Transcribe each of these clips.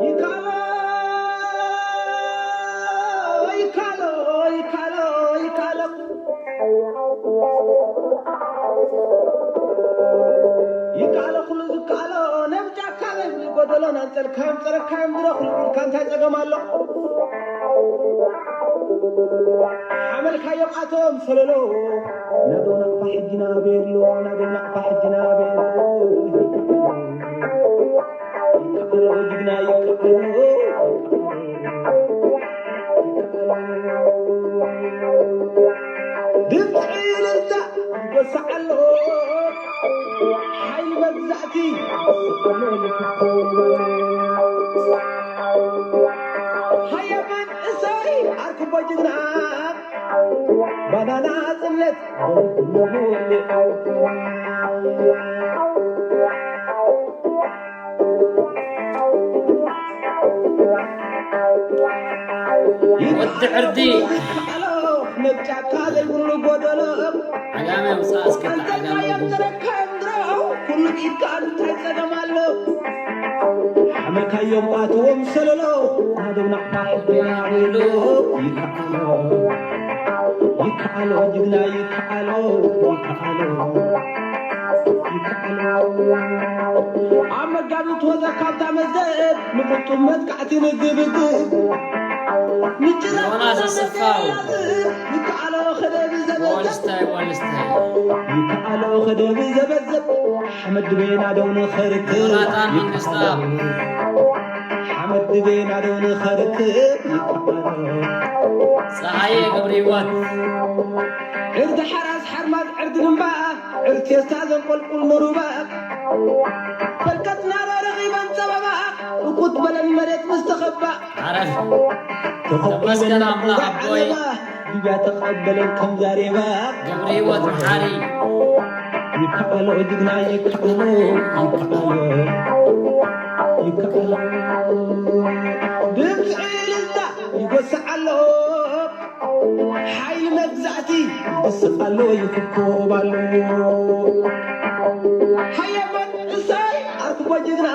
ይካሎ፣ ይካሎ፣ ይካሎ፣ ይካሎ። ይካሎ ኩሉ ዝካሎ፣ ነብጫካ ዘይብሉ ጎደሎ፣ ናንጸልካዮም ጸረካዮም ድሮ ኩሉ ኢልካ እንታይ ጸገም ኣሎ? ሓመልካዮም ኣቶም ሰለሎ፣ ናዶ ናቕፋ ሕጂ ናበየሎ፣ ናዶ ናቕፋ ሕጂ ናበየሎ። ይካሎ ጅግና ይካሎ፣ ድምፂ እልልታ ይጎስዕ ኣሎ፣ ሓይሊ መግዛእቲ ይጎስዕ ኣሎ። ሃየማን እሰይ ኣርክቦ ጅግና፣ ባናና ጽነት ወዲ ዕርዲ ነጫካ ዘይብሉ ጎደሎ ዓጋመ ውፃእ እስከ ዓጋመ ኣንተካዮም ተረካዮም ድሮ ኩሉ ኢድካ እንታይ ጸገም ኣሎ? ሓመልካዮም ኣትዎም ሰለሎ ናደው ናቕፋ ሕቤና ይሉ ይከኣሎ ይከኣሎ ጅግና ይከኣሎ ይከኣሎ ይከኣሎ ኣብ መጋቢት ወዘ ካብታ መዘት ንፍጹም መጥቃዕቲ ንግብግብ ምጭራቕ ዮናስ ኣሰፋው ይከኣሎ ከደብ ዘበዘብ ዋልስታይ ዋልስታይ ይከኣሎ ከደብ ዘበዘብ ሓመድ ድቤና ደው ንኸርክብ ዮናታን መንግስታብ ሓመድ ድቤና ደው ንኸርክብ ይከኣሎ ፀሃየ ገብረ ህይወት ዕርዲ ሓራስ ሓርማዝ ዕርዲ ድምባ ዕርቴስታ ዘንቆልቁል ንሩባ ፈልቀትና ረኺበን ጸበባ እኩት በለን መሬት ምስ ተኸባ ዓረፍ ተመስገን ኣምላኽ ኣቦይ ሊብያ ተቐበለን ከም ዛሬባ ገብረ ህይወት መሓሪ ይከኣሎ ጅግና ይከኣሎ ይከኣሎ ይከኣሎ ድምፂ እልልታ ይጎስዕ ኣሎ ሓይሊ መግዛእቲ ይስቕ ኣሎ ይፍኮብ ኣሎ ሃየማን እሰይ ኣርክቦ ጅግና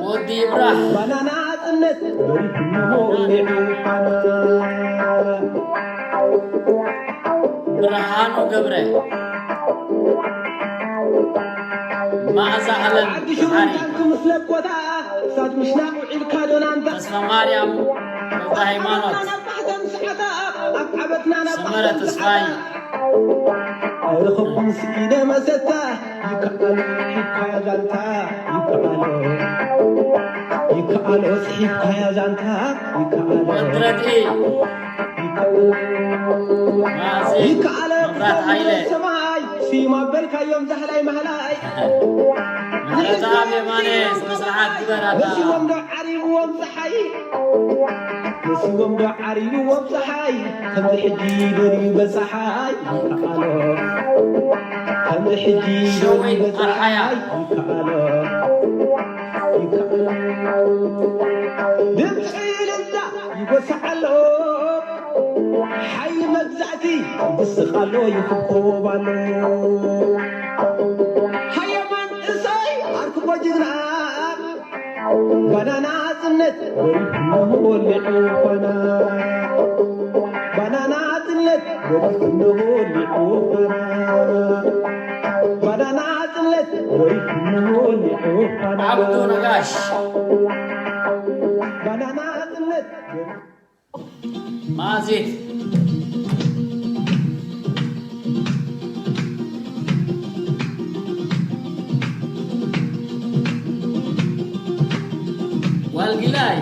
ወዲ ይብራህ ባናና ጽነት በሪሁና ሞሊዑ ፋና ብርሃኑ ገብረ መዓዛ ኣለም ዓዲ ሽሩን ታንክ ምስ ለኮታ እሳት ምሽናቕ ውዒልካ ዶናንታ ተስፋ ማርያም ገብረ ሃይማኖት ናብ ባሕተን ሰዓታ ኣብ ዓበትና ናብ ሰመረ ተስፋይ ኣይረኸብኩን ስኢነ መሰታ ይከኣሎ ሒብካያ ዛንታ ይከኣሎ ይከኣሎ ስሒብካያ ዛንታ ይከኣሎ ወድረድኢ ይከኣሎ ማዚ ይከኣሎ መብራት ሃይለ ሰማይ ስዩም ኣበልካዮም ዛህላይ ማህላይ ምሕረተኣብ የማነ ስነ ስርዓት ግበር ኣታ መሲዎም ዶ ዓሪብዎም ፀሓይ መሲዎም ዶ ዓሪብዎም ፀሓይ ከምዚ ሕጂ ደልዩ በፀሓይ ይከኣሎ ከምዚ ሕጂ ደልዩ ሸዊት ኣርኣያ በፀሓይ ይከኣሎ ይከኣሎ ድምፂ እልልታ ይጎስዕ ኣሎ ሓይሊ መግዛእቲ ይስቕ ኣሎ ይፍኮብ ኣሎ ሃየማን እሰይ ኣርክቦ ጅግና ባናና ጽነት ወሊዑ ፋና ባናና ጽነት ወሊዑ ፋና ባናና ጽነት ወሊዑ ፋና ዓብዱ ነጋሽ ባናና ጽነት ማዜት ዋልጊላይ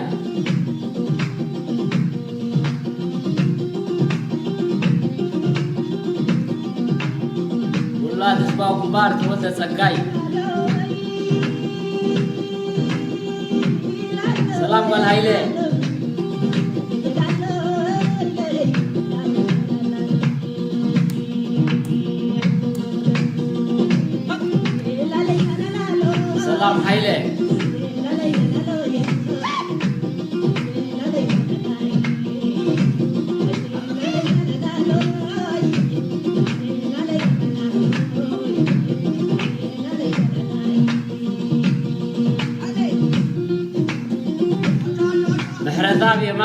ውላድ ህዝባዊ ግንባር ተወልደ ጸጋይ ሰላም ጓል ሃይለ ሰላም ሃይለ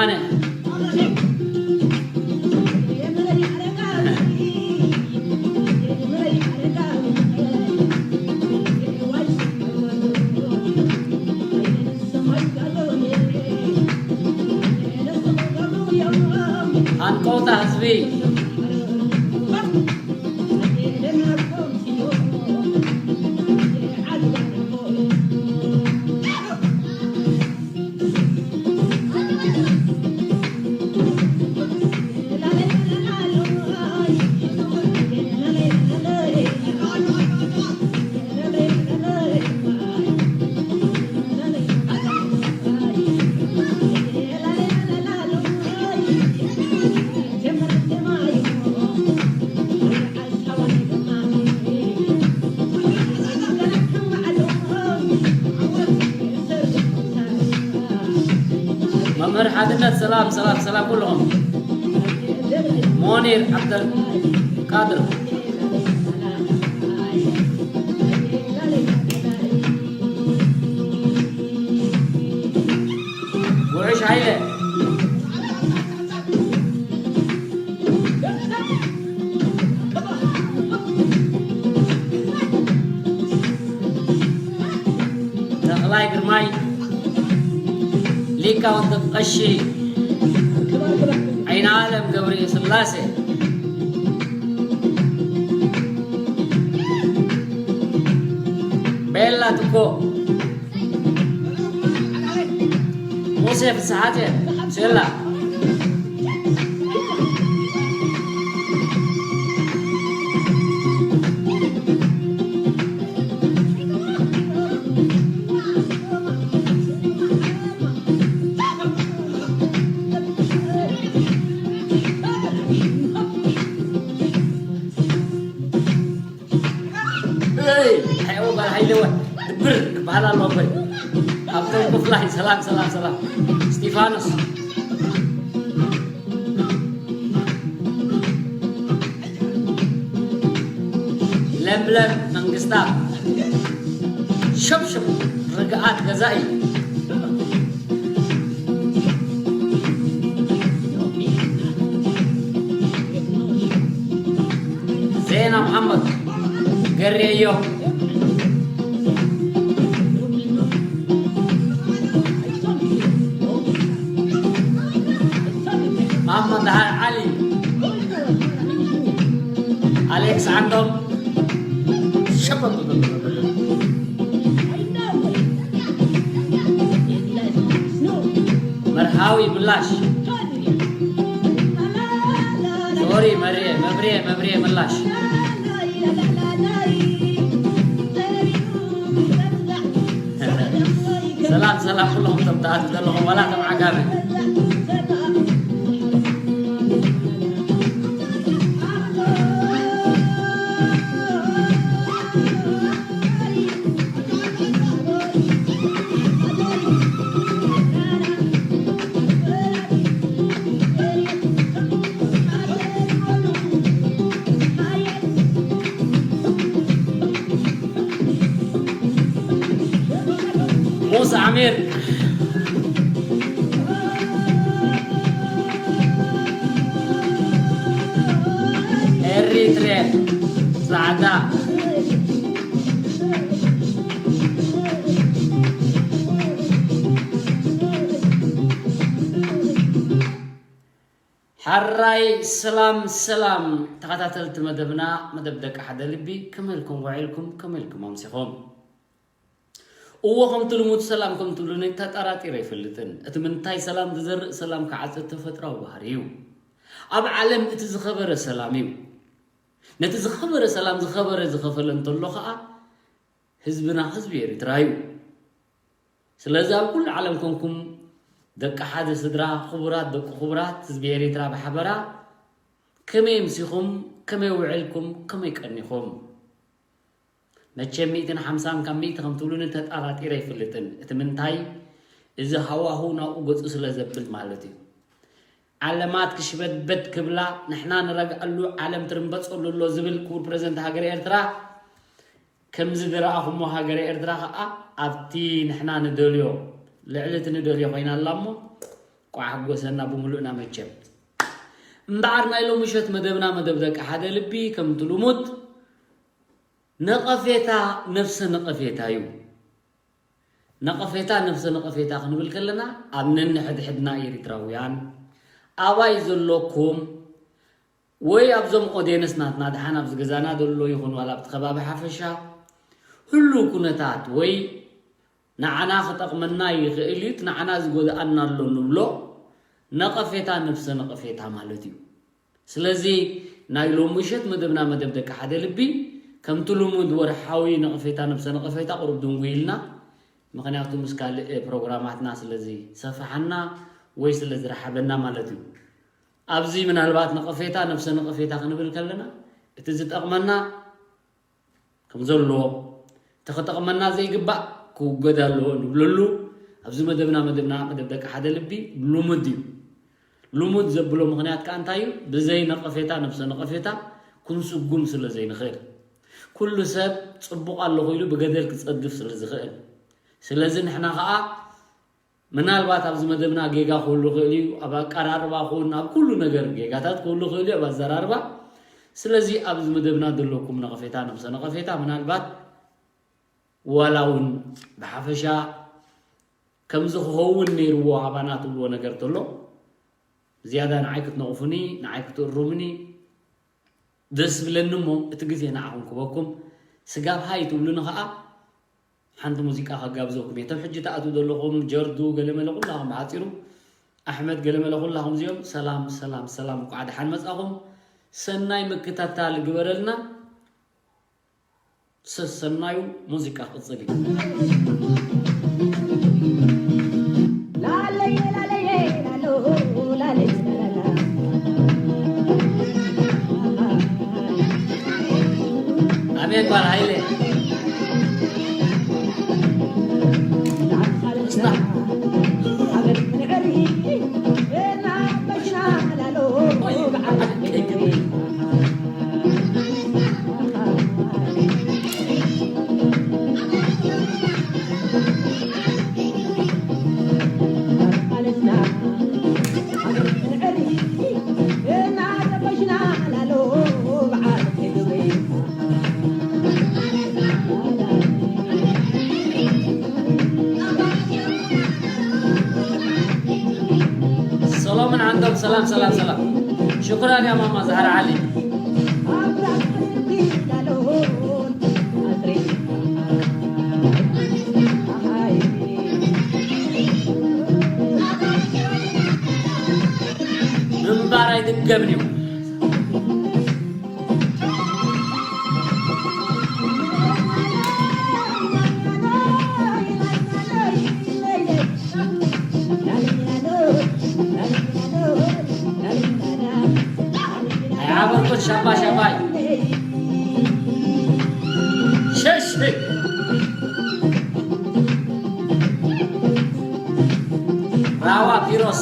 ኣነ ሃንቀውታ ህዝቢ። መምህር ሓድነት፣ ሰላም፣ ሰላም፣ ሰላም ኩልኹም። ሞኒር ዓብደልቃድር፣ ጉዕሽ ሃይለ፣ ተኽላይ ግርማይ፣ ሊቃውንቲ ቀሺ ዓይነ ዓለም ገብረ ስላሴ፣ ቤላ ትኮ፣ ሙሴ ፍስሓቴ፣ ሴላ። እይ፣ ሓያው ጓል ሓይለወ ድብር ክበሃል ኣለዎ እምበር። ሃብቶም ክፍላይ፣ ሰላም፣ ሰላም፣ ሰላም። እስጢፋኖስ። ለምለም መንግስታ። ሸብሸብ ርግኣት ገዛኢ። ዜና መሓመድ ገሬዮ፣ መሓመድ ደሃር ዓሊ፣ ኣሌክስ ዓንዶም፣ ሸበብ። መርሃዊ ምላሽ። ሶሪ መርየ፣ መብርየ፣ መብርየ ምላሽ። ሰላም፣ ሰላም ኩሎም እቶም ትኣትዉ ዘለኹም፣ ዋላ እቶም ዓጋመ። ሙሳ ዓሚር፣ ኤሪትሬ፣ ጻዕዳ። ሓራይ ሰላም ሰላም ተኸታተልቲ መደብና፣ መደብ ደቂ ሓደ ልቢ፣ ከመይ ኢልኩም ውዒልኩም? ከመይ ኢልኩም ኣምሲኹም? እዎ፣ ከምቲ ልሙድ ሰላም ከም ትብሉኒ ተጠራጢረ ኣይፈልጥን። እቲ ምንታይ ሰላም ዝዘርእ ሰላም ክዓጽድ ተፈጥራዊ ባህሪ እዩ። ኣብ ዓለም እቲ ዝኸበረ ሰላም እዩ። ነቲ ዝኸበረ ሰላም ዝኸበረ ዝኸፈለ እንተሎ ኸኣ ህዝብና ህዝቢ ኤርትራ እዩ። ስለዚ ኣብ ኩሉ ዓለም ኮንኩም ደቂ ሓደ ስድራ፣ ክቡራት ደቂ ክቡራት ህዝቢ ኤርትራ ብሓበራ ከመይ ኣምሲኹም? ከመይ ውዕልኩም? ከመይ ቀኒኹም? መቸም ሚእትን ሓምሳን ካብ ሚእቲ ከም ትብሉኒ ተጠራጢረ ኣይፈልጥን። እቲ ምንታይ፣ እዚ ሃዋሁ ናብኡ ገጹ ስለ ዘብል ማለት እዩ። ዓለማት ክሽበድበድ ክብላ፣ ንሕና ንረግዐሉ፣ ዓለም ትርምበጸሉ ኣሎ ዝብል ክቡር ፕረዚደንት ሃገረ ኤርትራ፣ ከምዚ ዝረኣኹሞ ሃገረ ኤርትራ ኸኣ ኣብቲ ንሕና ንደልዮ፣ ልዕሊ እቲ ንደልዮ ኮይና ኣላ እሞ፣ ቋሕ ሓጎሰና ብምሉእና መቸም። እምበኣር ናይ ሎሚ ምሸት መደብና መደብ ደቂ ሓደ ልቢ ከምቲ ልሙድ ነቐፌታ ነፍሰ ነቐፌታ እዩ። ነቐፌታ ነፍሰ ነቐፌታ ክንብል ከለና ኣብ ነንሕድሕድና ኤሪትራውያን ኣባይ ዘለኩም ወይ ኣብዞም ኦዴንስ ናትና ደሓን ኣብዚ ገዛና ዘሎ ይኹን ዋላ ኣብቲ ከባቢ ሓፈሻ ህሉው ኩነታት ወይ ንዓና ክጠቕመና ይኽእል እዩ፣ እቲ ንዓና ዝጎድኣና ኣሎ ንብሎ ነቐፌታ ነብሰ ነቐፌታ ማለት እዩ። ስለዚ ናይ ሎሚ ምሸት መደብና መደብ ደቂ ሓደ ልቢ ከምቲ ልሙድ ወርሓዊ ነቐፌታ ነብሰ ነቐፌታ ቁሩብ ድንጉ ኢልና፣ ምኽንያቱ ምስ ካልእ ፕሮግራማትና ስለ ዝሰፍሓና ወይ ስለ ዝረሓበና ማለት እዩ። ኣብዚ ምናልባት ነቐፌታ ነብሰ ነቐፌታ ክንብል ከለና እቲ ዝጠቕመና ከም ዘለዎ፣ እቲ ክጠቕመና ዘይግባእ ክውገድ ኣለዎ ንብለሉ ኣብዚ መደብና፣ መደብና መደብ ደቂ ሓደ ልቢ ልሙድ እዩ። ልሙድ ዘብሎ ምኽንያት ከኣ እንታይ እዩ? ብዘይ ነቐፌታ ነብሰ ነቐፌታ ክንስጉም ስለ ዘይንኽእል። ኩሉ ሰብ ጽቡቕ ኣለኹ ኢሉ ብገደል ክጸድፍ ስለ ዝኽእል። ስለዚ ንሕና ከኣ ምናልባት ኣብዚ መደብና ጌጋ ክህሉ ይኽእል እዩ፣ ኣብ ኣቀራርባ ኹን ኣብ ኩሉ ነገር ጌጋታት ክህሉ ይኽእል እዩ፣ ኣብ ኣዘራርባ። ስለዚ ኣብዚ መደብና ዘለኩም ነቐፌታ፣ ነብሰ ነቐፌታ ምናልባት ዋላ እውን ብሓፈሻ ከምዚ ክኸውን ነይርዎ ኣባና ትብልዎ ነገር ተሎ ዝያዳ ንዓይ ክትነቕፉኒ፣ ንዓይ ክትእሩምኒ ደስ ብለኒ እሞ እቲ ግዜ ንዓኹም ክበኩም። ስጋብ ሃይ ትብሉኒ ኸኣ ሓንቲ ሙዚቃ ከጋብዘኩም እየ። እቶም ሕጂ ትኣትዉ ዘለኹም ጀርዱ ገለመለ ኩላኹም ብሓጺሩ ኣሕመድ ገለመለ ኩላኹም እዚኦም ሰላም ሰላም ሰላም እንኳዕ ደሓን መጻኹም። ሰናይ ምክታታል ግበረልና። ሰሰናዩ ሙዚቃ ክቕጽል እዩ። ኣሜን ጓል ሃይለ። ሰሎምን ዓንዶም ሰላም ሰላም ሰላም። ሽኩራን ያ ማማ ዛህራ ዓሊ። ምንባር ኣይድገምን እዩ። ኣይዓበርኩን ሻባ ሻባይ ሸሽ ራዋ ፒሮስ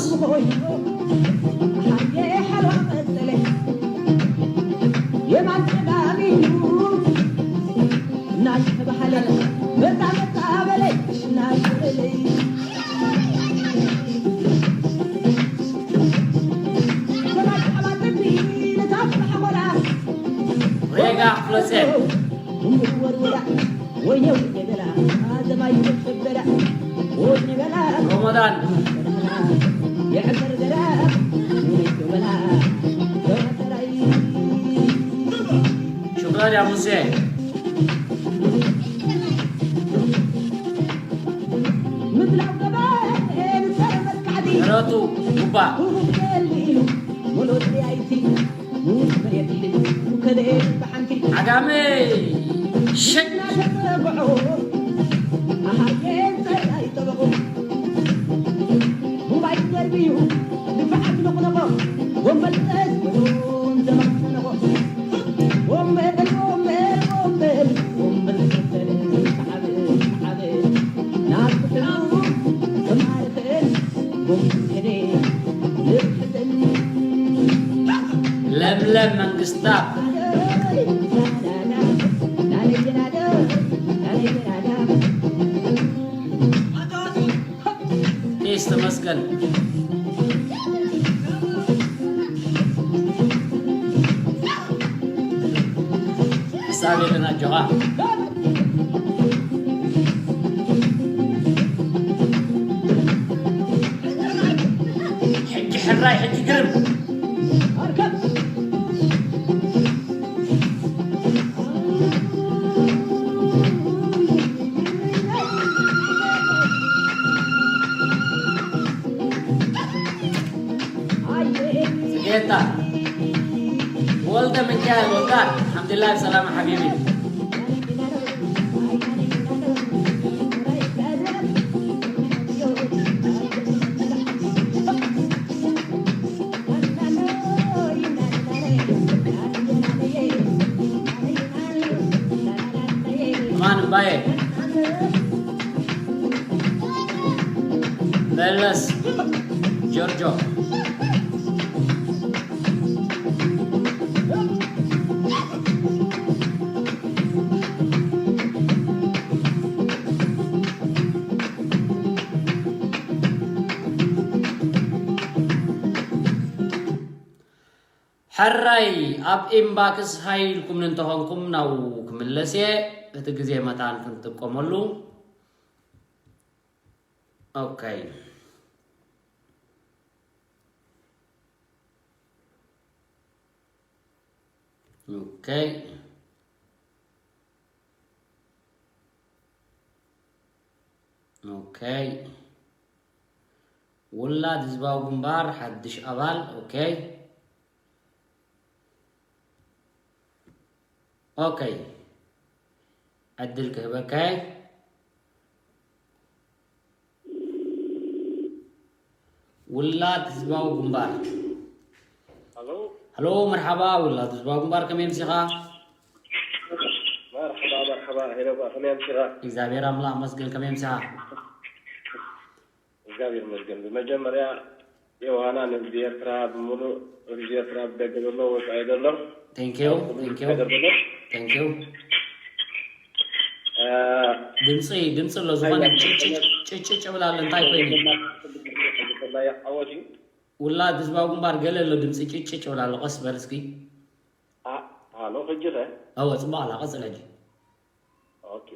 ሬጋ ክፍለጼን ሮሞዳን ሽኩራን ያ ሙሴ። ምሕረቱ ጉባ ዓጋመ ሸክ ለምለም መንግስታ ቄስ ተመስገን። ሳብ የለና ጆኻ። ሕጂ ሕራይ፣ ሕጂ ግርም። ጽጌታ ወልደ ሚካኤል ወልዳ፣ ኣልሓምዱሊላህ ብሰላም ሓቢቢ። ማን እምባየ መለስ ጆርጆ። ሕራይ ኣብ ኢምባክስ ሃይ ኢልኩምኒ እንተኾንኩም ናብኡ ክምለስ እየ። እቲ ግዜ መታን ክንጥቀመሉ። ኦኬ። ኦኬ። ኦኬ። ውላድ ህዝባዊ ግንባር ሓድሽ ኣባል። ኦኬ። ኦኬ። ዕድል ክህበካ እየ። ውላድ ህዝባዊ ግንባር። ሃሎ። ሃሎ፣ መርሓባ ውላድ ህዝባዊ ግንባር፣ ከመይ ኣምሲኻ? መርሓባ፣ መርሓባ፣ ሄኖባ፣ ከመይ ኣምሲኻ? እግዚኣብሔር ኣምላኽ መስገን፣ ከመይ ኣምሲኻ? እግዚኣብሔር ይመስገን። ብመጀመርያ ዮሃና ንህዝቢ ኤርትራ ብምሉእ፣ ህዝቢ ኤርትራ ብደገ ዘሎ ወጻኢ ዘሎ፣ Thank you, thank you, thank you። ድምፂ ድምፂ ኣሎ ዝኾነ ጭጭጭ ብል ኣሎ፣ እንታይ ኮይኑ? ዓወት እዩ። ውላድ ህዝባዊ ግንባር ገለ ኣሎ ድምፂ ጭጭጭ ብል ኣሎ፣ ቀስ በል እስኪ። ሃሎ፣ ሕጂ ኸ? እወ፣ ፅቡቅ ኣላ፣ ቀፅል ሕጂ። ኦኬ።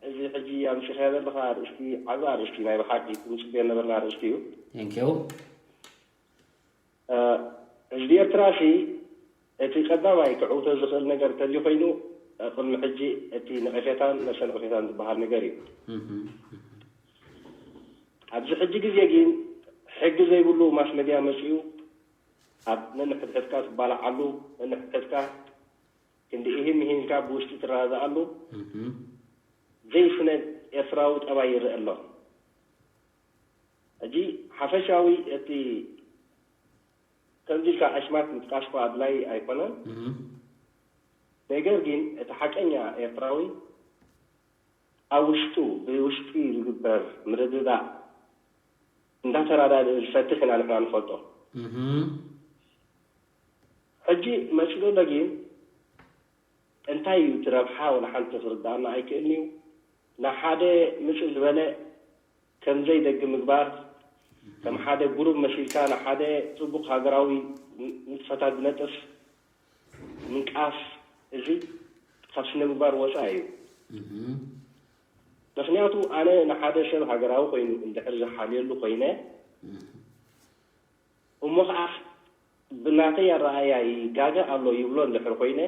እዚ ሕጂ ኣምፂኻዮ ዘለኻ ኣርእስቲ ዓቢ ኣርእስቲ ናይ ብሓቂ ክንፅበዮ ነበርና ኣርእስቲ እዩ። Thank you። ህዝቢ ኤርትራ ሲ እቲ ቀዳማይ ክዕውቶ ዝኽእል ነገር እንተዘይኮይኑ፣ ቅድሚ ሕጂ እቲ ነቐፌታን ነሰ ነቐፌታን ዝበሃል ነገር እዩ። ኣብዚ ሕጂ ግዜ ግን ሕጊ ዘይብሉ ማስ መድያ መፂኡ ኣብ ነንሕድሕድካ ትባላዓሉ፣ ነንሕድሕድካ ክንዲ ኢሂን ምሂን ኢልካ ብውሽጢ ትረዳዳኣሉ ዘይስነ ኤርትራዊ ጠባይ ይረአ ኣሎ። ሕጂ ሓፈሻዊ እቲ ከምዚ ኢልካ ኣሽማት ምጥቃስ እኳ ኣድላይ ኣይኮነን። ነገር ግን እቲ ሓቀኛ ኤርትራዊ ኣብ ውሽጡ ብውሽጢ ዝግበር ምርድዳእ እንዳተራዳድእ ዝፈትሕ ኢና ንሕና ንፈልጦ። ሕጂ መፂኡ ዘሎ ግን እንታይ እዩ እቲ ረብሓ ወላ ሓንቲ ክርድኣና ኣይክእልን እዩ። ንሓደ ምፅእ ዝበለ ከም ዘይደግ ምግባር፣ ከም ሓደ ጉሩብ መሲልካ ንሓደ ፅቡቕ ሃገራዊ ንጥፈታት ዝነጥፍ ምንቃፍ፣ እዚ ካብ ስነ ምግባር ወፃኢ እዩ። ምኽንያቱ ኣነ ንሓደ ሰብ ሃገራዊ ኮይኑ እንድሕር ዝሓልየሉ ኮይነ፣ እሞ ከዓ ብናተይ ኣረኣእያ ይጋገ ኣሎ ይብሎ እንድሕር ኮይነ፣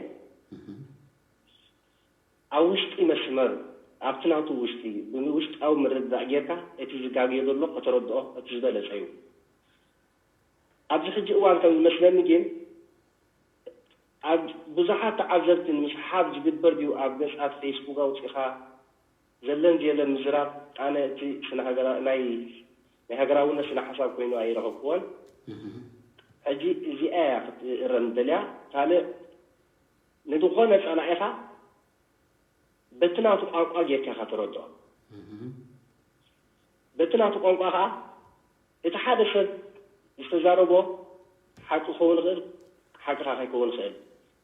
ኣብ ውሽጢ መስመር፣ ኣብቲ ናቱ ውሽጢ ብውሽጣዊ ምርድዳእ ጌርካ እቲ ዝጋገዮ ዘሎ ከተረድኦ እቲ ዝበለፀ እዩ። ኣብዚ ሕጂ እዋን ከም ዝመስለኒ ግን ኣብ ብዙሓት ተዓዘብቲ ንምስሓብ ዝግበር ድዩ ኣብ ገፃት ፌስቡክ ኣውፂኻ ዘለን ዘየለን ምዝራብ ኣነ እቲ ስነ ሃገራ ናይ ናይ ሃገራውነት ስነ ሓሳብ ኮይኑ ኣይረኸብክዎን። ሕጂ እዚኣ እያ ክትእረም ደልያ። ካልእ ንዝኾነ ጸላኢኻ በቲ ናቱ ቋንቋ ጌርካ ኢኻ ተረድኦ። በቲ ናቱ ቋንቋ ኸዓ እቲ ሓደ ሰብ ዝተዛረቦ ሓቂ ክኸውን ይኽእል፣ ሓቂ ኸዓ ከይከውን ይኽእል።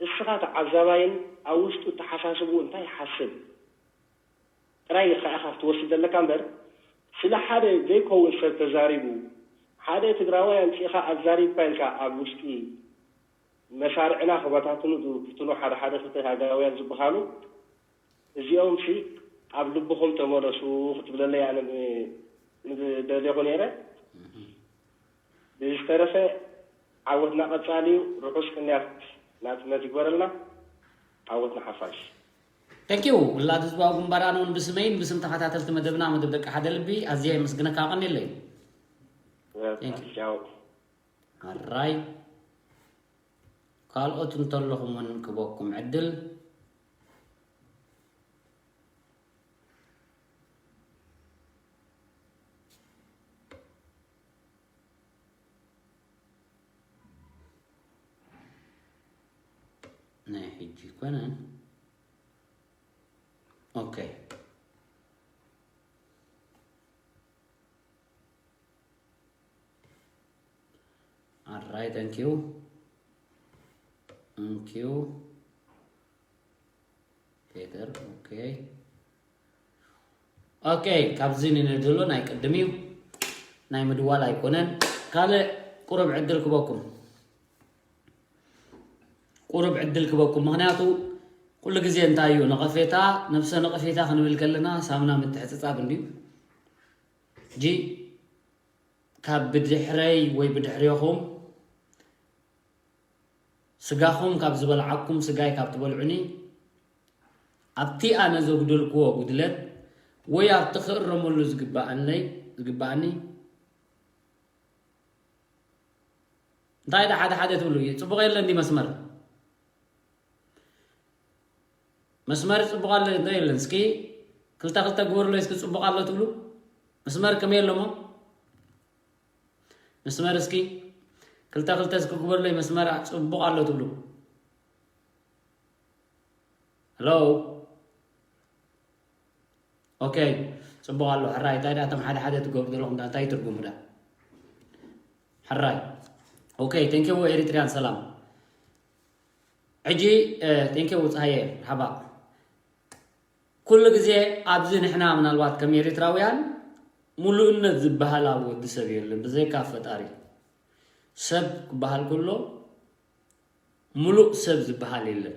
እስኻ ተዓዛባይን ኣብ ውሽጡ እተሓሳስብኡ እንታይ ይሓስብ ጥራይ ኢኻ ኢኻ ክትወስድ ዘለካ እምበር፣ ስለ ሓደ ዘይከውን ሰብ ተዛሪቡ፣ ሓደ ትግራዋይ ኣምጺእኻ ኣዛሪብካ ኢልካ ኣብ ውሽጢ መሳርዕና ክበታትኑ ዝፍትኑ ሓደ ሓደ ፍትሃጋውያን ዝበሃሉ እዚኦም ሲ ኣብ ልብኹም ተመለሱ ክትብለለይ ኣነ ምደልኹ ነይረ። ብዝተረፈ ዓወትና ቀጻሊ እዩ። ርሑስ ቅንያት ናጽነት ይግበረልና። ዓወት ንሓፋሽ። Thank you ውላድ ህዝባዊ ግንባር። ኣነ እውን ብስመይን ብስም ተኸታተልቲ መደብና መደብ ደቂ ሓደ ልቢ ኣዝየ የመስግነካ። ቀኒለይ። Thank you. ቻው። ኣራይ ካልኦት እንተለኹም እውን ክበኩም ዕድል ናይ ሕጂ ኮነን። ኦኬ። ኣራይ thank you. Thank you. ፔተር ኦኬ። ኦኬ፣ ካብዚ ንንድሎ ናይ ቅድም እዩ። ናይ ምድዋል ኣይኮነን። ካልእ ቁሩብ ዕድል ክበኩም። ቁሩብ ዕድል ክበኩም። ምኽንያቱ ኩሉ ግዜ እንታይ እዩ ነቐፌታ፣ ነብሰ ነቐፌታ ክንብል ከለና ሳምና ምትሕጽጻብ እንድዩ። ሕጂ ካብ ብድሕረይ ወይ ብድሕሬኹም ስጋኹም ካብ ዝበልዓኩም ስጋይ ካብ ትበልዑኒ ኣብቲ ኣነ ዘጉደልክዎ ጉድለት ወይ ኣብቲ ክእረመሉ ዝግባኣለይ ዝግባኣኒ እንታይ ዳ ሓደ ሓደ ትብሉ እዩ ጽቡቕ የለን ዲ መስመር መስመር ጽቡቕ ኣሎ እንዶ የለን እስኪ ክልተ ክልተ ግበሩለይ እስኪ ጽቡቕ ኣሎ ትብሉ መስመር ከመይ ኣለሞ መስመር እስኪ ክልተ ክልተ እስኪ ግበሩለይ መስመር ጽቡቕ ኣሎ ትብሉ ሄሎ ኦኬ ጽቡቕ ኣሎ ሕራይ እንታይ ዳቶም ሓደ ሓደ ትገብሩ ዘለኹም እንታይ ትርጉሙ ዳ ሕራይ ኦኬ thank you ኤሪትሪያን ሰላም ሕጂ thank you ፀሃየ ሓባ ኩሉ ግዜ ኣብዚ ንሕና ምናልባት ከም ኤሪትራውያን ሙሉእነት ዝበሃል ኣብ ወዲ ሰብ የለን ብዘይካ ፈጣሪ ሰብ ክበሃል ከሎ ሙሉእ ሰብ ዝበሃል የለን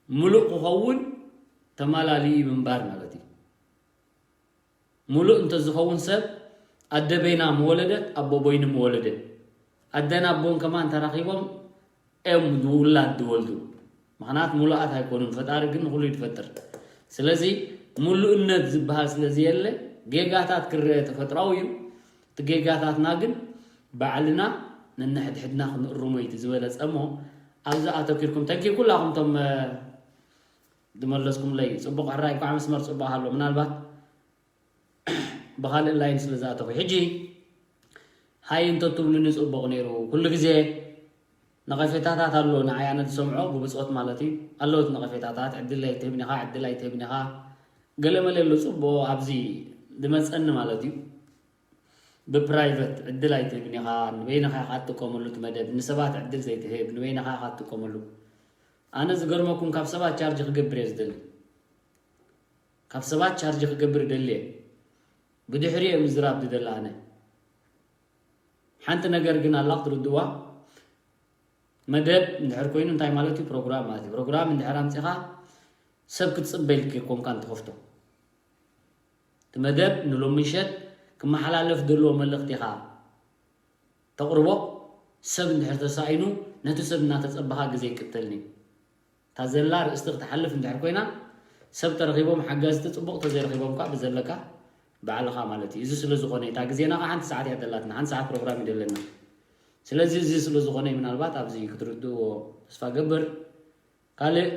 ሙሉእ ክኸውን ተማላሊኡ ምንባር ማለት እዩ ሙሉእ እንተዝኸውን ሰብ ኣደ በይና ምወለደት ኣቦ በይኑ ምወለደ ኣደን ኣቦን ከማን ተራኺቦም እዮም ውላድ ዝወልዱ ምኽንያት ሙሉኣት ኣይኮኑን ፈጣሪ ግን ንኹሉ ይፈጥር ስለዚ ሙሉእነት ዝበሃል ስለዝየለ ጌጋታት ክረአ ተፈጥራዊ እዩ እቲ ጌጋታትና ግን ባዕልና ነንሕድሕድና ክንእርሞ እዩ ዝበለፀ እሞ ኣብዚ ኣተኪርኩም ተንኪ ኩላኹም ቶም ዝመለስኩምለይ ፅቡቕ ሕራይ እንኳዕ መስመር ፅቡቕ ሃሎ ምናልባት ብኻልእ ላይን ስለ ዝኣተኹ ሕጂ ሃይ እንተትብሉኒ ፅቡቕ ነይሩ ኩሉ ግዜ ነቐፌታታት ኣሎ ንዓይ ኣነ ዝሰምዖ ብብፆት ማለት እዩ ኣለዎት ነቐፌታታት ዕድል ኣይትህብን ኢኻ ዕድል ኣይትህብን ኢኻ ገለመለ ኣሎ ፅቡቕ ኣብዚ ዝመፀኒ ማለት እዩ ብፕራይቨት ዕድል ኣይትህብን ኢኻ ንበይንኻ ኢኻ ትጥቀመሉ እቲ መደብ ንሰባት ዕድል ዘይትህብ ንበይንኻ ኢኻ ትጥቀመሉ ኣነ ዝገርመኩም ካብ ሰባት ቻርጅ ክገብር እየ ዝደሊ ካብ ሰባት ቻርጅ ክገብር እደሊ እየ ብድሕሪ እየ ምዝራብ ዝደሊ ኣነ ሓንቲ ነገር ግን ኣላ ክትርድዋ መደብ እንድሕር ኮይኑ እንታይ ማለት እዩ ፕሮግራም ማለት እዩ ፕሮግራም እንድሕር ኣምፂኻ ሰብ ክትፅበ ኢልካ ኣይኮንካን ትኸፍቶ እቲ መደብ ንሎሚ ምሸት ክመሓላለፍ ዘለዎ መልእኽቲ ኢኻ ተቕርቦ ሰብ እንድሕር ተሳኢኑ ነቲ ሰብ እናተፀበኻ ግዜ ይቅተልኒ እታ ዘላ ርእስቲ ክትሓልፍ እንድሕር ኮይና ሰብ ተረኺቦም ሓገዝቲ ፅቡቕ ተዘይረኺቦም ከዓ ብዘለካ ባዕልኻ ማለት እዩ እዚ ስለ ዝኾነ እታ ግዜና ከዓ ሓንቲ ሰዓት እያ ደላትና ሓንቲ ሰዓት ፕሮግራም እዩ ደለና ስለዚ እዚ ስለ ዝኾነ ምናልባት ኣብዚ ክትርድእዎ ተስፋ ገብር ካልእ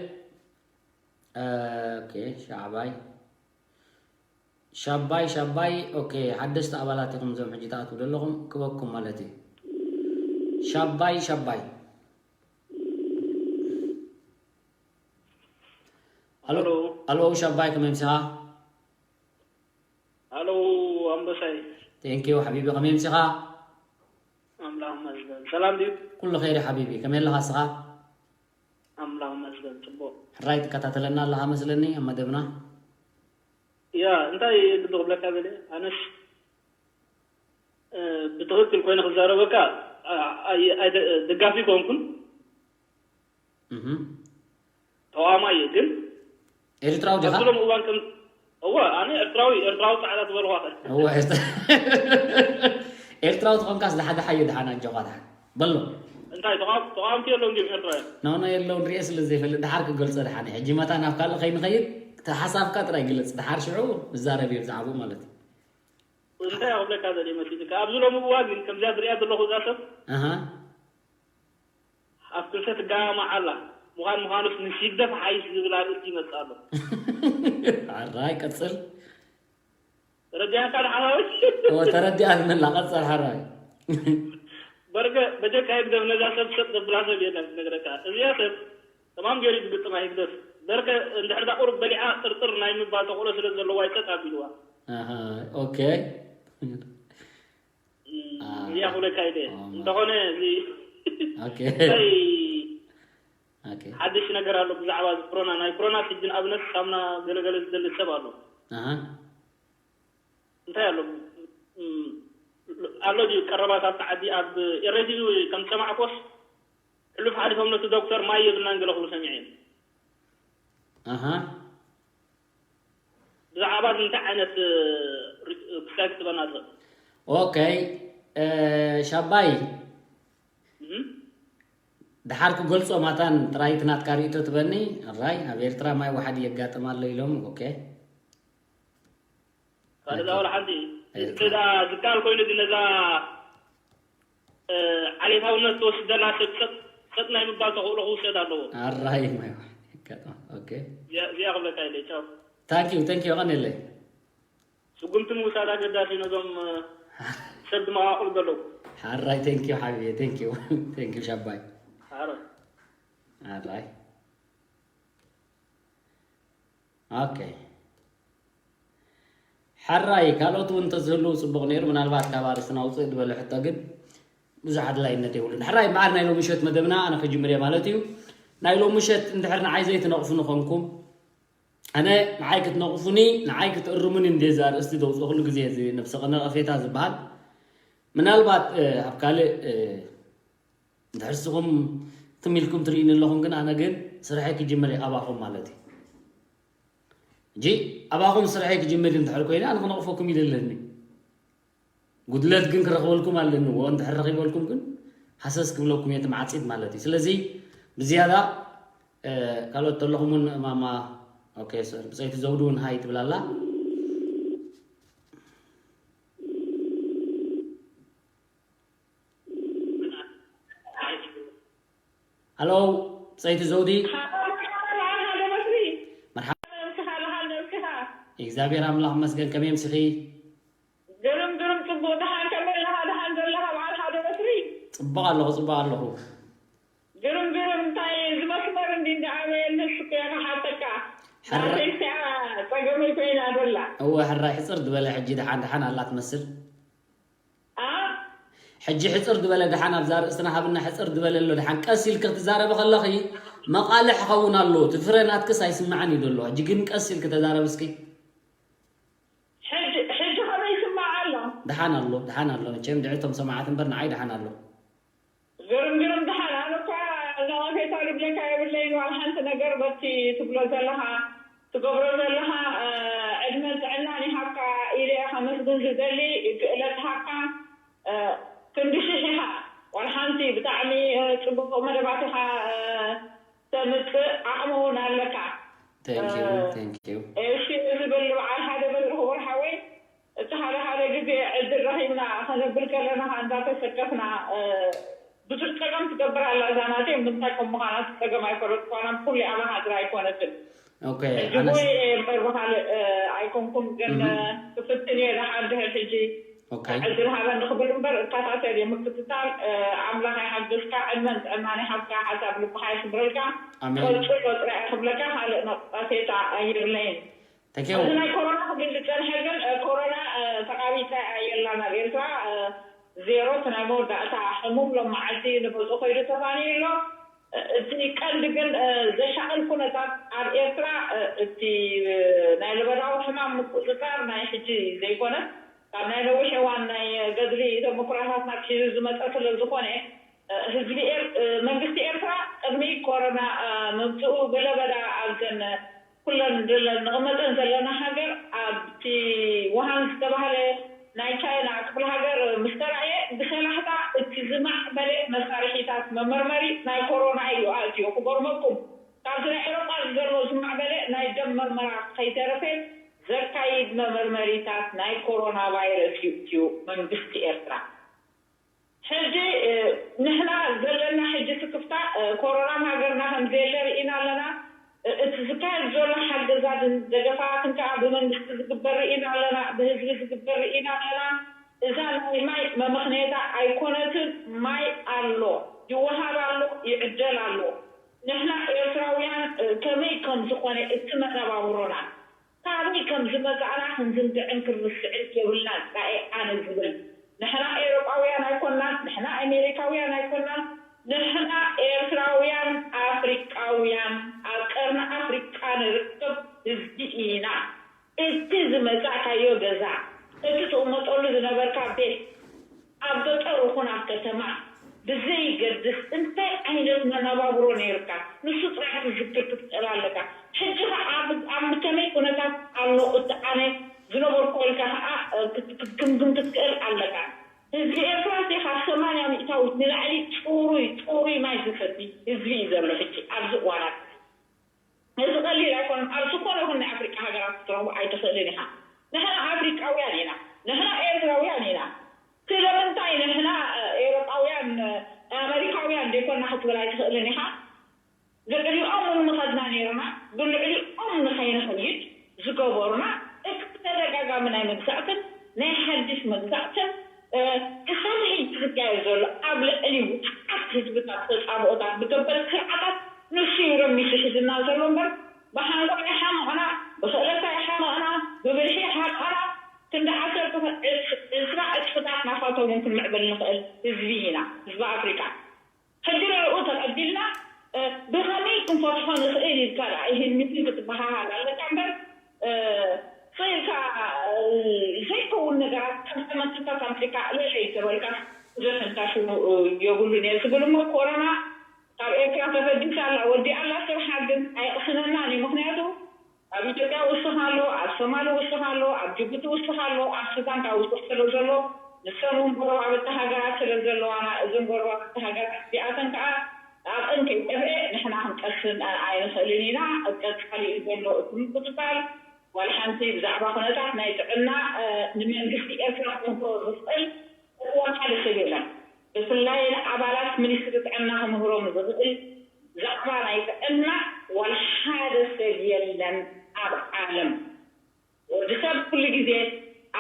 ኦኬ ሻዕባይ ሻባይ ሻባይ ኦኬ ሓደስቲ ኣባላት ኢኹም እዞም ሕጂ ትኣትዉ ዘለኹም ክበኩም ማለት እዩ ሻባይ ሻባይ ኣሎ ሻባይ ከመይ ምሲኻ ኣሎ ኣንበሳይ ቴንኪዩ ሓቢቢ ከመይ ምሲኻ ኣምላኽ መስገን ሰላም ድዩ ኩሉ ኸይሪ ሓቢቢ ከመይ ኣለኻ ስኻ ኣምላኽ መስገን ፅቡቅ ሕራይ ትከታተለና ኣለኻ መስለኒ ኣብ መደብና ያ እንታይ ግዲ ክብለካ ዘለ ኣነስ ብትኽክል ኮይነ ክዛረበካ ደጋፊ ኮንኩን ተቃዋማይ እየ ግን ኤርትራዊ ዲኻ? ኣብሎም እዋን ከም እወ ኣነ ኤርትራዊ ኤርትራዊ ፃዕዳ ዝበልኳኸ እወ ኤርትራ- ኤርትራዊ ተኾንካስ ዝሓደሓዮ ድሓን ኣጆኻ ድሓን በሎ። እንታይ ተቃወምቲ የለውን ድም ኤርትራውያን ኖኖ የለውን ሪኤ ስለ ዘይፈልጥ ድሓር ክገልጾ ድሓን ሕጂ መታ ናብ ካልእ ከይንኸይድ እቲ ሓሳብካ ጥራይ ግለጽ ድሓር ሽዑ ንዛረብ እየ ብዛዕባኡ ማለት እዩ። እንታይ ክብለካ ዘለ መሲልካ ኣብዚ ሎም እዋን ግን ከምዚኣ ዝሪኣ ዘለኹ እዛ ሰብ ኣሃ ኣብ ክልተ ትጋማዕ ኣላ ምዃን ምዃኑስ ንሲግደፍ ሓይሽ ዝብል ኣርእስቲ ይመፅእ ኣሎ ኣራይ ቀጽል ረዲኣካ ንሓራዊ እወ ተረዲኣ ዝመላ ቀጽል ሓራይ በርገ በጀካ ህግደፍ ነዛ ሰብ ሰጥ ዘብላ ሰብ የለን ነግረካ እዚኣ ሰብ ተማም ገይሩ ዝግጥማ ህግደፍ በርከ እንድሕር ዳ ቁሩብ በሊዓ ጥርጥር ናይ ምባል ተኽእሎ ስለ ዘለዋ ይሰጥ ኣቢልዋ ኣሃ ኦኬ እዚኣ ክብለካ ኢለ እንተኾነ እዚ ኦኬ እንታይ ኦኬ ሓድሽ ነገር ኣሎ ብዛዕባ እዚ ኮሮና ናይ ኮሮና ሕጂ ንኣብነት ሳምና ገለገለ ዝደሊ ሰብ ኣሎ ኣሃ እንታይ ኣሎ ኣሎ ድዩ ቀረባት ኣብቲ ዓዲ ኣብ ኤረዲዩ ከም ዝሰማዕኮስ ሕሉፍ ሓሊፎም ነቲ ዶክተር ማይ የብልናን ገለ ክብሉ ሰሚዐ እየ ኣሃ ብዛዕባ እዚ እንታይ ዓይነት ክስታይ ክትበና ትኽእል ኦኬ እ፣ ሻባይ እም? ድሓር ክገልጾ ማታን ጥራይ እቲ ናትካ ርእቶ ትበኒ ራይ ኣብ ኤርትራ ማይ ዋሓዲ የጋጥም ኣሎ ኢሎም ኦኬ ካልእ ዛ ወላ ሓንቲ እንተዳ ዝከኣል ኮይኑ ግን ነዛ እ፣ ዓሌታውነት ትወስድ ዘላ ሰብ ሰጥ ሰጥ ናይ ምባል ተኽእሎ ክውሰድ ኣለዎ ኣራይ ማይ ዋሓዲ የጋጥም ኦኬ እዚኣ እዚኣ ክብለካ ኢለ ቻው ታንኪዩ ታንኪዩ ቀኒለይ ስጉምቲ ምውሳድ ኣገዳሲ ነዞም እ፣ ሰብ ዝመቓቕሉ ዘለዉ ሓራይ ታንኪዩ ሓቢየ ታንኪዩ ታንኪዩ ሻባይ ሓረ ኣራይ ኦኬ ሓራይ ካልኦት እውን እንተዝህልው ፅቡቕ ነይሩ ምናልባት ካብ ኣርእስትና ውፅእ ዝበለ ሕቶ ግን ብዙሕ ኣድላይነት የብሉን ሕራይ በዓል ናይ ሎሚ ምሸት መደብና ኣነ ክጅምር እየ ማለት እዩ ናይ ሎሚ ምሸት እንድሕር ንዓይ ዘይትነቕፉ ንኾንኩም ኣነ ንዓይ ክትነቕፉኒ ንዓይ ክትእርሙኒ እንደ እዚ ኣርእስቲ ዘውፅኦ ኩሉ ግዜ እዚ ነብሰ ነቐፌታ ዝበሃል ምናልባት እ፣ ኣብ ካልእ እ፣ እንድሕር ንስኹም ትም ኢልኩም ትርእዩኒ ኣለኹም ግን ኣነ ግን ስርሐይ ክጅምር እየ ኣባኹም ማለት እዩ ሕጂ ኣባኹም ስርሐይ ክጅምር እንድሕር ኮይነ ኣነ ክነቕፈኩም ኢለ ኣለኒ ጉድለት ግን ክረኽበልኩም ኣለኒ ዎ እንድሕር ረኺበልኩም ግን ሃሰስ ክብለኩም እየ እቲ መዓፂት ማለት እዩ ስለዚ ብዝያዳ እ፣ ካልኦት ተለኹም እውን ማማ ኦኬ ሶሪ ብፀይቲ ዘውዲ እውን ሃይ ትብል ኣላ ሃሎ ፀይቲ ዘውዲ መርሓባ እግዚኣብሔር ኣምላኽ መስገን ከመይ ምስኺ ግርም ግርም ፅቡቅ ደሓን ከመይ ኣለኻ ደሓን ዘለኻ በዓል ሓደ በትሪ ፅቡቕ ኣለኹ ፅቡቕ ኣለኹ ግርም ግርም እንታይ እዚ መስመር እንዲ እንዳኣበየ ንሱ እኮ እያ ክሓተካ ናተይ እዚኣ ፀገመይ ኮይና ዘላ እወ ሕራይ ሕፅር ዝበለ ሕጂ ደሓን ደሓን ኣላ ትመስል ኣ ሕጂ ሕፅር ዝበለ ደሓን ኣብዛ ርእስትና ሃብና ሕፅር ዝበለ ኣሎ ደሓን ቀስ ኢልክ ክትዛረቢ ከለኺ መቓልሕ ኸውን ኣሎ እቲ ፍረ ናትክስ ኣይስምዐን እዩ ዘሎ ሕጂ ግን ቀስ ኢልክ ተዛረቢ እስኪ ሕጂ ሕጂ ከመይ ይስማዕ ኣሎ ደሓን ኣሎ ደሓን ኣሎ መቸም ድዕር እቶም ሰማዓት እምበር ንዓይ ደሓን ኣሎ ግርም ግርም ደሓን ኣነ እኳ ነቐፌታ ልብለካ የብለይን ዋላ ሓንቲ ነገር በቲ ትብሎ ዘለኻ ትገብሮ ዘለኻ ዕድመን ጥዕናን ይሃብካ ኢለ ከመስግን ዝደሊ ክእለት ሃብካ ክንዲ ሽሕ ኢኻ ዋላ ሓንቲ ብጣዕሚ ፅቡቅ መደባት ኢኻ ተምፅእ ዓቕሚ እውን ኣለካ Thank you, thank you. እሺ ዝብል በዓል ሓደ በል ክቡር ሓወይ እቲ ሓደ ሓደ ግዜ ዕድል ረኺብና ከነብል ከለና ከኣ እንዳተሰከፍና ብዙሕ ፀገም ትገብር ኣላ እዛ ናተይ ምንታይ ከም ምዃና እቲ ፀገም ኣይፈለጥኳናን ኩሉ ኣባኻ ጥራይ ኣይኮነትን Okay, ሕጂ ኣነስ እየ እምበር ብካልእ ኣይኮንኩን ግን ክፍትን እየ ደሓር ድሕር ሕጂ okay. ዕድል ሃበኒ ክብል እምበር እከታተል እየ ምክትታል ኣምላኽ ይሓግዝካ ዕድመን ጥዕናን ይሃብካ ሓሳብ ልብኻ ይስምረልካ ኣሜን። ቀፅሎ ጥራይ ክብለካ ካልእ ነቐፌታ የብለይን Thank you. እዚ ናይ ኮሮና ክብል ዝፀንሐ ግን እ፣ ኮሮና እ፣ ተቓቢፀ የላን ኣብ ኤርትራ እ፣ ዜሮ እቲ ናይ መወዳእታ ሕሙም ሎም መዓልቲ ንገዝኡ ከይዱ ተፋንዩ ኣሎ እ፣ እቲ ቀንዲ ግን እ፣ ዘሻቕል ኩነታት ኣብ ኤርትራ እ፣ እቲ እ፣ ናይ ለበዳዊ ሕማም ምቁፅፃር ናይ ሕጂ ዘይኮነስ ካብ ናይ ነዊሕ እዋን ናይ ገድሊ ተመኩራታትና ክሒዙ ዝመፀ ስለ ዝኾነ ህዝቢ ኤር- መንግስቲ ኤርትራ ቅድሚ ኮሮና ምምፅኡ ብለበዳ ኣብዘን ኩለን ዘለን ንቕመጠን ዘለና ሃገር ኣብቲ ውሃን ዝተባህለ ናይ ቻይና ክፍለ ሃገር ምስ ተራእየ ብሰላሕታ እቲ ዝማዕበለ መሳርሒታት መመርመሪ ናይ ኮሮና እዩ ኣእትዮ። ክገርመኩም ካብቲ ናይ ኤሮጳ ዝገርሞ ዝማዕበለ ናይ ደም መርመራ ከይተረፈ ዘካይድ መመርመሪታት ናይ ኮሮና ቫይረስ ይእትዩ መንግስቲ ኤርትራ። ሕጂ ንሕና ዘለና ሕጂ ስክፍታ ኮሮና ሃገርና ከምዘየለ ርኢና ኣለና። እቲ ዝካየድ ዘሎ ሓገዛትን ደገፋትን ከዓ ብመንግስቲ ዝግበር ርኢና ኣለና፣ ብህዝቢ ዝግበር ርኢና ኣለና። እዛ ናይ ማይ መመኽነየታ ኣይኮነትን። ማይ ኣሎ፣ ይወሃብ ኣሎ፣ ይዕደል ኣሎ። ንሕና ኤርትራውያን ከመይ ከም ዝኾነ እቲ መነባብሮና ካበይ ከም ዝመጻእና ክንዝንግዕን ክንርስዕን የብልናን ጥራየ ኣነ ዝብል። ንሕና ኤውሮጳውያን ኣይኮናን፣ ንሕና ኣሜሪካውያን ኣይኮናን፣ ንሕና ኤርትራውያን ኣፍሪቃውያን ኣብ ቀርኒ ኣፍሪቃ ንርከብ ህዝቢ ኢና። እቲ ዝመጻእካዮ ገዛ፣ እቲ ትቕመጠሉ ዝነበርካ ቤት፣ ኣብ ገጠር ይኹን ኣብ ከተማ ብዘይገድስ እንታይ ዓይነት መነባብሮ ነይርካ ንሱ ጥራሕ ክትዝክር ክትኽእል ኣለካ። ሕጂ ኸዓ ኣብ ኣብ ከመይ ኩነታት ኣሎ እቲ ኣነ ዝነበርኩ ኢልካ ኸዓ ክትግምግም ክትክእል ኣለካ። ህዝቢ ኤርትራ እቲ ካብ ሰማንያ ሚእታዊት ንላዕሊ ፅሩይ ፅሩይ ማይ ዝሰቲ ህዝቢ እዩ ዘሎ ሕጂ ኣብዚ እዋናት። እዚ ቀሊል ኣይኮነን። ኣብ ዝኾነ ይኹን ናይ ኣፍሪቃ ሃገራት ክትረኽቦ ኣይትኽእልን ኢኻ። ንሕና ኣፍሪቃውያን ኢና። ንሕና ኤርትራውያን ኢና። ስለምንታይ ንሕና ኤውሮጳውያን ኣመሪካውያን ዘይኮና ክትብል ኣይትኽእልን ኢኻ። ልዕሊኦም እውን ምኸድና ነይርና። ብልዕሊኦም ንኸይንኸይድ ዝገበሩና እቲ ተደጋጋሚ ናይ መግዛእትን ናይ ሓድሽ መግዛእትን ክሳብ ሕጂ ዝካየድ ዘሎ ኣብ ልዕሊ ውፅዓት ህዝብታት ተፃብኦታት ብገበርቲ ስርዓታት ንሱ እዩ ረሚሱ ሒዝና ዘሎ እምበር ብሓንቋ ይሓመቕና፣ ብኽእለታ ይሓመቕና፣ ብብልሒ ይሓመቕና ክንዲ ዓሰርተ ዕስራ ዕፅፍታት ናፋቶም እውን ክንምዕብል ንኽእል ህዝቢ ኢና፣ ህዝቢ ኣፍሪቃ። ሕጂ ንዕኡ ተቐቢልና ብኸመይ ክንፈትሖ ንኽእል ኢልካ ደኣ ይህልሚትን ክትበሃሃል ኣለካ እምበር ስኢልካ ዘይከውን ነገራት ከም ተመክርታት ኣምፂእካ ለለ ይተበልካ ብዙሕ እንታሽሙ የብሉን እየ ዝብል እሞ ኮረና ካብ ኤርትራ ተፈዲሳ ኣላ ወዲኣ ኣላ ስርሓ ግን ኣይቕስነናን እዩ ምክንያቱ ኣብ ኢትዮጵያ ውስኽ ኣሎ፣ ኣብ ሶማሊ ውስኽ ኣሎ፣ ኣብ ጅቡቲ ውስኽ ኣሎ፣ ኣብ ሱዳን ከዓ ውስኽ ስለ ዘሎ ንሰን እውን ጎረባብቲ ሃገራት ስለ ዘለዋና እዘን ጎረባብቲ ሃገራት እዚኣተን ከዓ ዓቐን ከይጠፍኤ ንሕና ክንቀስን ኣይንኽእልን ኢና። ቀፃሊ እዩ ዘሎ እቲ ምቁፅፃር። ዋላ ሓንቲ ብዛዕባ ኩነታት ናይ ጥዕና ንመንግስቲ ኤርትራ ክምህሮ ዝኽእል እዋን ሓደ ሰብ የለን። ብፍላይ ንኣባላት ሚኒስትሪ ጥዕና ክምህሮም ዝኽእል ዛዕባ ናይ ጥዕና ዋላ ሓደ ሰብ የለን ኣብ ዓለም። ወዲ ሰብ ኩሉ ግዜ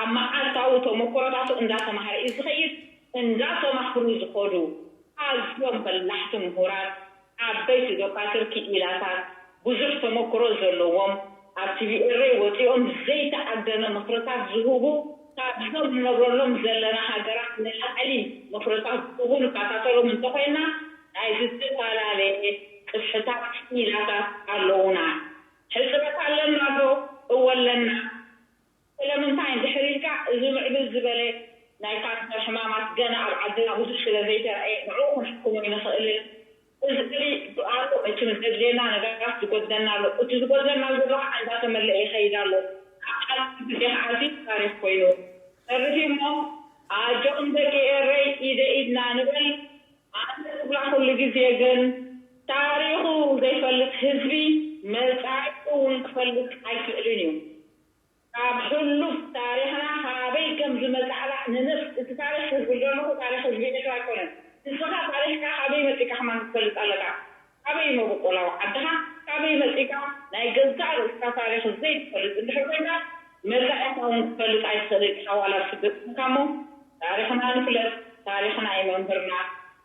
ኣብ መዓልታዊ ተመክሮታቱ እንዳተማሃረ እዩ ዝኸይድ። እንዳተማህሩ ዝኸዱ ኣዝዮም በላሕቲ ምሁራት፣ ዓበይቲ ዶካትር ክኢላታት፣ ብዙሕ ተመክሮ ዘለዎም፣ ኣብ ቲቪ ኤረይ ወጺኦም ዘይተኣደነ ምኽርታት ዝህቡ፣ ካብዞም ንነብረሎም ዘለና ሃገራት ንላዕሊ ምኽርታት ዝህቡ ንከታተሎም እንተኾይና ናይ ዝተፈላለየ ጽፍሕታት ክኢላታት ኣለዉና። ሕጽረት ኣለና ዶ? እወ ኣለና። ስለምንታይ እንድሕር ኢልካ፣ እዚ ምዕብል ዝበለ ናይ ካንሰር ሕማማት ገና ኣብ ዓድና ብዙሕ ስለ ዘይተራእየ፣ ንዕኡ ክንሕክሞ ኣይንኽእልን። እዚ እሊ ኣሎ፣ እቲ ዘድልየና ነገራት ዝጎድለና ኣሎ። እቲ ዝጎድለና ዘሎ ከዓ እንዳተመለአ ይኸይድ ኣሎ። ኣብ ሓንቲ ግዜ ከዓ እዚ ታሪኽ ኮይኑ ተርፍ እዩ እሞ፣ ኣጆኹም ደቂ ኤረይ፣ ኢደ ኢድና ንበል። ኣነ ዝብላ ኩሉ ግዜ ግን፣ ታሪኹ ዘይፈልጥ ህዝቢ መጻኢኡ እውን ክፈልጥ ኣይክእልን እዩ። ካብ ሕሉፍ ታሪኽና ካበይ ከም ዝመጻእና ንነፍስ እቲ ታሪኽ ክብል ዘለኹ ታሪኽ ህዝቢ ኤርትራ ኣይኮነን። ንስኻ ታሪኽካ ካበይ መጺእካ ከማን ክትፈልጥ ኣለካ። ካበይ መበቆላዊ ዓድኻ ካበይ መጺእካ ናይ ገዛእ ርእስካ ታሪኽ ዘይትፈልጥ እንድሕር ኮይንካ መጻኢኻ እውን ክትፈልጥ ኣይትኽእልን ኢኻ ዋላ ስደትካ እሞ ታሪኽና ንፍለጥ ታሪኽና እዩ መምህርና።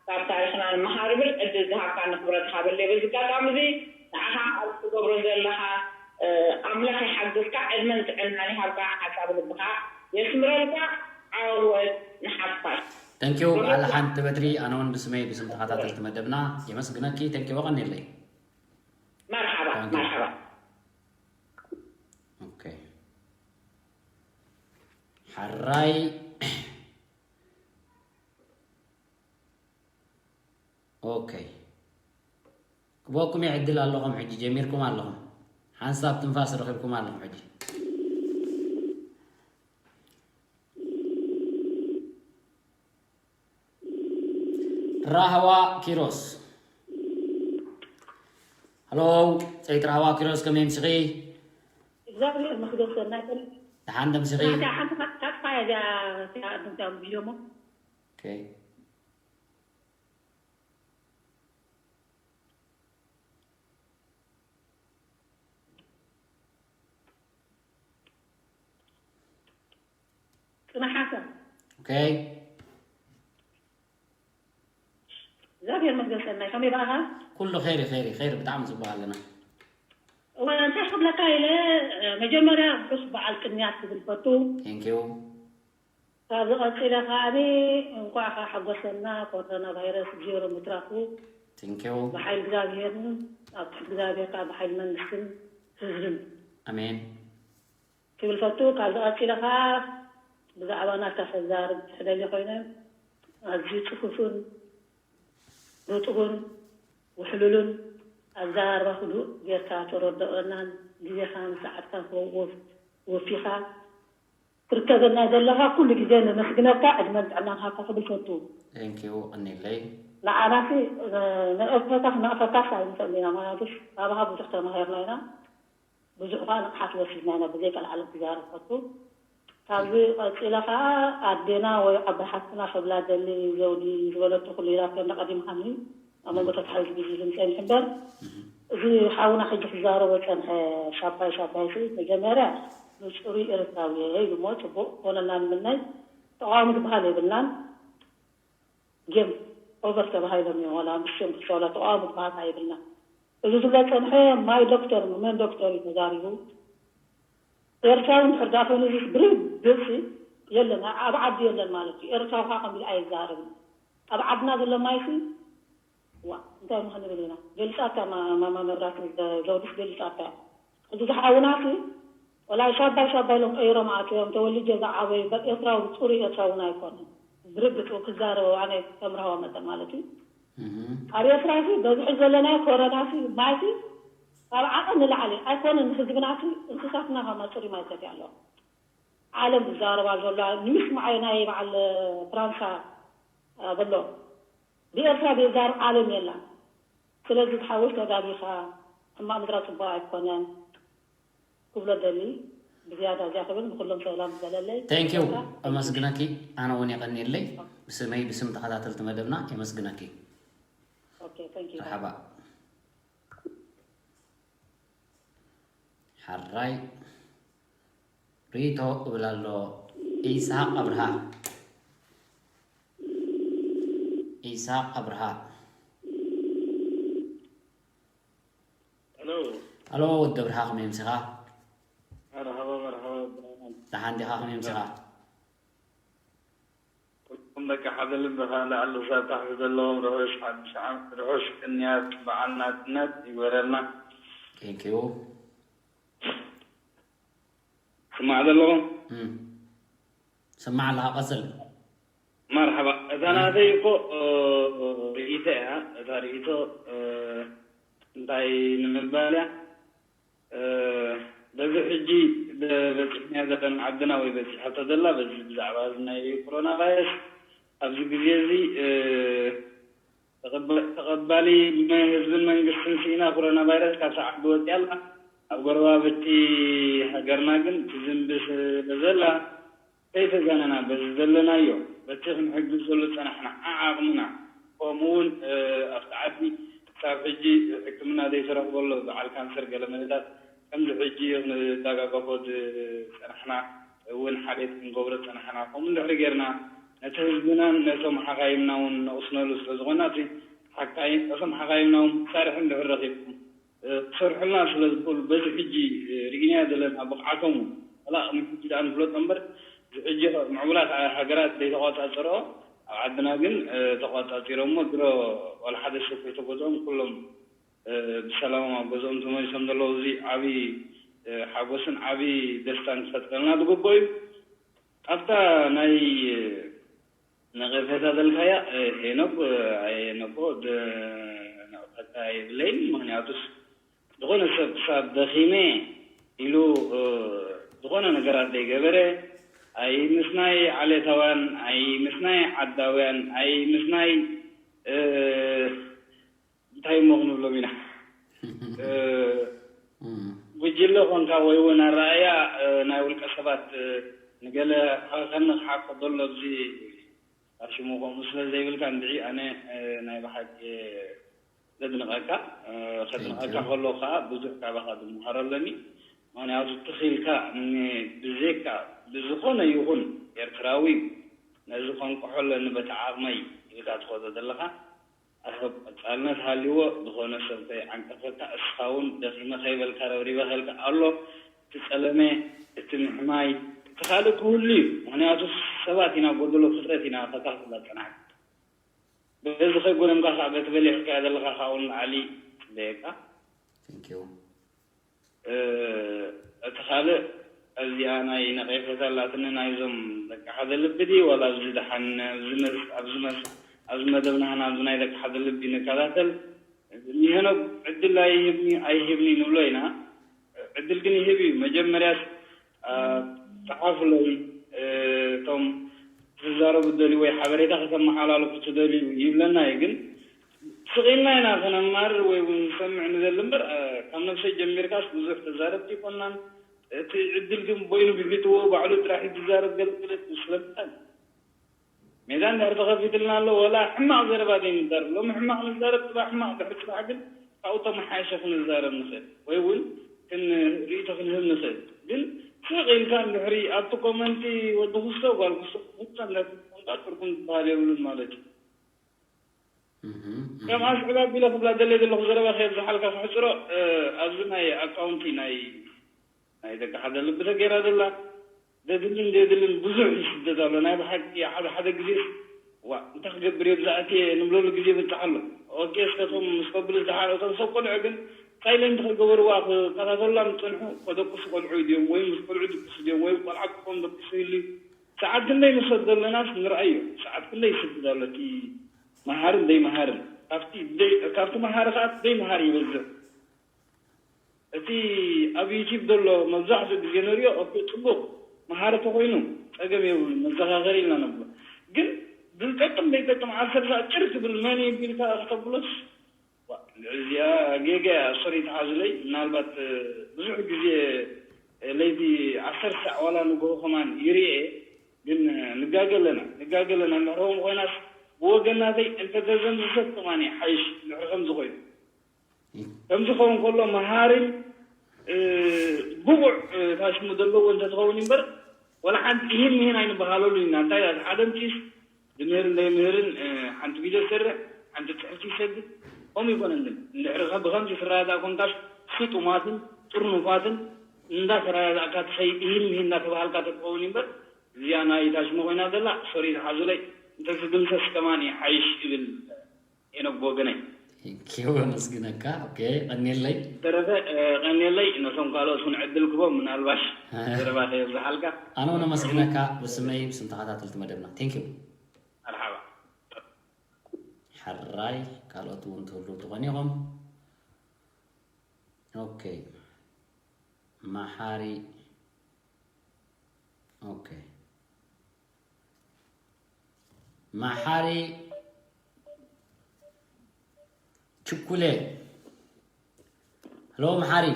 ካብ ታሪኽና ንመሃር እብል ዕድል ዝሃብካኒ ክብረት ሃበለይ በዚ ኣጋጣሚ እዚ ንዓኻ ኣብ ትገብሮ ዘለኻ ኣምላኽ ይሓግዝካ ዕድመን ጥዕናን ይሃብካ ሓሳብ ልብኻ የስምረልካ ዓወት ንሓፋሽ። Thank you በዓል ሓንቲ በድሪ ኣነ እውን ብስመይ ብስም ተኸታተልቲ መደብና የመስግነኪ thank you ቀኒለይ መርሓባ መርሓባ ሓራይ ሂበኩም እየ ዕድል ኣለኹም፣ ሕጂ ጀሚርኩም ኣለኹም። ሓንሳብ ትንፋስ ረኺብኩም ኣለኹም ሕጂ። ራህዋ ኪሮስ። ሃሎ፣ ጸይት ራህዋ ኪሮስ፣ ከመይ ኣምሲኺ? እግዚኣብሔር ይመስገን። ሰናይ ቀን። ደሓን ዶ ኣምሲኺ? ናታ ሓንቲ ካ-፣ ካጥፋ እያ እዚኣ፣ እዚኣ ቅድም እዚኣ ብዮሞ። ኦኬ። ጽናሓታ። ኦኬ። እግዚኣብሔር ይመስገን ሰናይ፣ ከመይ በኣኻ? ኩሉ ኸይሪ፣ ኸይሪ፣ ኸይሪ፣ ብጣዕሚ ጽቡቕ ኣለና። እወ፣ እንታይ ክብለካ ኢለ፣ መጀመርያ ርሑስ በዓል ቅንያት ክብል ፈቱ። Thank you። ካብዚ ቀጺለ ከኣ እንቋዕ ከኣ ሓጎሰና፣ ኮሮና ቫይረስ ዜሮ ምትራፉ Thank you። ብሓይሊ እግዚኣብሔርን ኣብ ትሕቲ እግዚኣብሔር ከኣ ብሓይሊ መንግስትን ህዝብን። ኣሜን። ክብል ፈቱ። ካብዚ ቀጺለ ከኣ ብዛዕባ ናትካ ከዛርብ ዝደሊ ኮይነ፣ ኣዝዩ ጽፉፍን ርጡብን ውሕሉልን ኣዘራርባ ህዱእ ጌርካ ተረድኦናን ግዜኻን ሰዓትካን ወፍ-፣ ወፊኻ ትርከበና ዘለኻ ኩሉ ግዜ ነመስግነካ፣ ዕድመን ጥዕናን ሃብካ ክብል ፈቱ። Thank you፣ ቀኒለይ። ንዓናሲ፣ ን-፣ ንእፈካ ክነእፈካስ ኣይንኽእልን ኢና፣ ምኽንያቱስ ካባኻ ብዙሕ ተማሂርና ኢና። ብዙሕ ከኣ ንቕሓት ወሲድና ኢና፣ ብዘይ ቀልዓለም ክዛረብ ፈቱ። ካብዚ ቀጺለ ከኣ ኣዴና ወይ ዓባይ ሓፍትና ክብላ ደሊ ዘውዲ ዝበለቶ ኩሉ ኢላቶ እንዳ ቀዲምካኒ ኣብ መንጎ ተታሒዙ ብዙ ዝምጸ ይምሕበር። እዚ ሓውና ሕጂ ክዛረቦ ጸንሐ ሻባይ ሻባይ ሲ መጀመርያ ንጽሩይ ኤርትራዊ እየ ኢሉ እሞ ጽቡቕ ኮነልና ንምነይ። ተቃዋሚ ዝበሃል የብልናን። ጌም ኦቨር ተባሂሎም እዮም ዋላ ምስ ሽም ክሻውላ ተቃዋሚ ዝበሃል ኣይብልና። እዚ ዝብሎ ጸንሐ ማይ ዶክተር መን ዶክተር እዩ ተዛሪቡ። ኤርትራዊ እንድሕር ደኣ ኮይኑ እዚ ብርግጽ የለን፣ ኣብ ዓዲ የለን ማለት እዩ። ኤርትራዊ ከኣ ከምዚ ኣይዛረብን። ኣብ ዓድና ዘሎ ማይሲ ዋ እንታይ ምኽንብል ኢና። ገሊጻታ ማ-፣ ማማ መብራህቲ ዘ-፣ ዘውድስ ገሊጻታ እያ። እዚ ዝሓውናሲ ወላይ ሻባይ ሻባይ ኢሎም ቀይሮም ኣትዮም ተወሊጀ ዝዓበዩ በ-፣ ኤርትራዊ ጽሩይ ኤርትራዊ እውን ኣይኮነን። ብርግጽ ክዛረበው ኣነ ከም ራህዋ መጠን ማለት እዩ። እህ። ኣብ ኤርትራሲ በዚ ሕጂ ዘለናዮ ኮረናሲ ማይሲ ካብ ዓቐን ንላዕሊ ኣይኮነን። ህዝብናሲ እንስሳትና ካብ ማይ ጽሩይ ማይ ይሰትያ ኣለዋ። ዓለም ዝዛረባ ዘለዋ ንምስማዓዮ ናይ በዓል ፍራንሳ በሎ ብኤርትራ ዘይዛረብ ዓለም የላን። ስለዚ ዝሓወይ ተጋጊኻ፣ ሕማቕ ምድራ ጽቡቕ ኣይኮነን ክብሎ ደሊ። ብዝያዳ እዚኣ ክብል ንኹሎም ሰላም ዝበለለይ። Thank you። የመስግነኪ። ኣነ እውን የቐንየለይ። ብስመይ ብስም ተኸታተልቲ መደብና የመስግነኪ። ኦኬ፣ thank you። መርሓባ። ሓራይ ሪቶ እብል ኣሎ። ኢስሃቅ ኣብርሃ። ኢስሃቅ ኣብርሃ። ሄሎ። ሄሎ፣ ወዲ ኣብርሃ፣ ከመይ ኣምሲኻ? መርሓባ፣ መርሓባ፣ ብርሃን። ደሓን ዲኻ? ከመይ ኣምሲኻ? ኩልኩም ደቂ ሓደ ልቢ፣ ካብ ላዕሊ ክሳብ ታሕቲ ዘለዎም ርሑስ ሓድሽ ዓመት፣ ርሑስ ቅንያት በዓል ናጽነት ይግበረልና። Thank you። ስማዕ ዘለኹም? እም። ስማዕ ኣለኻ፣ ቀጽል። መርሓባ። እታ ናተይ እኮ፣ እ፣ ርእይቶ እያ። እታ ርእይቶ፣ እ፣ እንታይ ንምባል እያ? እ፣ በዚ ሕጂ ደ-፣ በጺሕናያ ዘለና ዓድና ወይ በጺሓቶ ዘላ በዚ ብዛዕባ እዚ ናይ ኮሮና ቫይረስ ኣብዚ ግዜ እዚ፣ እ፣ ተቐባ-፣ ተቐባሊ ናይ ህዝብን መንግስትን ስኢና ኮሮና ቫይረስ ካብታ ዓዲ ወጺኣ ኣላ። ኣብ ጎረባብቲ ሃገርና ግን ትዝንቢ ስለ ዘላ ከይተጋነና በዚ ዘለናዮ በቲ ክንሕግዘሉ ዝጸናሕና ዓዓቕምና፣ ከምኡ እውን፣ እ፣ ኣብቲ ዓዲ ክሳብ ሕጂ ሕክምና ዘይተረኽበሉ በዓል ካንሰር ገለ መለታት ከምዚ ሕጂ ክንዳጋገፎ ዝጸናሕና እውን ሓልየት ክንገብሮ ዝጸናሕና። ከምኡ እንድሕሪ ጌርና ነቲ ህዝብናን ነቶም ሓኻይምና እውን ነቕስነሉ ስለ ዝኾና እቲ ሓካይ-፣ እቶም ሓኻይምና እውን ሳርሒ እንድሕር ረኺብኩም ክሰርሑልና ስለ ዝኽእሉ፣ በዚ ሕጂ ርኢናዮ ዘለና ብቕዓቶም፣ ዋላ ቅድሚ ሕጂ ደኣ ንፍለጦ እምበር፣ እዚ ሕጂ ምዕቡላት ሃገራት ዘይተቋጻጸርኦ፣ ኣብ ዓድና ግን ተቋጻጺሮሞ፣ ድሮ ዋላ ሓደ ሰብ ከይተጎድኦም ኩሎም ብሰላሞም ኣብ ገዝኦም ተመሊሶም ዘለዉ፣ እዚ ዓቢ ሓጎስን ዓቢ ደስታን ክፈጥረልና ዝግብኦ እዩ። ኣብታ ናይ ነቐፌታ ዘልካያ፣ ሄኖክ፣ ኣየ ሄኖኮ፣ ደ-፣ በቃ የብለይን። ምክንያቱስ ዝኾነ ሰብ ክሳብ ደኺመ ኢሉ፣ እ፣ ዝኾነ ነገራት ዘይገበረ፣ ኣይ ምስ ናይ ዓሌታውያን፣ ኣይ ምስ ናይ ዓዳውያን፣ ኣይ ምስ ናይ፣ እ፣ እንታይ እሞ ክንብሎም ኢና? እ፣ እም። ጉጅለ ኾንካ ወይ እውን ኣረኣእያ፣ እ፣ ናይ ውልቀ ሰባት፣ እ፣ ንገለ ከ-፣ ከንቕሓ ከሎ ኣብዚ ኣብ ሽሙ ከምኡ ስለ ዘይብልካ እንድዒ ኣነ፣ እ፣ ናይ ብሓቂ ዘድንቐካ፣ እ፣ ከድንቐካ ከሎ ከዓ ብዙሕ ካባኻ ዝመሃሮ ኣለኒ። ምኽንያቱ ትኺልካ ን-፣ ብዘይካ ብዝኾነ ይኹን ኤርትራዊ ነዚ ከንቅሖ ኣለኒ በቲ ዓቕመይ ኢልካ ትኸዶ ዘለኻ። ኣሰብ ቀጻልነት ሃልይዎ፣ ዝኾነ ሰብ ከይዓንቀፈካ፣ እስኻ እውን ደኺመ ከይበልካ፣ ረብሪበ ከልካ ኣሎ። እቲ ጸለመ፣ እቲ ምሕማይ፣ እቲ ካልእ ክህሉ እዩ። ምኽንያቱ ሰባት ኢና፣ ጎደሎ ፍጥረት ኢና፣ ከካፍላ ጸናሕካ። በዚ ከይጎደምካ ከዓ በቲ በሊሕካዮ ዘለኻ ካብኡ ንላዕሊ ይጽበየካ። Thank you። እ፣ እቲ ካልእ ኣብዚኣ ናይ ነቐፌታ ኣላትኒ ናይዞም ደቂ ሓደ ልቢ ድዩ ዋላ ኣብዚ ደሓን ኣብዚ መስ-፣ ኣብዚ መስ-፣ ኣብዚ መደብና ህና ኣብዚ ናይ ደቂ ሓደ ልቢ ንከታተል። ንሄኖክ ዕድል ኣይህብኒ ኣይህብኒ ንብሎ ኢና። ዕድል ግን ይህብ እዩ። መጀመርያስ፣ አ፣ ጸሓፉለይ፣ እ፣ እቶም ክትዛረቡ ትደልዩ ወይ ሓበሬታ ከተመሓላልፉ ትደልዩ ይብለና እዩ። ግን ስቕ ኢልና ኢና ከነማርር ወይ እውን ንሰምዕ ንደሊ እምበር፣ እ፣ ካብ ነብሰይ ጀሚርካስ ብዙሕ ተዛረብቲ ኣይኮናን። እቲ ዕድል ግን በይኑ ብፊትዎ ባዕሉ ጥራሕ እዩ ዝዛረብ ገለ ገለ ስለምንታይ? ሜዳ እንድሕር ተኸፊትልና ኣሎ፣ ወላ ሕማቕ ዘረባ ዘይንዛረብ። ሎሚ ሕማቕ ንዛረብ፣ ጽባሕ ሕማቕ፣ ድሕሪ ጽባሕ ግን ካብኡ ተመሓየሸ ክንዛረብ ንኽእል። ወይ እውን ክን-፣ ርእይቶ ክንህብ ንኽእል። ግን ስቕ ኢልካ እንድሕሪ ኣብቲ ኮመንቲ ወዲ ክስቶ ጓል ክስቶ ብቻ እንዳትንቀሳቐስ ትርጉም ዝበሃል የብሉን ማለት እዩ። እህ፣ እህ። ከም ኣስዕብ ኣቢለ ክብላ ደለየ ዘለኹ ዘረባ ከየብዝሓልካ ክሕጽሮ፣ እ፣ ኣብዚ ናይ ኣካውንቲ ናይ፣ ናይ ደቂ ሓደ ልቢ ተገይራ ዘላ። ዘድልን ዘየድልን ብዙሕ ይስደድ ኣሎ። ናይ ብሓቂ ሓደ፣ ሓደ ግዜ ዋ፣ እንታይ ክገብር እየ ብዝኣትየ ንብለሉ ግዜ ይበጽሕ ኣሎ። ኦኬ፣ እስከ እቶም ምስ ከብሉ ዝደሓር፣ እቶም ሰብ ቆልዑ ግን ሳይለንት ከይገበርዋ ክከታተሉላ ምጸንሑ፣ ከደቅሱ ቆልዑ ድዮም ወይ ምስ ቆልዑ ድቅሱ ድዮም ወይ ቆልዓ ክኾን ደቂሱ ይህሉ። ሰዓት ክንደይ ንሰዶ ኣለናስ ንርኣዮ። ሰዓት ክንደይ ይስደድ ኣሎ እቲ መሃርን ዘይመሃርን። ካብቲ ደይ-፣ ካብቲ መሃሪ ከኣ እቲ ዘይመሃሪ ይበዝሕ። እቲ ኣብ ዩቲዩብ ዘሎ መብዛሕትኡ ግዜ ንሪኦ፣ ኦኬ፣ ጽቡቕ መሃሪ ተኾይኑ ጸገም የብሉን፣ መዘኻኸሪ ኢልና ነብሎ። ግን ዝጠቅም ዘይጠቅም ዓሰርተ ሰዓት ጭር ክብል መን እዩ ቢልካ ከተብሎስ፣ ዋ፣ እዚኣ ጌጋ እያ፣ ሶሪ ተሓዙለይ። ምናልባት፣ እ፣ ብዙሕ ግዜ፣ እ፣ ለይቲ ዓሰርተ ሰዓት ዋላ ንግሆ ከማን ይርኤ፣ ግን፣ እ፣ ንጋገ ኣለና፣ ንጋገ ኣለና። እንድሕር ከምኡ ኮይናስ ብወገናተይ እንተተዘምዝሰት ከማን እዩ ሓይሽ፣ እንድሕር ከምዚ ኮይኑ። ከምዚ ክኸውን ከሎ መሃርን፣ እ፣ ብቑዕ፣ እ፣ ታሽሙ ዘለዎ እንተትኸውን እምበር፣ ዋላ ሓንቲ ኢሂን ምሂን ኣይንበሃለሉ ኢና። እንታይ እያ፣ ሓደ ምቺስ ዝምህርን ዘይምህርን፣ እ፣ ሓንቲ ቪድዮ ዝሰርሕ፣ ሓንቲ ጽሕፍቲ ይሰድድ፣ ከምኡ ይኮነን። ግን እንድሕሪ ከ ብኸምዚ ትረዳዳእ ኮንካስ ስጡማትን ጥርኑፋትን እንዳተረዳዳእካ ትኸይድ፣ ኢሂን ምሂን እንዳተባሃልካ ተትኸውን እምበር፣ እዚኣ ናይ ታሽሙ ኮይና ዘላ፣ ሶሪ ዝሓዙለይ፣ እንተትድምሰስ ከማን ይሓይሽ ይብል። ሄኖክ ብወገነይ። ቴንኪው፣ ኣመስግነካ። ኦኬ፣ ቀኒየለይ። ተረፈ፣ እ፣ ቀኒየለይ። ነቶም ካልኦት እውን ዕድል ክቦም፣ ምናልባሽ እ። ዘረባ ከየብዝሓልካ። ኣነ እውን ኣመስግነካ ብስመይ ብስም ተኸታተልቲ መደብና። ቴንኪው። መርሓባ። ሕራይ፣ ካልኦት እውን ትህልዉ ትኾኑ ኢኹም። ኦኬ። መሓሪ። ኦኬ። መሓሪ ችኩሌ። ሄሎ መሓሪ።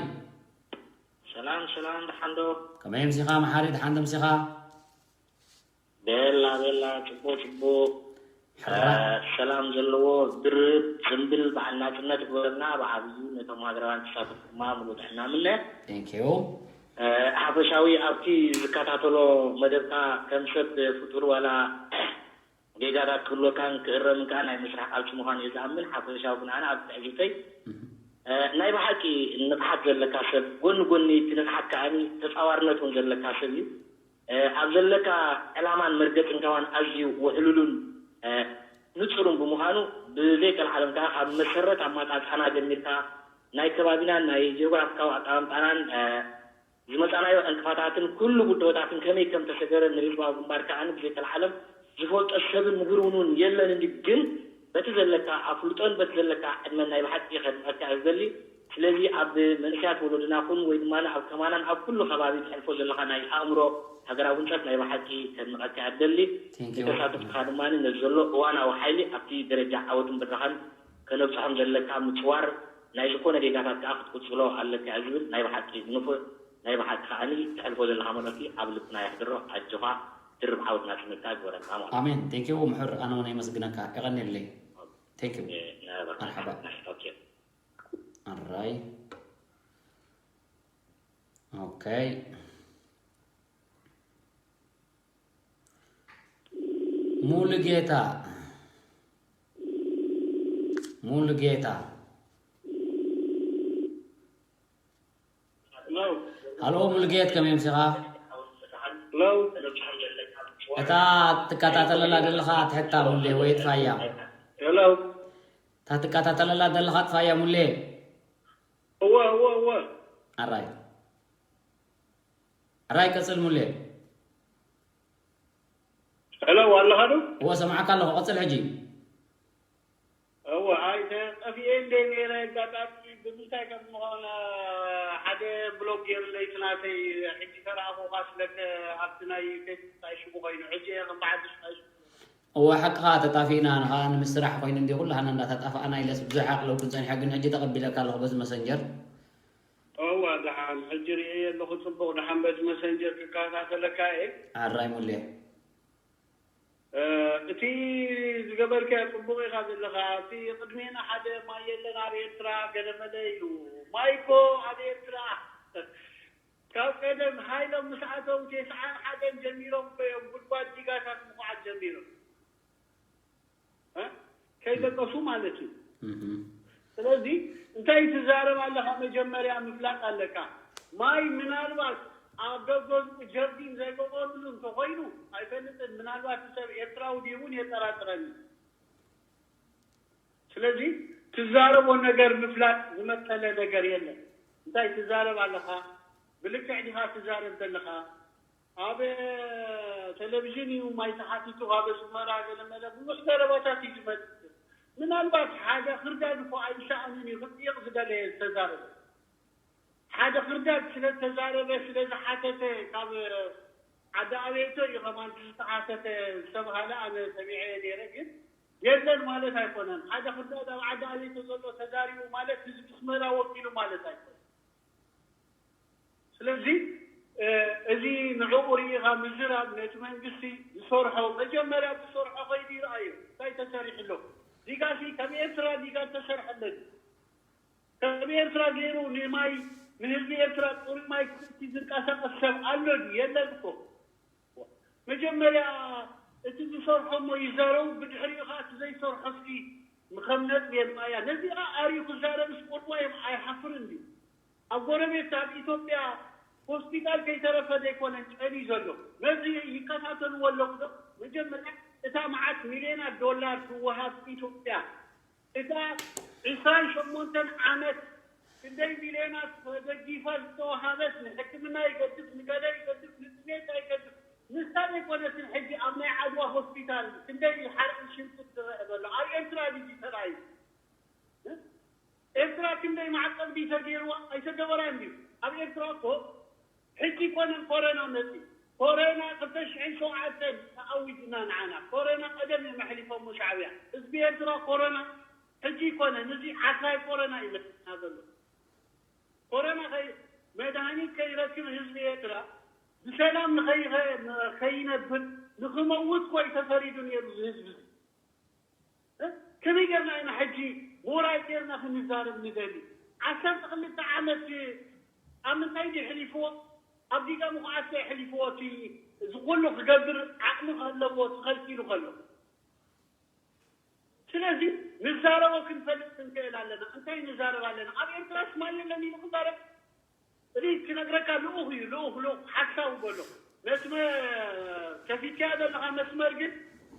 ሰላም፣ ሰላም፣ ደሓን ዶ? ከመይ ኣምሲኻ መሓሪ? ደሓን ዶ ኣምሲኻ? ቤላ፣ ቤላ፣ ጽቡቕ፣ ጽቡቕ። ሕራይ። እ፣ ሰላም ዘለዎ ድርብ ጽምብል በዓል ናጽነት ይግበረልና። ብዓብዩ ነቶም ሃገራውያን ተሳተፍቲ ድማ ምሉእ ጥዕና ምነ። Thank you። እ፣ ሓፈሻዊ ኣብቲ ዝከታተሎ መደብካ ከም ሰብ ፍጡር ዋላ ጌጋታት ክህልወካን ክእረምን ከኣ ናይ ምስራሕ ቃልሲ ምዃኑ እየ ዝኣምን። ሓፈሻዊ ግን ኣነ ኣብ ትዕዝብተይ፣ እህ። እ፣ ናይ ብሓቂ ንቕሓት ዘለካ ሰብ፣ ጎኒ ጎኒ እቲ ንቕሓት ከኣ ተጻዋርነት እውን ዘለካ ሰብ እዩ። እ፣ ኣብ ዘለካ ዕላማን መርገጽን ከማን ኣዝዩ ውሕሉልን፣ እ፣ ንጹርን ብምዃኑ፣ ብዘይቀልዓለም ከኣ ካብ መሰረት ኣማጻጽኣና ጀሚርካ ናይ ከባቢናን ናይ ጂኦግራፊካዊ ኣቀማምጣናን፣ እ፣ ዝመጻናዮ ዕንቅፋታትን ኩሉ ብድሆታትን ከመይ ከም ተሰገረ ንህዝባዊ ግንባር ከኣ ብዘይቀልዓለም ዝፈልጦ ሰብን ምሁርን እውን የለን እንዲ። ግን በቲ ዘለካ ኣፍልጦን በቲ ዘለካ ዕድመን ናይ ብሓቂ ከድንቐካ እየ ዝደሊ። ስለዚ ኣብ መንእሰያት ወለድና ኩን ወይ ድማ ኣብ ከማናን ኣብ ኩሉ ከባቢ ተሕልፎ ዘለኻ ናይ ኣእምሮ ሃገራዊ ህንጸት ናይ ብሓቂ ከድንቐካ እየ ዝደሊ። ንተሳተፍትኻ ድማ ነዚ ዘሎ እዋናዊ ሓይሊ ኣብቲ ደረጃ ዓወትን ብራኸን ከነብጽሖም ዘለካ ምጽዋር ናይ ዝኾነ ጌጋታት ከኣ ክትቅጽሎ ኣለካ እየ ዝብል ናይ ብሓቂ ንፉዕ ናይ ብሓቂ ከኣ ተሕልፎ ዘለኻ መልእኽቲ ኣብ ልብና የሕድሮ። ኣጆኻ ድርብ ዓወት ናጽነትካ ግበረልና ማለት እዩ። ኣሜን። Thank you ምሑር፣ ኣነ እውን የመስግነካ። የቐንየለይ። Thank you። መርሓባ። ኣራይ። ኦኬ። ሙሉጌታ፣ ሙሉጌታ። ሃሎ ሙሉጌት፣ ከመይ ምሲኻ? እታ ትከታተለላ ዘለኻ ትሕታ ሙሌ ወይ እጥፋያ። እታ ትከታተለላ ዘለኻ እጥፋያ ሙሌ። እወ፣ እወ፣ እወ። ኣራይ። ኣራይ ቀጽል ሙሌ። ሄሎ፣ ኣለኻ ዶ? እወ፣ ሰማዕካ ኣለኹ። ቀጽል ሕጂ። እወ፣ ኣይ፣ ተ-፣ ጠፊኤ እንደ ነይረ ኣጋጣሚ ብምንታይ ከም ዝኾነ ሓደ ብሎግ ገይሩለይ እቲ ናተይ፣ ሕጂ ተረኣኹኻ ስለከ ኣብቲ ናይ ፌስቡክ እንታይ ሽሙ ኮይኑ፣ ሕጂ እየ ከም በዓል ሽሙ እንታይ ሽሙ። እወ፣ ሓቅኻ ተጣፊእና፣ ንኸኣ ንምስራሕ ኮይኑ እንዲ ኩላህና እንዳተጣፋእና ኢለስ ብዙሕ ኣቕለልኩ ጸኒሐ፣ ግን ሕጂ ተቐቢለካ ኣለኹ በዚ መሰንጀር። እወ፣ ደሓን፣ ሕጂ ርእየ ኣለኹ፣ ጽቡቕ፣ ደሓን በዚ መሰንጀር ክከታተለካ እየ። ኣራይ ሙሌ። እ፣ እቲ ዝገበርካዮ ጽቡቕ ኢኻ ዘለኻ። እቲ ቅድሜና ሓደ ማይ የለን ኣብ ኤርትራ ገለ መለ ኢሉ። ማይ እኮ ኣብ ኤርትራ ካብ ቀደም ሃይሎም ምስ ኣተው ተስዓን ሓደን ጀሚሮም እኮ እዮም ጉድጓድ ዲጋታት ምኹዓት ጀሚሮም። እ? ከይደቀሱ ማለት እዩ። እህ። ስለዚ እንታይ ትዛረብ ኣለኻ መጀመርያ ምፍላጥ ኣለካ። ማይ ምናልባት ኣብ ገገዝኡ ጀርዲን ዘይገበሩሉ እንተኾይኑ ኣይፈልጥን። ምናልባት ሰብ ኤርትራዊ ድዩ እውን የጠራጥረኒ። ስለዚ ትዛረቦ ነገር ምፍላጥ ዝመጠለ ነገር የለን። እንታይ ትዛረብ ኣለኻ? ብልክዕ ዲኻ ትዛረብ ዘለኻ? ኣብ ቴሌቪዥን እዩ ማይ ተሓቲቱ፣ ኣብ ኣስመራ ገለመለ ብዙሕ ዘረባታት እዩ ዝመጽእ። ምናልባት ሓደ ክርዳድ እኮ ኣይሰኣንን እዩ ክጥይቕ ዝደለየ ዝተዛረበ። ሓደ ክርዳድ ስለ ዝተዛረበ፣ ስለ ዝሓተተ፣ ካብ ዓዲ ኣቤቶ እዩ ከማን ዝተሓተተ ዝተባሃለ ኣነ ሰሚዐ ነይረ። ግን የለን ማለት ኣይኮነን። ሓደ ክርዳድ ኣብ ዓዲ ኣቤቶ ዘሎ ተዛሪቡ ማለት ህዝቢ ኣስመራ ወኪሉ ማለት ኣይኮነን። ስለዚ፣ እ፣ እዚ ንዕኡ ርኢኻ ምዝራብ ነቲ መንግስቲ ዝሰርሖ፣ መጀመርያ ዝሰርሖ ከይዱ ይርኣዮ። እንታይ ተሰሪሑ ኣሎ? ዲጋሲ ከም ኤርትራ ዲጋ ተሰርሐለን። ከም ኤርትራ ገይሩ ንማይ፣ ንህዝቢ ኤርትራ ጽሩይ ማይ ክእቲ ዝንቀሳቐስ ሰብ ኣሎ ድዩ? የለን እኮ። መጀመርያ እቲ ዝሰርሖ እሞ ይዛረቡ፣ ብድሕሪኡ ኸዓ እቲ ዘይሰርሖ እስኪ ከም ነጥቢ የምጻእያ። ነዚኣ ኣርዩ ክዛረብስ ቁርባ እዮም ኣይሓፍርን ድዩ? ኣብ ጎረቤት ኣብ ኢትዮጵያ ሆስፒታል ከይተረፈ ዘይኮነን ጨልዩ ዘሎ። ነዚ ይከታተልዎ ኣለኹ ዶ? መጀመርያ እታ መዓት ሚልዮናት ዶላር ትወሃብ ኢትዮጵያ፣ እታ ዕስራን ሸሞንተን ዓመት ክንደይ ሚልዮናት ተደጊፋ ዝተወሃበት፣ ንሕክምና ይገድፍ፣ ንገለ ይገድፍ፣ ንጥሜት ይገድፍ፣ ንሳ ዘይኮነትን ሕጂ ኣብ ናይ ዓድዋ ሆስፒታል ክንደይ ሓርቅን ሽንጥን ዝረአ ዘሎ ኣብ ኤርትራ ድዩ ተራእዩ? ኤርትራ ክንደይ ማዕቀብ ድዩ ተገይርዋ? ኣይተገበራን ድዩ? ኣብ ኤርትራ እኮ ሕጂ ኮነ ኮረና መጺ። ኮረና ክልተ ሽሕን ሸውዓተን ተኣዊጅና ንዓና። ኮረና ቀደም እዮም ኣሕሊፎሞ ሻዕብያ። ህዝቢ ኤርትራ ኮረና ሕጂ ኮነ፣ ንዚ ዓስራይ ኮረና እዩ መጺና ዘሎ። ኮረና ከይ-፣ መድሃኒት ከይረክብ ህዝቢ ኤርትራ ብሰላም ንኸይኸ-፣ ንኸይነብር ንኽመውት ኮይ ተፈሪዱ ነይሩ እዚ ህዝቢ እዚ። እ? ከመይ ጌርና ኢና ሕጂ ሞራል ጌርና ክንዛረብ ንደሊ? ዓሰርተ ክልተ ዓመት ኣብ ምንታይ ድዩ ሕሊፍዎ? ኣብ ዲጋ ምኹዓት ከ ሕሊፍዎ? እቲ እዚ ኩሉ ክገብር ዓቕሚ ከለዎ ተኸልኪሉ ከሎ። ስለዚ ንዛረቦ ክንፈልጥ ክንክእል ኣለና። እንታይ ንዛረብ ኣለና? ኣብ ኤርትራ ስማይ የለን ኢሉ ክዛረብ? እዚ ክነግረካ ልኡኽ እዩ፣ ልኡኽ፣ ልኡኽ ሓሳዊ በሎ። መስመ-፣ ከፊትካዮ ዘለኻ መስመር ግን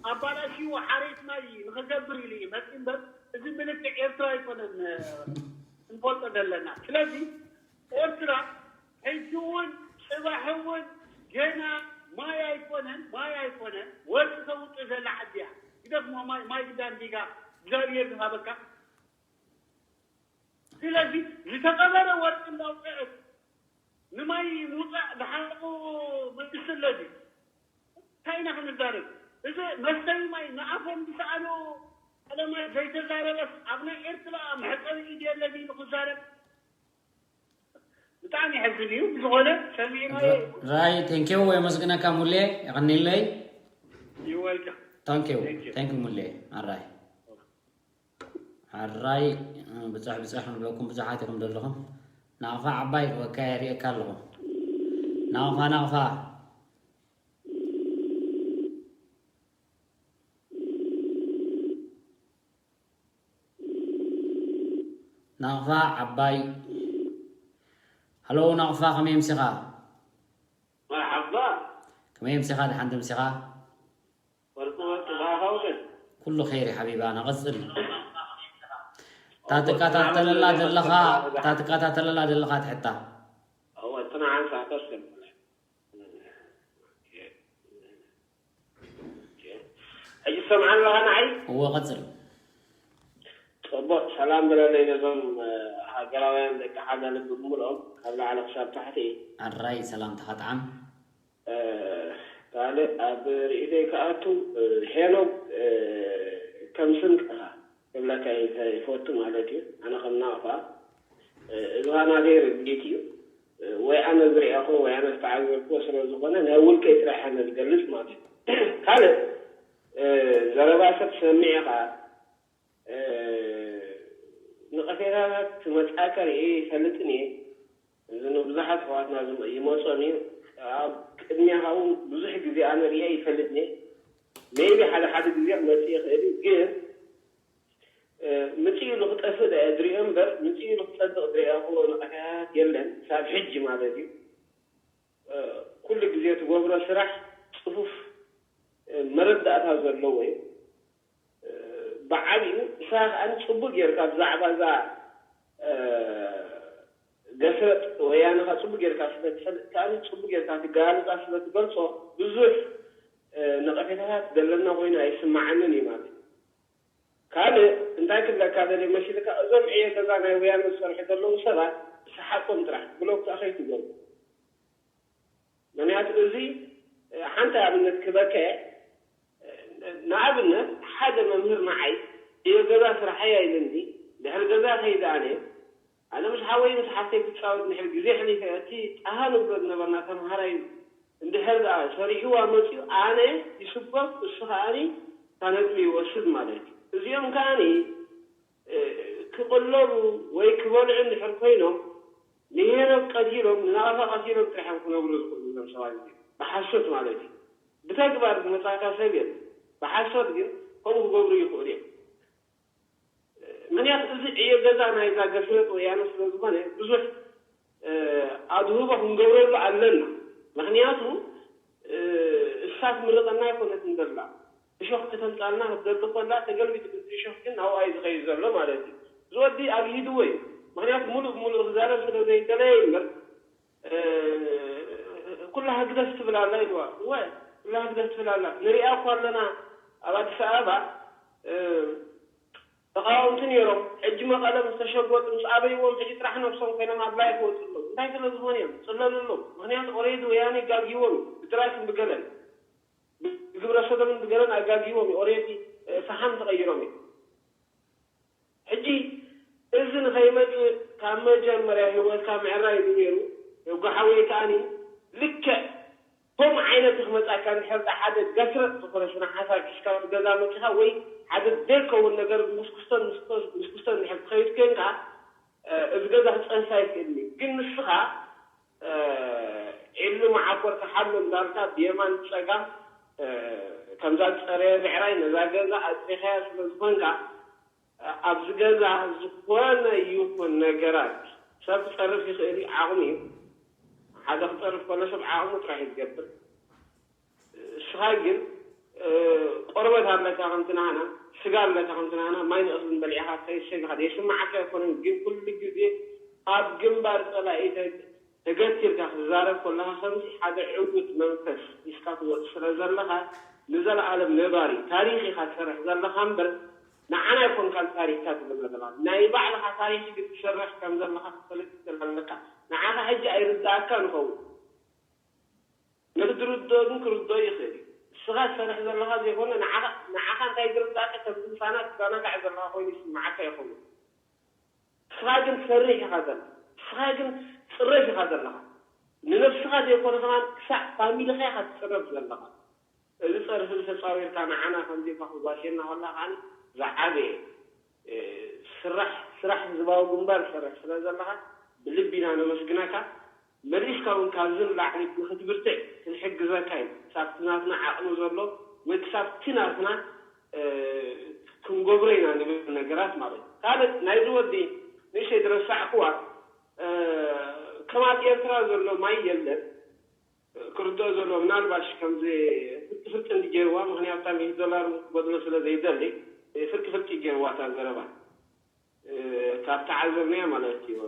ኣባላሽዎ ሓሬት ማይ ንኽገብር ኢሉ እዩ መፂ እምበር፣ እዚ ምልክዕ ኤርትራ ኣይኮነን፣ እንፈልጦ ዘለና። ስለዚ ኤርትራ ሕጂ እውን ጽባሕ እውን ገና ማይ ኣይኮነን፣ ማይ ኣይኮነን፣ ወርቂ ተውፅእ ዘላ ዓዲ እያ። ግደፍ ሞ-፣ ማይ፣ ማይ ግዳን ዲጋ እግዚኣብሔር ዝሃበካ። ስለዚ ዝተቐበረ ወርቂ እንዳውፅዐት ንማይ ምውፃእ ዝሓቁ መንግስቲ ኣለዚ። እንታይ ኢና ክንዛረብ? እዚ መስተይ ማይ ንኣፎም ዝሰኣሉ ቀለማይ ዘይተዛረበስ ኣብ ናይ ኤርትራ መሕፀቢ ኢድ የለን ኢሉ ክዛረብ ብጣዕሚ ይሕዝን እዩ። ብዝኾነ ሰሚዕናዮ። ራይ፣ ቴንኪው፣ የመስግነካ ሙሌ፣ የቐኒለይ። ይወልካ። ታንኪው፣ ቴንኪው። ቴንኪው ሙሌ። ኣራይ። ኣራይ፣ ብፅሕ ብፅሕ ንብለኩም ብዙሓት ኢኹም ዘለኹም። ናቕፋ ዓባይ ወካ የርእየካ ኣለኹ። ናቕፋ፣ ናቕፋ። ናቕፋ ዓባይ። ሃሎ ናቕፋ፣ ከመይ ኣምሲኻ? መርሓባ። ከመይ ኣምሲኻ? ደሓን ዶ ኣምሲኻ? ወርቂ ወርቂ፣ ብኣኻ ወገን? ኩሉ ኸይሪ ሓቢባ፣ ንቐጽል። እታ ትከታተለላ ዘለኻ፣ እታ ትከታተለላ ዘለኻ ትሕታ። እወ፣ ጽንዓት ኣተስል። ሕጂ ትሰምዓኒ ኣለኻ ንዓይ? እወ፣ ቀጽል። ጽቡቕ፣ ሰላም በለለይ ነዞም፣ እ፣ ሃገራውያን ደቂ ሓደ ልቢ ብምልኦም ካብ ላዕሊ ክሳብ ታሕቲ። ኣራይ ሰላምታኻ ጥዓም። እ፣ ካልእ ኣብ ርእይቶይ ክኣቱ፣ እ፣ ሄኖክ፣ እ፣ ከም ስንቂ ኢኻ ክብለካ ይፈ-፣ ይፈቱ ማለት እዩ። ኣነ ከም ናቕፋ፣ እ፣ እዚ ኸኣ ናተይ ርድኢት እዩ። እ፣ ወይ ኣነ ዝረኣኹዎ ወይ ኣነ ዝተዓዘብኩዎ ስለ ዝኾነ ናይ ውልቀይ ጥራሕ ኣነ ዝገልጽ ማለት እዩ። ካልእ፣ እ፣ ዘረባ ሰብ ትሰምዕ ኢኻ፣ እ፣ ነቐፌታታት ክመጽኣካ ርእየ ይፈልጥን እየ። እዚ ንብዙሓት ኣሕዋትና ዝመ-፣ ይመጾም እዩ። ኣብ ቅድሚኻ እውን ብዙሕ ግዜ ኣነ ርእየ ይፈልጥን እየ። ሜይቢ ሓደ ሓደ ግዜ ክመጽእ ይኽእል እዩ፣ ግን፣ እ፣ ምጽእ ኢሉ ክጠፍእ ደኣ ዝርእዮ እምበር፣ ምጽእ ኢሉ ክጸድቕ ዝርእየኹዎ ነቐፌታታት የለን፣ ክሳብ ሕጂ ማለት እዩ። እ፣ ኩሉ ግዜ ትገብሮ ስራሕ ጽፉፍ፣ እ፣ መረዳእታ ዘለዎ እዩ። እ፣ ብዓቢኡ ንስኻ ከኣ ጽቡቅ ጌርካ ብዛዕባ እዛ፣ እ፣ ገስረጥ ወያነ ከኣ ጽቡቅ ጌርካ ስለ ትፈልጥ ከኣ ጽቡቅ ጌርካ ትገላልጻ ስለ ትገልጾ ብዙሕ፣ እ፣ ነቐፌታታት ዘለና ኮይኑ ኣይስምዓንን እዩ ማለት እዩ። ካልእ እንታይ ክብለካ ደልየ መሲልካ፣ እዞም ዕዮ ገዛ ናይ ወያነ ዝሰርሑ ዘለዉ ሰባት ብሰሓቆም ጥራሕ ብሎክ ከኣ ከይትገብሩ። ምኽንያቱ እዚ፣ እ፣ ሓንቲ ኣብነት ክበከ፣ እ፣ ንኣብነት ሓደ መምህር ንዓይ፣ "እዮ ገዛ ስራሐያ" ኢሉኒ፣ ድሕሪ ገዛ ከይደ ኣነ፣ ኣነ ምስ ሓወይ ምስ ሓፍተይ ክጻወት እንድሕር ግዜ ኣሕሊፈ፣ እቲ ጣሃ ንብሎ ዝነበርና ተምሃራይ እንድሕር ደኣ ሰሪሕዋ መጺኡ፣ ኣነ ይስጎም፣ እሱ ከኣኒ እታ ነጥቢ ይወስድ ማለት እዩ። እዚኦም ከኣኒ፣ እ፣ ክቕለቡ ወይ ክበልዑ እንድሕር ኮይኖም፣ ንሄኖክ ቀቲሎም፣ ንናቕፋ ቀቲሎም ጥራሕ እዮም ክነብሩ ዝኽእሉ እዞም ሰባት እዚኦም። ብሓሶት ማለት እዩ። ብተግባር ዝመጻእካ ሰብ የለን። ብሓሶት ግን ከምኡ ክገብሩ ይኽእሉ እዮም። ምኽንያቱ እዚ ዕዮ ገዛ ናይዛ ገስረጥ ወያነ ስለ ዝኾነ ብዙሕ፣ እ፣ ኣድህቦ ክንገብረሉ ኣለና። ምኽንያቱ፣ እ፣ እሳ ትምርቐና ኣይኮነትን ዘላ። እሾኽ ከተምጻልና ክትደሊ ኮላ ተገልቢጡ፣ እቲ እሾኽ ግን ናብኣ እዩ ዝኸይድ ዘሎ ማለት እዩ። እዚ ወዲ ኣግሂድዎ እዩ። ምኽንያቱ ምሉእ ብምሉእ ክዛረብ ስለ ዘይደለየ እምበር፣ እ፣ ኩላ ህግደፍ ትብል ኣላ ኢልዋ። እወ፣ ኩላ ህግደፍ ትብል ኣላ። ንሪኣ እኮ ኣለና ኣብ ኣዲስ ኣበባ፣ እ፣ ተቓወምቲ ነይሮም። ሕጂ መቐለ ምስ ተሸጎጡ፣ ምስ ኣበይዎም፣ ሕጂ ጥራሕ ነብሶም ኮይኖም ኣብ ላይፍ ይወፁ ኣለዉ። እንታይ ስለ ዝኾኑ እዮም? ፅለሉ ኣለዉ። ምኽንያቱ ኦሬዲ ወያነ ጋግይዎም እዩ። ብድራይፍን ብገለን፣ ብግብረ ሰዶምን ብገለን ኣጋግይዎም እዩ። ኦሬዲ፣ እ፣ ፈሓም ተቐይሮም እዮም። ሕጂ እዚ ንኸይመጽእ ካብ መጀመርያ ህይወትካ ምዕራይ እዩ ነይሩ። የጎሓወይ ከኣኒ ልክዕ ከምኡ ዓይነት ክመጻካ እንድሕር ደኣ ሓደ ገስረጥ ዝኾነ ስነ ሓሳብ ሒዝካ ኣብ ገዛ መጺኻ ወይ ሓደ ዘይከውን ነገር ምስ ክስቶን ምስ ክስቶን እንድሕር ትኸይድ ኮንካ፣ እ፣ እዚ ገዛ ክጸንሳ ኣይክእልን እዩ። ግን ንስኻ፣ እ፣ ዒሉ መዓኮር ክሓሉ እንዳልካ ብየማን ብጸጋም፣ እ፣ ከምዛ ዝጸረየ ብዕራይ ነዛ ገዛ ኣጽሪኻያ ስለ ዝኾንካ፣ ኣብዚ ገዛ ዝኾነ ይኹን ነገራት ሰብ ክጸርፍ ይኽእል እዩ፣ ዓቕሙ እዩ። ሓደ ክጸርፍ ከሎ ሰብ ዓቕሙ ጥራሕ እዩ ዝገብር። እስኻ ግን፣ እ፣ ቆርበት ኣለካ ከምቲ ናህና፣ ስጋ ኣለካ ከምቲ ናህና፣ ማይ ንእኽልን በሊዕኻ ትኸይድ ሰብ ኢኻ። ዘይስምዓካ ኣይኮነን፣ ግን ኩሉ ግዜ ኣብ ግንባር ጸላኢ ተ-፣ ተገቲርካ ክትዛረብ ከለኻ ከምዚ ሓደ ዕዉት መንፈስ ሒዝካ ትወጽእ ስለ ዘለኻ ንዘለኣለም ነባሪ ታሪኽ ኢኻ ትሰርሕ ዘለኻ እምበር ንዓና ኣይኮንካን ታሪኽካ ትብለና ዘለኻ፣ ናይ ባዕልኻ ታሪኽ ግን ትሰርሕ ከም ዘለኻ ክትፈልጥ ኣለካ። ንዓኻ ሕጂ ኣይርድኣካን ይኸውን፣ ነቲ ዝርድኦ ግን ክርድኦ ይኽእል እዩ። ንስኻ ትሰርሕ ዘለኻ ዘይኮነ ንዓኻ ንዓኻ እንታይ ዝርድኣካ ከም ዝምሳና ትዘናጋዕ ዘለኻ ኮይኑ ይስምዓካ ይኸውን። ንስኻ ግን ትሰርሕ ኢኻ ዘለኻ። ንስኻ ግን ትጽረፍ ኢኻ ዘለኻ። ንነብስኻ ዘይኮነ ከማን ክሳዕ ፋሚልኻ ኢኻ ትጽረፍ ዘለኻ። እዚ ጸርፊ እዚ ተጻዊርካ ንዓና ከም ዜጋ ክጓስየና ከላ ከኣ ዝዓበየ ስራሕ ስራሕ ህዝባዊ ግንባር ትሰርሕ ስለ ዘለኻ ብልቢ ኢና ነመስግነካ። መሊስካ እውን ካብዚ ንላዕሊ ንክትብርትዕ ክንሕግዘካ ኢና። ክሳብቲ ናትና ዓቕሚ ዘሎ ወይ ክሳብቲ ናትና ክንገብሮ ኢና ንብል ነገራት ማለት እዩ። ካልእ ናይዚ ወዲ ንእሽተይ ዝረሳዕክዋ ከም ኣብ ኤርትራ ዘሎ ማይ የለን። ክርድኦ ዘለዎ ምናልባሽ ከምዚ ፍርቂ ፍርቂ እንዲ ገይርዋ፣ ምኽንያቱ እታ ሚእቲ ዶላር ምስ ትጎድሎ ስለ ዘይደሊ ፍርቂ ፍርቂ ገይርዋ እታ ዘረባ። ካብ ተዓዘብናያ ማለት እዩ።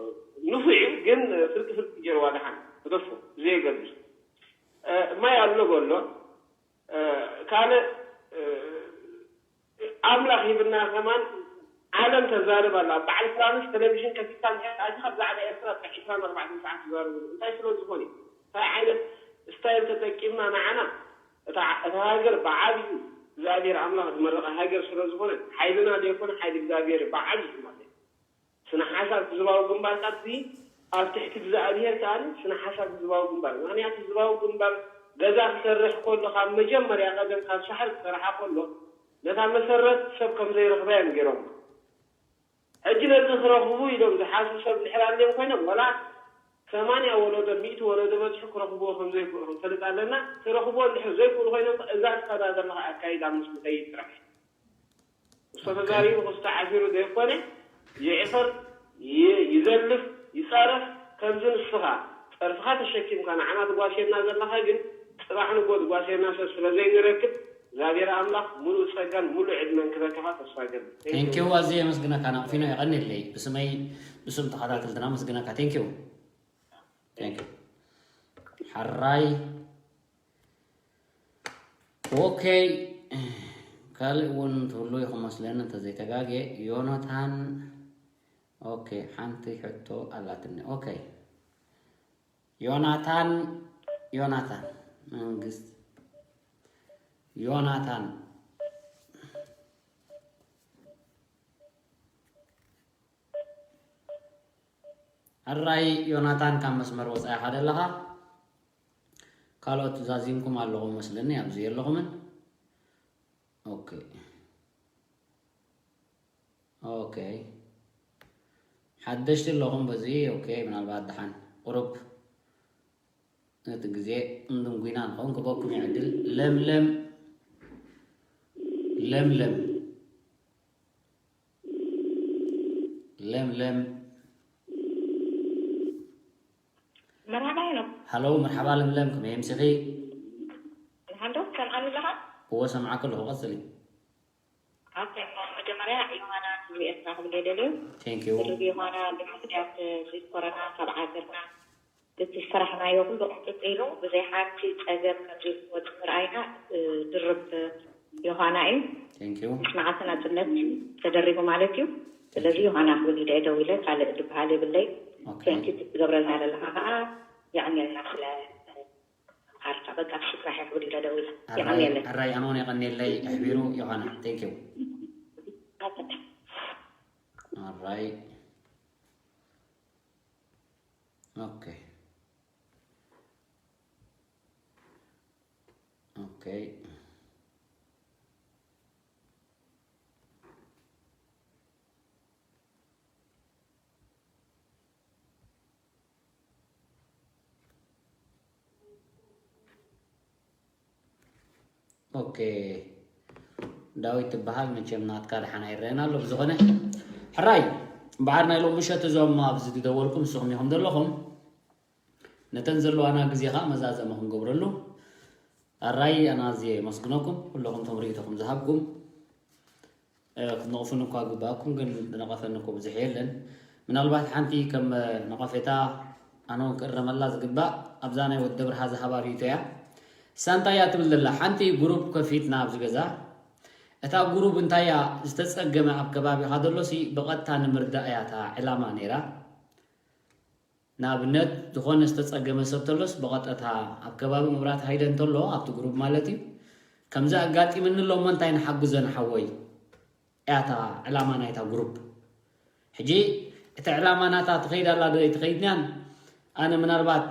ንፉዕ እዩ ግን ፍርቂ ፍርቂ ገይርዋ ደሓን ክደፎ ብዘየገድስ። ማይ ኣሎ በሎ። ካልእ ኣምላኽ ሂብና ከማን ዓለም ተዛርብ ኣላ። በዓል ፍራንስ ቴሌቪዥን ከፊትካ እንድሕር ኣቲኻ ብዛዕባ ኤርትራ ጥራሕ ዕስራን ኣርባዕተን ሰዓት ይዛረቡ። እንታይ ስለ ዝኾነ እዩ? እንታይ ዓይነት ስታይል ተጠቂምና ንዓና እታ እታ ሃገር ብዓቢኡ እግዚኣብሔር ኣምላኽ ዝመረቓ ሃገር ስለ ዝኾነ ሓይልና ዘይኮነ ሓይሊ እግዚኣብሔር ብዓቢኡ ማለት እዩ። ስነ ሓሳብ ህዝባዊ ግንባር ካብዚ ኣብ ትሕቲ እግዚኣብሔር ከኣ ስነ ሓሳብ ህዝባዊ ግንባር ምክንያቱ ህዝባዊ ግንባር ገዛ ክሰርሕ ከሎ ካብ መጀመርያ ቀደም ካብ ሳሕል ክሰርሓ ከሎ ነታ መሰረት ሰብ ከም ዘይረኽባ እዮም ገይሮም። ሕጂ ነዚ ክረኽቡ ኢሎም ዝሓስቡ ሰብ እንድሕር ኣልዮም ኮይኖም ዋላ ሰማንያ ወለዶ ሚእቲ ወለዶ በፅሑ ክረኽብዎ ከም ዘይክእሉ ክንፈልጥ ኣለና። ክረኽብዎ እንድሕር ዘይክእሉ ኮይኖም እዛ ትኸዳ ዘለኻ ኣካይዳ ምስ ምኸይድ ጥራሕ እሱ ተዛሪቡ ክስተ ዓፊሩ ዘይኮነ ይዕፈር ይዘልፍ ይፃረፍ ከምዚ ንስኻ ፀርፍኻ ተሸኪምካ ንዓና ትጓስየና ዘለኻ ግን ፅባሕ ንጎ ትጓስየና ሰብ ስለ ዘይንረክብ እግዚኣብሔር ኣምላኽ ሙሉእ ፀጋን ሙሉእ ዕድመን ክበካኻ ተስፋ ገብር። ቴንኪው ኣዝየ የመስግነካ ናቕፊኖ የቐኒለይ ብስመይ ብስም ተኸታተልትና መስግነካ ቴንኪው ቴንኪው ሓራይ ኦኬ ካልእ እውን ትብሉ ኢኹም መስለኒ እንተዘይተጋግየ ዮናታን ኦኬ ሓንቲ ሕቶ ኣላትኒ ኦኬ ዮናታን ዮናታን መንግስት ዮናታን ሕራይ ዮናታን ካብ መስመር ወፃኢኻ ደለኻ ካልኦት ዛዚምኩም ኣለኹም መስለኒ ኣብዚ የለኹምን ኦኬ ኦኬ ሓደሽቲ ኣለኹም በዚ ኦኬ ምናልባት ደሓን ቁሩብ ነቲ ግዜ እንድንጉይና ንኸውን ክበኩም ይዕድል ለምለም ለምለም ለምለም መርሓባ ሄኖክ። ሃሎ መርሓባ ለምለም ከመይ ኣምሲኺ? ንሓንዶ ትሰምዓኒ ኣለኻ? እወ ሰምዓኪ ኣለኹ ቀጽሊ። ኦኬ መጀመርያ ዮሃና ህዝቢ ኤርትራ ክብል እየ ደልዩ። Thank you። ህዝቢ ዮሃና ብምኽንያት እዚ ኮረና ካብ ዓገርና እቲ ዝፈራሕናዮ ኩሉ ቅንጥጥ ኢሉ ብዘይ ሓንቲ ጸገም ከም ዘይክወጽእ ምርኣይና ድርብ ዮሃና እዩ። Thank you። ምስ መዓልቲ ናጽነት ተደሪቡ ማለት እዩ። ስለዚ ዮሃና ክብል ኢለ ደው ኢለ ካልእ ዝበሃል የብለይ። Okay። Thank you ትገብረልና ዘለኻ ከዓ የቐንየልና ስለ ምምሃርካ በቃ እሱ ጥራሕ እየ ክብል ኢለ ደው ኢለ። የቐንየለይ። ሕራይ ኣነ እውን የቐንየለይ ኣሕቢሩ ዮሃና። Thank you። ኣበዳ። Alright. Okay. Okay. ኦኬ ዳዊት ትበሃል መቸም ናትካ ደሓን ኣይረአን ኣሎ ብዝኾነ ሕራይ በዓር ናይ ሎም ምሸት እዞም ኣብዚ ዝደወልኩም ንስኹም ኢኹም ዘለኹም ነተን ዘለዋና ግዜ ከዓ መዛዘመ ክንገብረሉ ኣራይ ኣና ኣዝየ የመስግነኩም ኩለኹም ቶም ርእይቶኹም ዝሃብኩም ክትነቕፉኒ እኳ ግባእኩም ግን ዝነቐፈኒ እኮ ብዙሕ የለን ምናልባት ሓንቲ ከም ነቐፌታ ኣነ እውን ክእረመላ ዝግባእ ኣብዛ ናይ ወዲ ደብርሃ ዝሃባ ርእይቶ እያ ሳንታ እያ ትብል ዘላ ሓንቲ ጉሩፕ ከፊትና ኣብዚ ገዛ እታ ጉሩብ እንታይ እያ ዝተጸገመ ኣብ ከባቢኻ ዘሎ ሲ ብቐጥታ ንምርዳእ እያ እታ ዕላማ ነይራ። ንኣብነት ዝኾነ ዝተጸገመ ሰብ ተሎስ ብቐጥታ ኣብ ከባቢ ምብራት ሃይለ እንተሎ ኣብቲ ጉሩብ ማለት እዩ ከምዚ ኣጋጢምኒ ኣሎ እሞ እንታይ ንሓግዞ ንሓወይ እያ እታ ዕላማ ናይታ ጉሩብ። ሕጂ እቲ ዕላማ ናታ ትኸይድ ኣላ ዶ ኣይትኸይድንያን ኣነ ምናልባት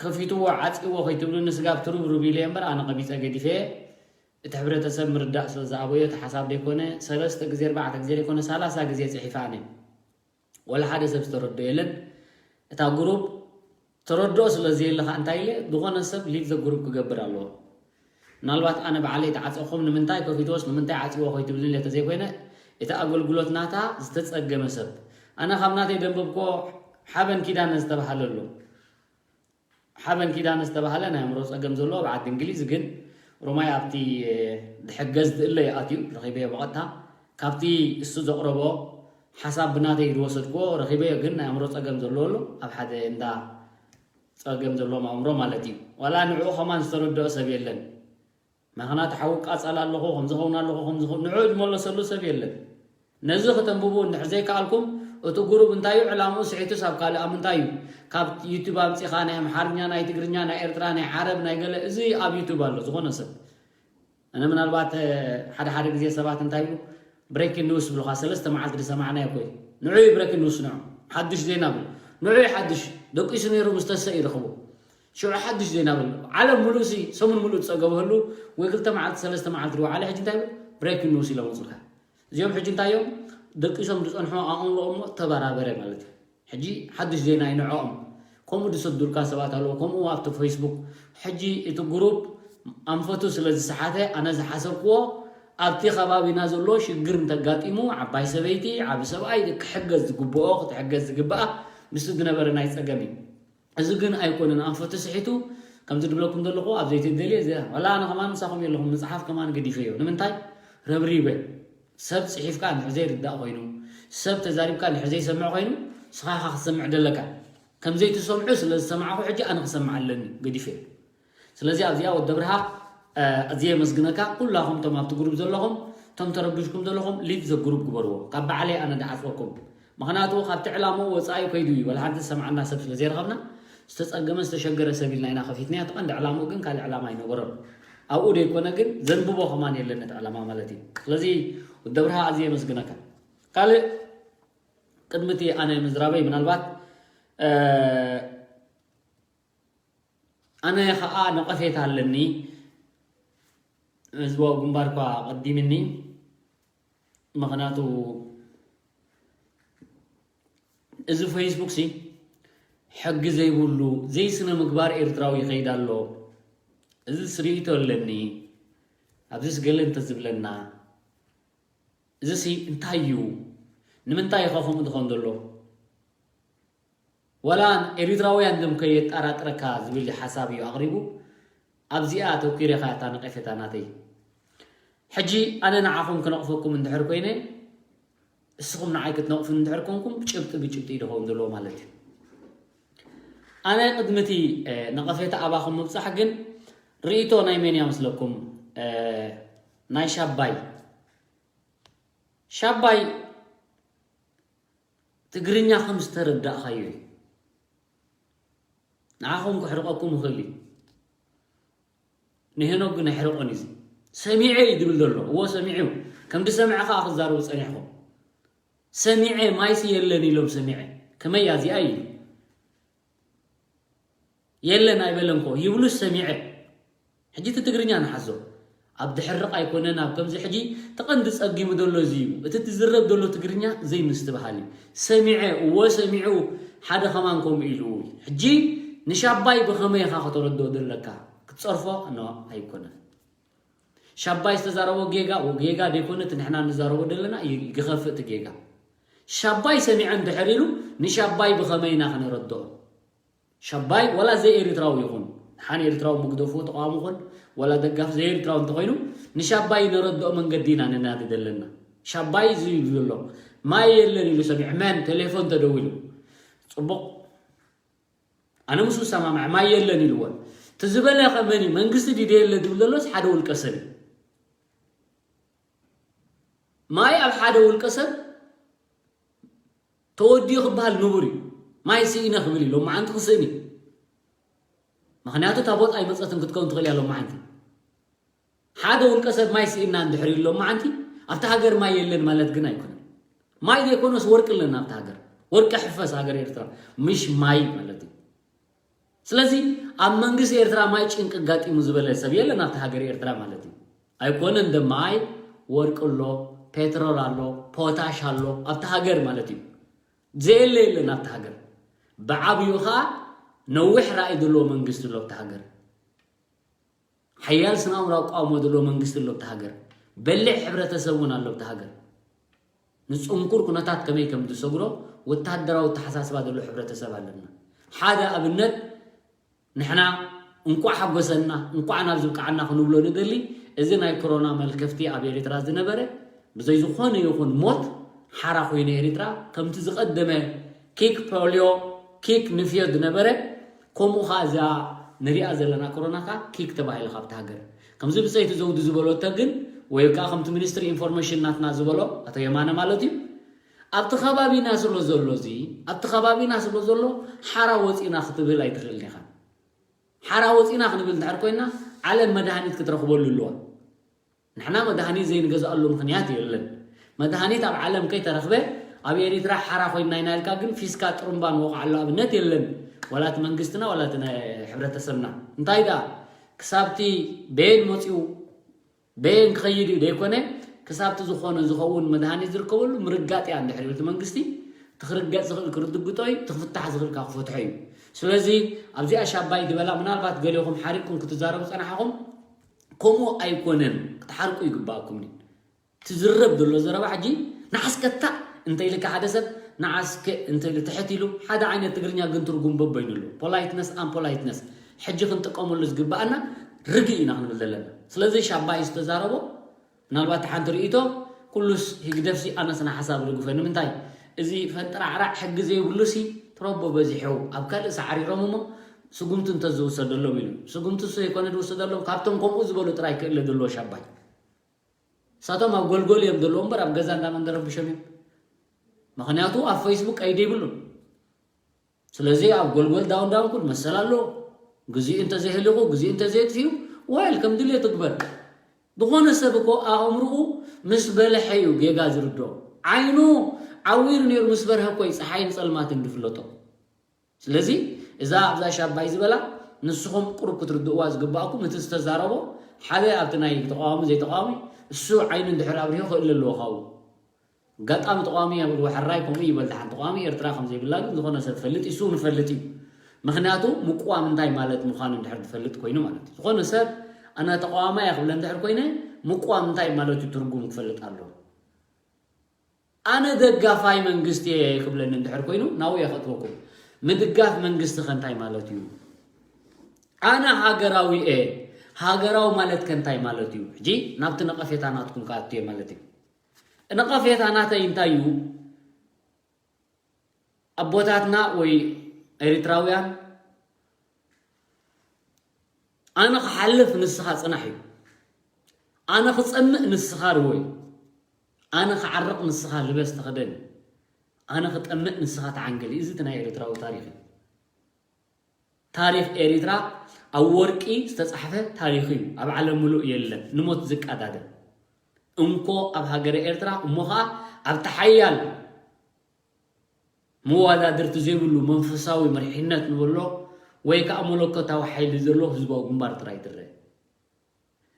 ከፊትዎ ዓፂዎ ከይትብሉኒ ስጋብ ትርብርብ ኢለ እምበር ኣነ ቀቢፀ ገዲፈ እቲ ሕብረተሰብ ምርዳእ ስለ ዝኣበዮ እቲ ሓሳብ ደይኮነ ሰለስተ ግዜ ኣርባዕተ ግዜ ደይኮነ ሰላሳ ግዜ ፅሒፈ ኣነ ወላ ሓደ ሰብ ዝተረዶ የለን እታ ጉሩብ ተረድኦ ስለ ዘየለ ከዓ እንታይ ኢለ ዝኾነ ሰብ leave the group ክገብር ኣለዎ ምናልባት ኣነ ባዕለይ ተዓፀኹም ንምንታይ ከፊትዎስ ንምንታይ ዓፅዎ ከይትብልኒ እለ ተዘይኮይነ እቲ ኣገልግሎት ናታ ዝተፀገመ ሰብ ኣነ ካብ ናተይ ደንበብኮ ሓበን ኪዳነ ዝተባሃለ ኣሎ ሓበን ኪዳነ ዝተባሃለ ናይ ኣእምሮ ፀገም ዘለዎ ኣብ ዓዲ እንግሊዝ ግን ሮማይ ኣብቲ ድሕገዝ ትእለ ኣትዩ ረኺበዮ ብቐጥታ ካብቲ እሱ ዘቕረቦ ሓሳብ ብናተይ ዝወሰድክዎ ረኺበዮ ግን ናይ ኣእምሮ ፀገም ዘለዎ ኣሎ ኣብ ሓደ እንዳ ፀገም ዘለዎም ኣእምሮ ማለት እዩ ዋላ ንዕኡ ከማን ዝተረድኦ ሰብ የለን ምኽንያቱ ሓዊ ቃፀል ኣለኹ ከምዝኸውን ኣለኹ ከምዝኸውን ንዕኡ ዝመለሰሉ ሰብ የለን ነዚ ከተንብቡ እንድሕር ዘይከኣልኩም እቲ ጉሩብ እንታይ እዩ ዕላምኡ ስሒቱስ ኣብ ካልእ ኣብ ምንታይ እዩ ካብ ዩቱብ ኣምፂኻ ናይ ኣምሓርኛ ናይ ትግርኛ ናይ ኤርትራ ናይ ዓረብ ናይ ገለ እዚ ኣብ ዩቱብ ኣሎ ዝኾነ ሰብ ኣነ ምናልባት ሓደ ሓደ ግዜ ሰባት እንታይ ይብሉ breaking news ብሉኻ ሰለስተ መዓልቲ ዝሰማዕናዮ እኮ እዩ ንዑ እዩ breaking news ንዑ ሓድሽ ዜና ብሉ ንዑ እዩ ሓድሽ ደቂሱ ነይሩ ምስ ተሰ ይረኽቡ ሽዑ ሓድሽ ዜና በሉ ዓለም ሙሉእ ሲ ሰሙን ሙሉእ ዝፀገበሉ ወይ ክልተ መዓልቲ ሰለስተ መዓልቲ ዝወዓለ ሕጂ እንታይ ይብል breaking news ኢሎም ኣውፅልካ እዚኦም ሕጂ እንታይ እዮም ደቂሶም ዝፀንሑ ኣእምሮ እሞ ተበራበረ ማለት እዩ ሕጂ ሓድሽ ዜና ይንዕኦም ከምኡ ዝሰዱልካ ሰባት ኣለዎ ከምኡ ኣብቲ ፌስቡክ ሕጂ እቲ ጉሩፕ ኣንፈቱ ስለ ዝሰሓተ ኣነ ዝሓሰብክዎ ኣብቲ ከባቢና ዘሎ ሽግር እንተጋጢሙ ዓባይ ሰበይቲ ዓቢ ሰብኣይ ክሕገዝ ዝግብኦ ክትሕገዝ ዝግብኣ ምስቲ ዝነበረ ናይ ፀገም እዩ እዚ ግን ኣይኮነን ኣንፈቱ ስሒቱ ከምዚ ድብለኩም ዘለኹ ኣብ ዘይትደልየ እዚ ዋላ ኣነ ከማን ምሳኹም የለኹም መፅሓፍ ከማን ገዲፈዮ ንምንታይ ረብሪበ ሰብ ፅሒፍካ እንድሕር ዘይርዳእ ኮይኑ ሰብ ተዛሪብካ እንድሕር ዘይሰምዕ ኮይኑ ስኻ ኢኻ ክትሰምዕ ደለካ ከም ዘይትሰምዑ ስለ ዝሰማዕኹ ሕጂ ኣነ ክሰምዕ ኣለኒ ገዲፈ ስለዚ ኣብዚኣ ወዲ ኣብርሃ ኣዝየ የመስግነካ ኩላኹም ቶም ኣብቲ ግሩፕ ዘለኹም ቶም ተረቢሽኩም ዘለኹም leave the group ግበርዎ ካብ ባዕለይ ኣነ ድዓፅወኩም ምኽንያቱ ካብቲ ዕላምኡ ወፃኢ ከይዱ እዩ ወላ ሓንቲ ዝሰምዓና ሰብ ስለ ዘይረኸብና ዝተፀገመ ዝተሸገረ ሰብ ኢልና ኢና ከፊትናያ እቲ ቀንዲ ዕላምኡ ግን ካልእ ዕላማ ኣይነበሮን ኣብኡ ደይኮነ ግን ዘንብቦ ከማን የለን እቲ ዕላማ ማለት እዩ ስለዚ ወዲ ኣብርሃ ኣዝየ የመስግነካ ካልእ ቅድሚ እቲ ኣነ ምዝራበይ ምናልባት ኣነ ከዓ ነቐፌታ ኣለኒ ህዝባዊ ግንባር እኳ ቀዲምኒ ምኽንያቱ እዚ ፌስቡክ ሲ ሕጊ ዘይብሉ ዘይስነ ምግባር ኤርትራዊ ይኸይድ ኣሎ እዚ ስርኢቶ ኣለኒ ኣብዚስ ገለ እንተዝብለና እዚ ሲ እንታይ እዩ ንምንታይ ኢኻ ከምኡ ዝኸውን ዘሎ ወላ ኤሪትራውያን ድም ከየጣራጥረካ ዝብል ሓሳብ እዩ ኣቕሪቡ ኣብዚኣ ኣተኲረ ኢኻ እታ ነቐፌታ ናተይ ሕጂ ኣነ ንዓኹም ክነቕፈኩም እንድሕር ኮይነ እስኹም ንዓይ ክትነቕፉ እንድሕር ኮንኩም ጭብጢ ብጭብጢ እዩ ዝኸውን ዘለዎ ማለት እዩ ኣነ ቅድሚ እቲ ነቐፌታ ኣባኹም ምብፃሕ ግን ርእይቶ ናይ መን እያ መስለኩም ናይ ሻባይ ሻባይ ትግርኛ ከም ዝተረዳእኻዮ እዩ ንዓኹም ክሕርቐኩም ይኽእል እዩ ንሄኖክ ግን ኣይሕርቆን እዩ ሰሚዐ እዩ ድብል ዘሎ እዎ ሰሚዑ ከም ዝሰምዐ ከዓ ክዛረቡ ፀኒሕኩም ሰሚዐ ማይሲ የለን ኢሎም ሰሚዐ ከመይ እያ እዚኣ እዩ የለን ኣይበለንኮ ይብሉስ ሰሚዐ ሕጂ እቲ ትግርኛ ንሓዞ ኣብ ድሕርቕ ኣይኮነን ኣብ ከምዚ ሕጂ ተቐንዲ ጸጊሙ ዘሎ እዚ እዩ እቲ ትዝረብ ዘሎ ትግርኛ ዘይምስትብሃል እዩ ሰሚዐ እወ ሰሚዑ ሓደ ከማን ከምኡ ኢሉ ሕጂ ንሻባይ ብኸመይ ኢኻ ከተረድኦ ዘለካ ክትጸርፎ ኖ ኣይኮነን ሻባይ ዝተዛረቦ ጌጋ ጌጋ ደይኮነ እቲ ንሕና ንዛረቦ ዘለና ይገኸፍእ እቲ ጌጋ ሻባይ ሰሚዐ እንድሕር ኢሉ ንሻባይ ብኸመይ ኢና ክነረድኦ ሻባይ ወላ ዘይ ኤሪትራዊ ይኹን ሓን ኤሪትራዊ ምግደፉ ተቃዋሚ ኹን ወላ ደጋፍ ዘይ ኤሪትራዊ እንተኾይኑ ንሻባይ ነረድኦ መንገዲ ኢና ነናዲ ዘለና ሻባይ እዚ ይብሉ ዘሎ ማይ የለን ኢሉ ሰሚዕ መን ቴሌፎን ተደዊሉ ፅቡቕ ኣነ ምስ ሰማምዐ ማይ የለን ኢልዎ እቲ ዝበለ ከመን መንግስቲ ዲደ የለ ዝብል ዘሎስ ሓደ ውልቀ ሰብ እዩ ማይ ኣብ ሓደ ውልቀ ሰብ ተወዲኡ ክበሃል ንቡር እዩ። ማይ ስኢነ ክብል እዩ፣ ሎማዓንቲ ክስእን እዩ። ምኽንያቱ እታ ቦጥ ኣይመፀትን ክትከውን ትኽእል እያ ሎማዓንቲ። ሓደ ውልቀ ሰብ ማይ ስኢና እንድሕር ኢሉ ሎማዓንቲ ኣብቲ ሃገር ማይ የለን ማለት ግን ኣይኮነን። ማይ ዘይኮነስ ወርቂ ኣለና ኣብቲ ሃገር። ወርቂ ሕፈስ ሃገር ኤርትራ፣ ምሽ ማይ ማለት እዩ። ስለዚ ኣብ መንግስቲ ኤርትራ ማይ ጭንቂ ኣጋጢሙ ዝበለ ሰብ የለን ኣብቲ ሃገር ኤርትራ ማለት እዩ። ኣይኮነን ደ ማይ፣ ወርቂ ኣሎ፣ ፔትሮል ኣሎ፣ ፖታሽ ኣሎ ኣብቲ ሃገር ማለት እዩ። ዘየለ የለን ኣብቲ ሃገር። ብዓብዩ ኸኣ ነዊሕ ራእይ ዘለዎ መንግስቲ ኣሎ ኣብቲ ሃገር። ሓያል ስነ ኣእምሮ ኣቋውሞ ዘለዎ መንግስቲ ኣሎ ኣብቲ ሃገር። በሊሕ ሕብረተሰብ እውን ኣሎ ኣብቲ ሃገር። ንጽንኩር ኩነታት ከመይ ከም ዝሰግሮ ወታደራዊ ኣተሓሳስባ ዘሎ ሕብረተሰብ ኣለና። ሓደ ኣብነት ንሕና እንቋዕ ሓጎሰና፣ እንቋዕ ናብ ዝብቃዓና ክንብሎ ንደሊ፣ እዚ ናይ ኮሮና መልከፍቲ ኣብ ኤሪትራ ዝነበረ፣ ብዘይ ዝኾነ ይኹን ሞት ሓራ ኮይነ ኤሪትራ፣ ከምቲ ዝቐደመ ኪክ ፖልዮ፣ ኪክ ንፍዮ ዝነበረ፣ ከምኡ ኸኣ እዛ ንሪኣ ዘለና ኮሮና ኸኣ ኪክ ተባሂላ ካብቲ ሃገር። ከምዚ ብጸይቲ ዘውዲ ዝበለቶ ግን፣ ወይ ከኣ ከምቲ ሚኒስትሪ ኢንፎርሜሽን ናትና ዝበሎ፣ ኣቶ የማነ ማለት እዩ፣ ኣብቲ ከባቢና ስለ ዘሎ እዚ፣ ኣብቲ ከባቢና ስለ ዘሎ ሓራ ወጺና ክትብል ኣይትኽእልን ኢኻ። ሓራ ወጺና ክንብል እንድሕር ኮይና፣ ዓለም መድሃኒት ክትረኽበሉ ኣለዋ። ንሕና መድሃኒት ዘይንገዝኣሉ ምኽንያት የለን። መድሃኒት ኣብ ዓለም ከይተረኽበ፣ ኣብ ኤሪትራ ሓራ ኮይና ኢና ኢልካ ግን ፊስካ ጥሩምባ ንወቕዓሉ ኣብነት የለን። ዋላ እቲ መንግስትና፣ ዋላ እቲ ናይ ሕብረተሰብና። እንታይ ደኣ፣ ክሳብቲ በየን መጺኡ፣ በየን ክኸይድ እዩ ደይኮነ፣ ክሳብቲ ዝኾነ ዝኸውን መድሃኒት ዝርከበሉ ምርጋጥ እያ እንድሕር ኢሉ እቲ መንግስቲ፣ እቲ ክርገጥ ዝኽእል ክርድግጦ እዩ፣ እቲ ክፍታሕ ዝኽእል ከዓ ክፈትሖ እዩ። ስለዚ ኣብዚኣ ሻባይ ዝበላ ምናልባት ገሊኹም ሓሪቕኩም ክትዛረቡ ጸናሕኹም፣ ከምኡ ኣይኮነን፣ ክትሓርቁ ይግባኣኩም። ትዝረብ ዘሎ ዘረባ ሕጂ ንዓስከታ እንተ ኢልካ ሓደ ሰብ ንዓስከ እንተ ኢሉ ትሕት ኢሉ ሓደ ዓይነት ትግርኛ ግን ትርጉም በበይኑ ኣሎ። ፖላይትነስ ኣን ፖላይትነስ ሕጂ ክንጥቀመሉ ዝግባኣና ርግእ ኢና ክንብል ዘለና። ስለዚ ሻባይ ዝተዛረቦ ምናልባት ሓንቲ ርእይቶ ኩሉስ ህግደፍሲ ኣነስ ንሓሳብ ደግፈ። ንምንታይ እዚ ፈንጠራዕራዕ ሕጊ ዘይብሉሲ ትረቦ በዚሑ ኣብ ካልእ ሳዕሪሮም እሞ ስጉምቲ እንተዝውሰደሎም ኢሉ። ስጉምቲ እሱ ዘይኮነ ዝውሰደሎም ካብቶም ከምኡ ዝበሉ ጥራይ ክእለ ዘለዎ ሻባይ። ንሳቶም ኣብ ጎልጎል እዮም ዘለዉ እምበር ኣብ ገዛ እንዳ መን ደረብሾም እዮም። ምኽንያቱ ኣብ ፌስቡክ ቀይዲ ይብሉን። ስለዚ ኣብ ጎልጎል ዳውን ዳውን ኩል መሰል ኣለዎ። ግዜኡ እንተዘይህሊኹ፣ ግዜኡ እንተዘየጥፍኡ፣ ዋይል ከም ድልየቱ ግበር። ዝኾነ ሰብ እኮ ኣእምርኡ ምስ በልሐ እዩ ጌጋ ዝርድኦ። ዓይኑ ዓዊሩ ነይሩ ምስ በርሀ እኮ እዩ ጸሓይን ጸልማትን ዝፍለጦ። ስለዚ እዛ ኣብዛ ሻባይ ዝበላ ንስኹም ቁሩብ ክትርድእዋ ዝግባእኩም፣ እቲ ዝተዛረቦ ሓደ ኣብቲ ናይ ተቃዋሚ ዘይተቃዋሚ እሱ ዓይኑ እንድሕር ኣብሪሁ ክእል ኣለዎ ካብኡ። ኣጋጣሚ ተቃዋሚ ኣብ ሕራይ ከምኡ ይበል ደሓን ተቃዋሚ ኤርትራ ከም ዘይብላ ግን ዝኾነ ሰብ ፈልጥ እዩ፣ እሱ ንፈልጥ እዩ። ምኽንያቱ ምቁዋም እንታይ ማለት ምዃኑ እንድሕር ዝፈልጥ ኮይኑ ማለት እዩ። ዝኾነ ሰብ ኣነ ተቃዋማይ እየ ክብለ እንድሕር ኮይነ ምቁዋም እንታይ ማለት እዩ ትርጉም ክፈልጥ ኣለዎ። ኣነ ደጋፋይ መንግስቲ እየ ክብለኒ እንድሕር ኮይኑ ናብኡ እየ ከእትወኩም። ምድጋፍ መንግስቲ ከ እንታይ ማለት እዩ? ኣነ ሃገራዊ እየ። ሃገራዊ ማለት ከ እንታይ ማለት እዩ? ሕጂ ናብቲ ነቐፌታ ናትኩም ክኣቱ እየ ማለት እዩ። ነቐፌታ ናተይ እንታይ እዩ? ኣቦታትና ወይ ኤሪትራውያን ኣነ ክሓልፍ ንስኻ ጽናሕ እዩ። ኣነ ክጸምእ ንስኻ ርወ እዩ። ኣነ ክዓርቕ ንስኻ ልበስ ተኸደን እዩ። ኣነ ክጠምእ ንስኻ ተዓንገል እዩ። እዚ እቲ ናይ ኤሪትራዊ ታሪኽ እዩ። ታሪኽ ኤሪትራ ኣብ ወርቂ ዝተጻሕፈ ታሪኽ እዩ። ኣብ ዓለም ምሉእ የለን። ንሞት ዝቀዳደም እንኮ ኣብ ሃገረ ኤርትራ እሞ ኸኣ ኣብቲ ሓያል መወዳድርቲ ዘይብሉ መንፈሳዊ መሪሕነት ንበሎ ወይ ከኣ መለኮታዊ ሓይሊ ዘለዎ ህዝባዊ ግንባር ጥራይ ትረአ።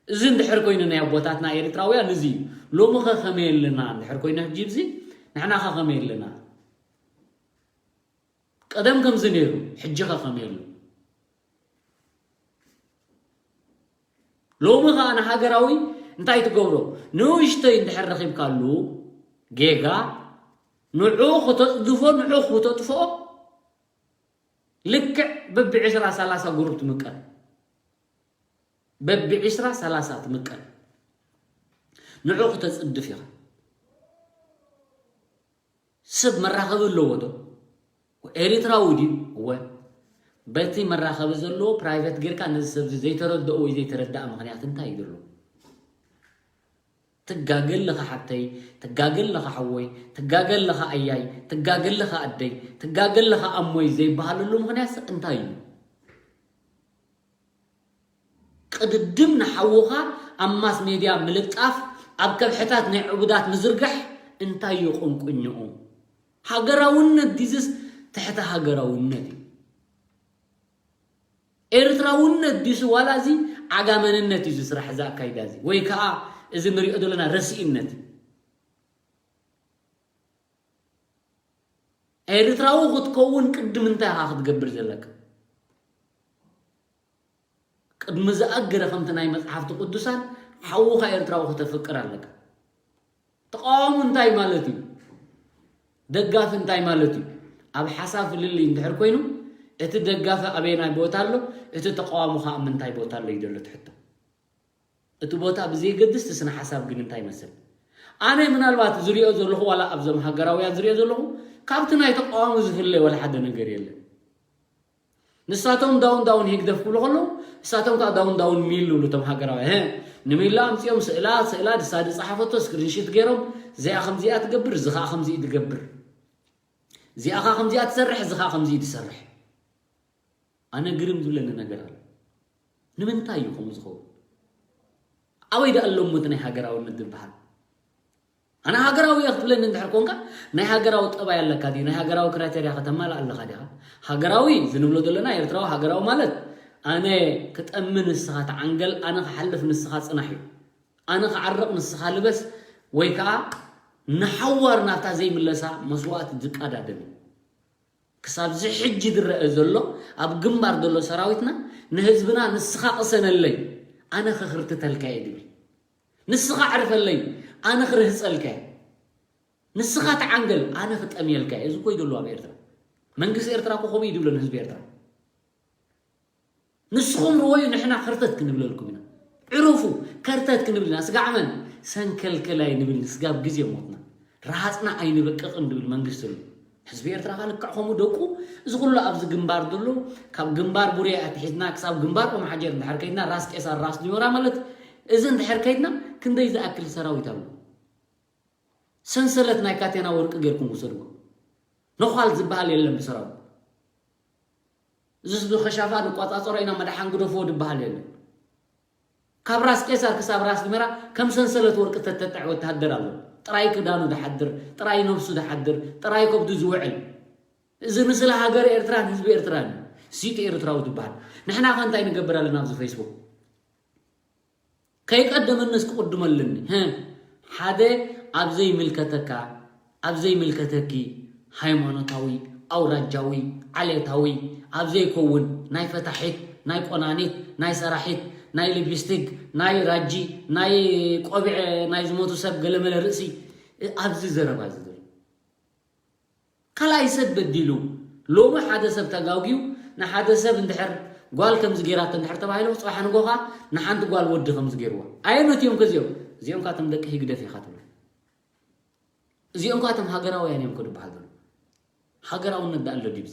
እዚ እንድሕር ኮይኑ ናይ ኣቦታትና ኤርትራውያን እዚ እዩ። ሎሚ ኸ ከመይ ኣለና? እንድሕር ኮይኑ ሕጂ እዚ ንሕና ኸ ከመይ ኣለና? ቀደም ከምዚ ነይሩ፣ ሕጂ ኸ ከመይ ኣሎ? ሎሚ ኸኣ ንሃገራዊ እንታይ ትገብሮ? ንእሽተይ እንድሕር ረኺብካሉ ጌጋ ንዑ ክተጽድፎ፣ ንዑ ክተጥፍኦ ልክዕ በቢ ዕስራ ሰላሳ ግሩፕ ትምቀል። በቢ ዕስራ ሰላሳ ትምቀል። ንዑ ክተጽድፍ ኢኻ። ሰብ መራኸቢ ኣለዎ ዶ? ኤሪትራዊ ድዩ? እወ። በቲ መራኸቢ ዘለዎ ፕራይቬት ጌርካ ነዚ ሰብ እዚ ዘይተረድኦ ወይ ዘይተረድኣ ምኽንያት እንታይ እዩ ዘሎ? ትጋገ ኣለኻ ሓብተይ፣ ትጋገ ኣለኻ ሓወይ፣ ትጋገ ኣለኻ ኣያይ፣ ትጋገ ኣለኻ ኣደይ፣ ትጋገ ኣለኻ ኣሞይ ዘይበሃለሉ ምኽንያት እንታይ እዩ? ቅድድም ንሓውኻ ኣብ ማስ ሜድያ ምልጣፍ፣ ኣብ ከብሕታት ናይ ዕቡዳት ምዝርጋሕ እንታይ እዩ ቁንቁኝኡ? ሃገራውነት ዲዝስ ትሕተ ሃገራውነት እዩ። ኤርትራውነት ዲሱ ዋላ እዚ ዓጋመንነት እዩ ዝስራሕ እዚ ኣካይዳ እዚ፣ ወይ ከዓ እዚ ንሪኦ ዘለና ረስኢነት። ኤርትራዊ ክትከውን ቅድም እንታይ ኢኻ ክትገብር ዘለካ? ቅድሚ ዝኣገረ ከምቲ ናይ መጽሓፍቲ ቅዱሳን ሓውኻ ኤርትራዊ ክተፍቅር ኣለካ። ተቃዋሚ እንታይ ማለት እዩ? ደጋፊ እንታይ ማለት እዩ? ኣብ ሓሳብ ፍልልይ እንድሕር ኮይኑ እቲ ደጋፊ ኣበየናይ ቦታ ኣሎ፣ እቲ ተቃዋሚ ኸኣ ኣብ ምንታይ ቦታ ኣሎ እዩ ዘሎ እቲ ሕቶ። እቲ ቦታ ብዘየገድስ እቲ ስነ ሓሳብ ግን እንታይ ይመስል? ኣነ ምናልባት ዝሪኦ ዘለኹ ዋላ ኣብዞም ሃገራውያን ዝሪኦ ዘለኹ ካብቲ ናይ ተቃዋሚ ዝፍለ ዋላ ሓደ ነገር የለን። ንሳቶም ዳውን ዳውን ሄግደፍ ክብሉ ከለዉ ንሳቶም ከዓ ዳውን ዳውን ሚል ይብሉ እቶም ሃገራውያን። ሀ፣ ንሚላ ኣምፂኦም ስእላ ስእላ ድሳ ዝፀሓፈቶ ስክሪንሽት ገይሮም እዚኣ ከምዚኣ ትገብር እዚ ከዓ ከምዚ ትገብር እዚኣ ከዓ ከምዚኣ ትሰርሕ እዚ ከዓ ከምዚ ትሰርሕ። ኣነ ግርም ዝብለኒ ነገር ኣሎ። ንምንታይ እዩ ከምኡ ዝኸውን? ኣበይ ደኣ ኣሎ እሞ እቲ ናይ ሃገራውነት ዝበሃል? ኣነ ሃገራዊ እየ ክትብለኒ እንድሕር ኮንካ ናይ ሃገራዊ ጠባይ ኣለካ ድዩ? ናይ ሃገራዊ ክራይቴርያ ከተማልእ ኣለኻ ዲኻ? ሃገራዊ ዝንብሎ ዘለና ኤርትራዊ ሃገራዊ ማለት ኣነ ክጠሚ ንስኻ ተዓንገል፣ ኣነ ክሓልፍ ንስኻ ጽናሕ እዩ። ኣነ ክዓርቕ ንስኻ ልበስ ወይ ከዓ ንሓዋር ናብታ ዘይምለሳ መስዋእቲ ዝቀዳደም እዩ። ክሳብ እዚ ሕጂ ዝረአ ዘሎ ኣብ ግንባር ዘሎ ሰራዊትና ንህዝብና ንስኻ ቅሰነለይ ኣነ ክኽርትተልካ እየ ድብል። ንስኻ ዕርፈለይ ኣነ ክርህፀልካ እየ። ንስኻ ተዓንገል ኣነ ክጠምየልካ እየ። እዚ እኮ እዩ ዘሎ ኣብ ኤርትራ። መንግስቲ ኤርትራ እኮ ከምኡ እዩ ድብሎ ንህዝቢ ኤርትራ። ንስኹም ርወዩ ንሕና ከርተት ክንብለልኩም ኢና። ዕረፉ ከርተት ክንብል ኢና። ስጋዕ መን ሰንከልከል ኣይንብል ንስጋብ ግዜ ሞትና። ረሃፅና ኣይንበቅቕን ድብል መንግስቲ ኣሎ። ህዝቢ ኤርትራ ከ ልክዕ ከምኡ ደቁ እዚ ኩሉ ኣብዚ ግንባር ዘሎ ካብ ግንባር ቡሬ ኣትሒዝና ክሳብ ግንባር ኦም ሓጀር እንድሕር ከይድና ራስ ቄሳር ራስ ዲሞራ ማለት እዚ እንድሕር ከይድና ክንደይ ዝኣክል ሰራዊት ኣሎ። ሰንሰለት ናይ ካቴና ወርቂ ጌርኩም ውሰድዎ። ነዃል ዝበሃል የለን ብሰራዊት። እዚ ህዝቢ ከሻፋ ንቆጻጸሮ ኢና መድሓን ግደፍዎ ዝበሃል የለን። ካብ ራስ ቄሳር ክሳብ ራስ ዲሞራ ከም ሰንሰለት ወርቂ ተተጥዕ ወተሃደር ኣሎ። ጥራይ ክዳኑ ዝሓድር፣ ጥራይ ነብሱ ዝሓድር፣ ጥራይ ከብዱ ዝውዕል። እዚ ንስለ ሃገር ኤርትራን ህዝቢ ኤርትራን እዩ። ሲቲ ኤርትራዊ ዝበሃል። ንሕና ከ እንታይ ንገብር ኣለና ኣብዚ ፌስቡክ? ከይቀደመንስ ክቕድመልኒ። ህ፣ ሓደ ኣብ ዘይምልከተካ፣ ኣብ ዘይምልከተኪ፣ ሃይማኖታዊ፣ ኣውራጃዊ፣ ዓሌታዊ፣ ኣብ ዘይከውን፣ ናይ ፈታሒት፣ ናይ ቆናኒት፣ ናይ ሰራሒት፣ ናይ ሊፕስቲክ፣ ናይ ራጂ፣ ናይ ቆቢዕ፣ ናይ ዝሞቱ ሰብ ገለመለ ርእሲ፣ ኣብዚ ዘረባ እዚ ዘሎ። ካልኣይ ሰብ በዲሉ፣ ሎሚ ሓደ ሰብ ተጋግዩ፣ ንሓደ ሰብ እንድሕር ጓል ከምዚ ገይራቶ እንድሕር ተባሂሉ፣ ጽባሕ ንጎኻ ንሓንቲ ጓል ወዲ ከምዚ ገይርዋ። ኣየኖት እዮም ከዚኦም? እዚኦም ካቶም ደቂ ህግደፍ ኢኻ ትብሉ። እዚኦም ካቶም ሃገራውያን እዮም ከ ዝበሃል ዘሎ። ሃገራውነት ደኣ ኣሎ ድዩ?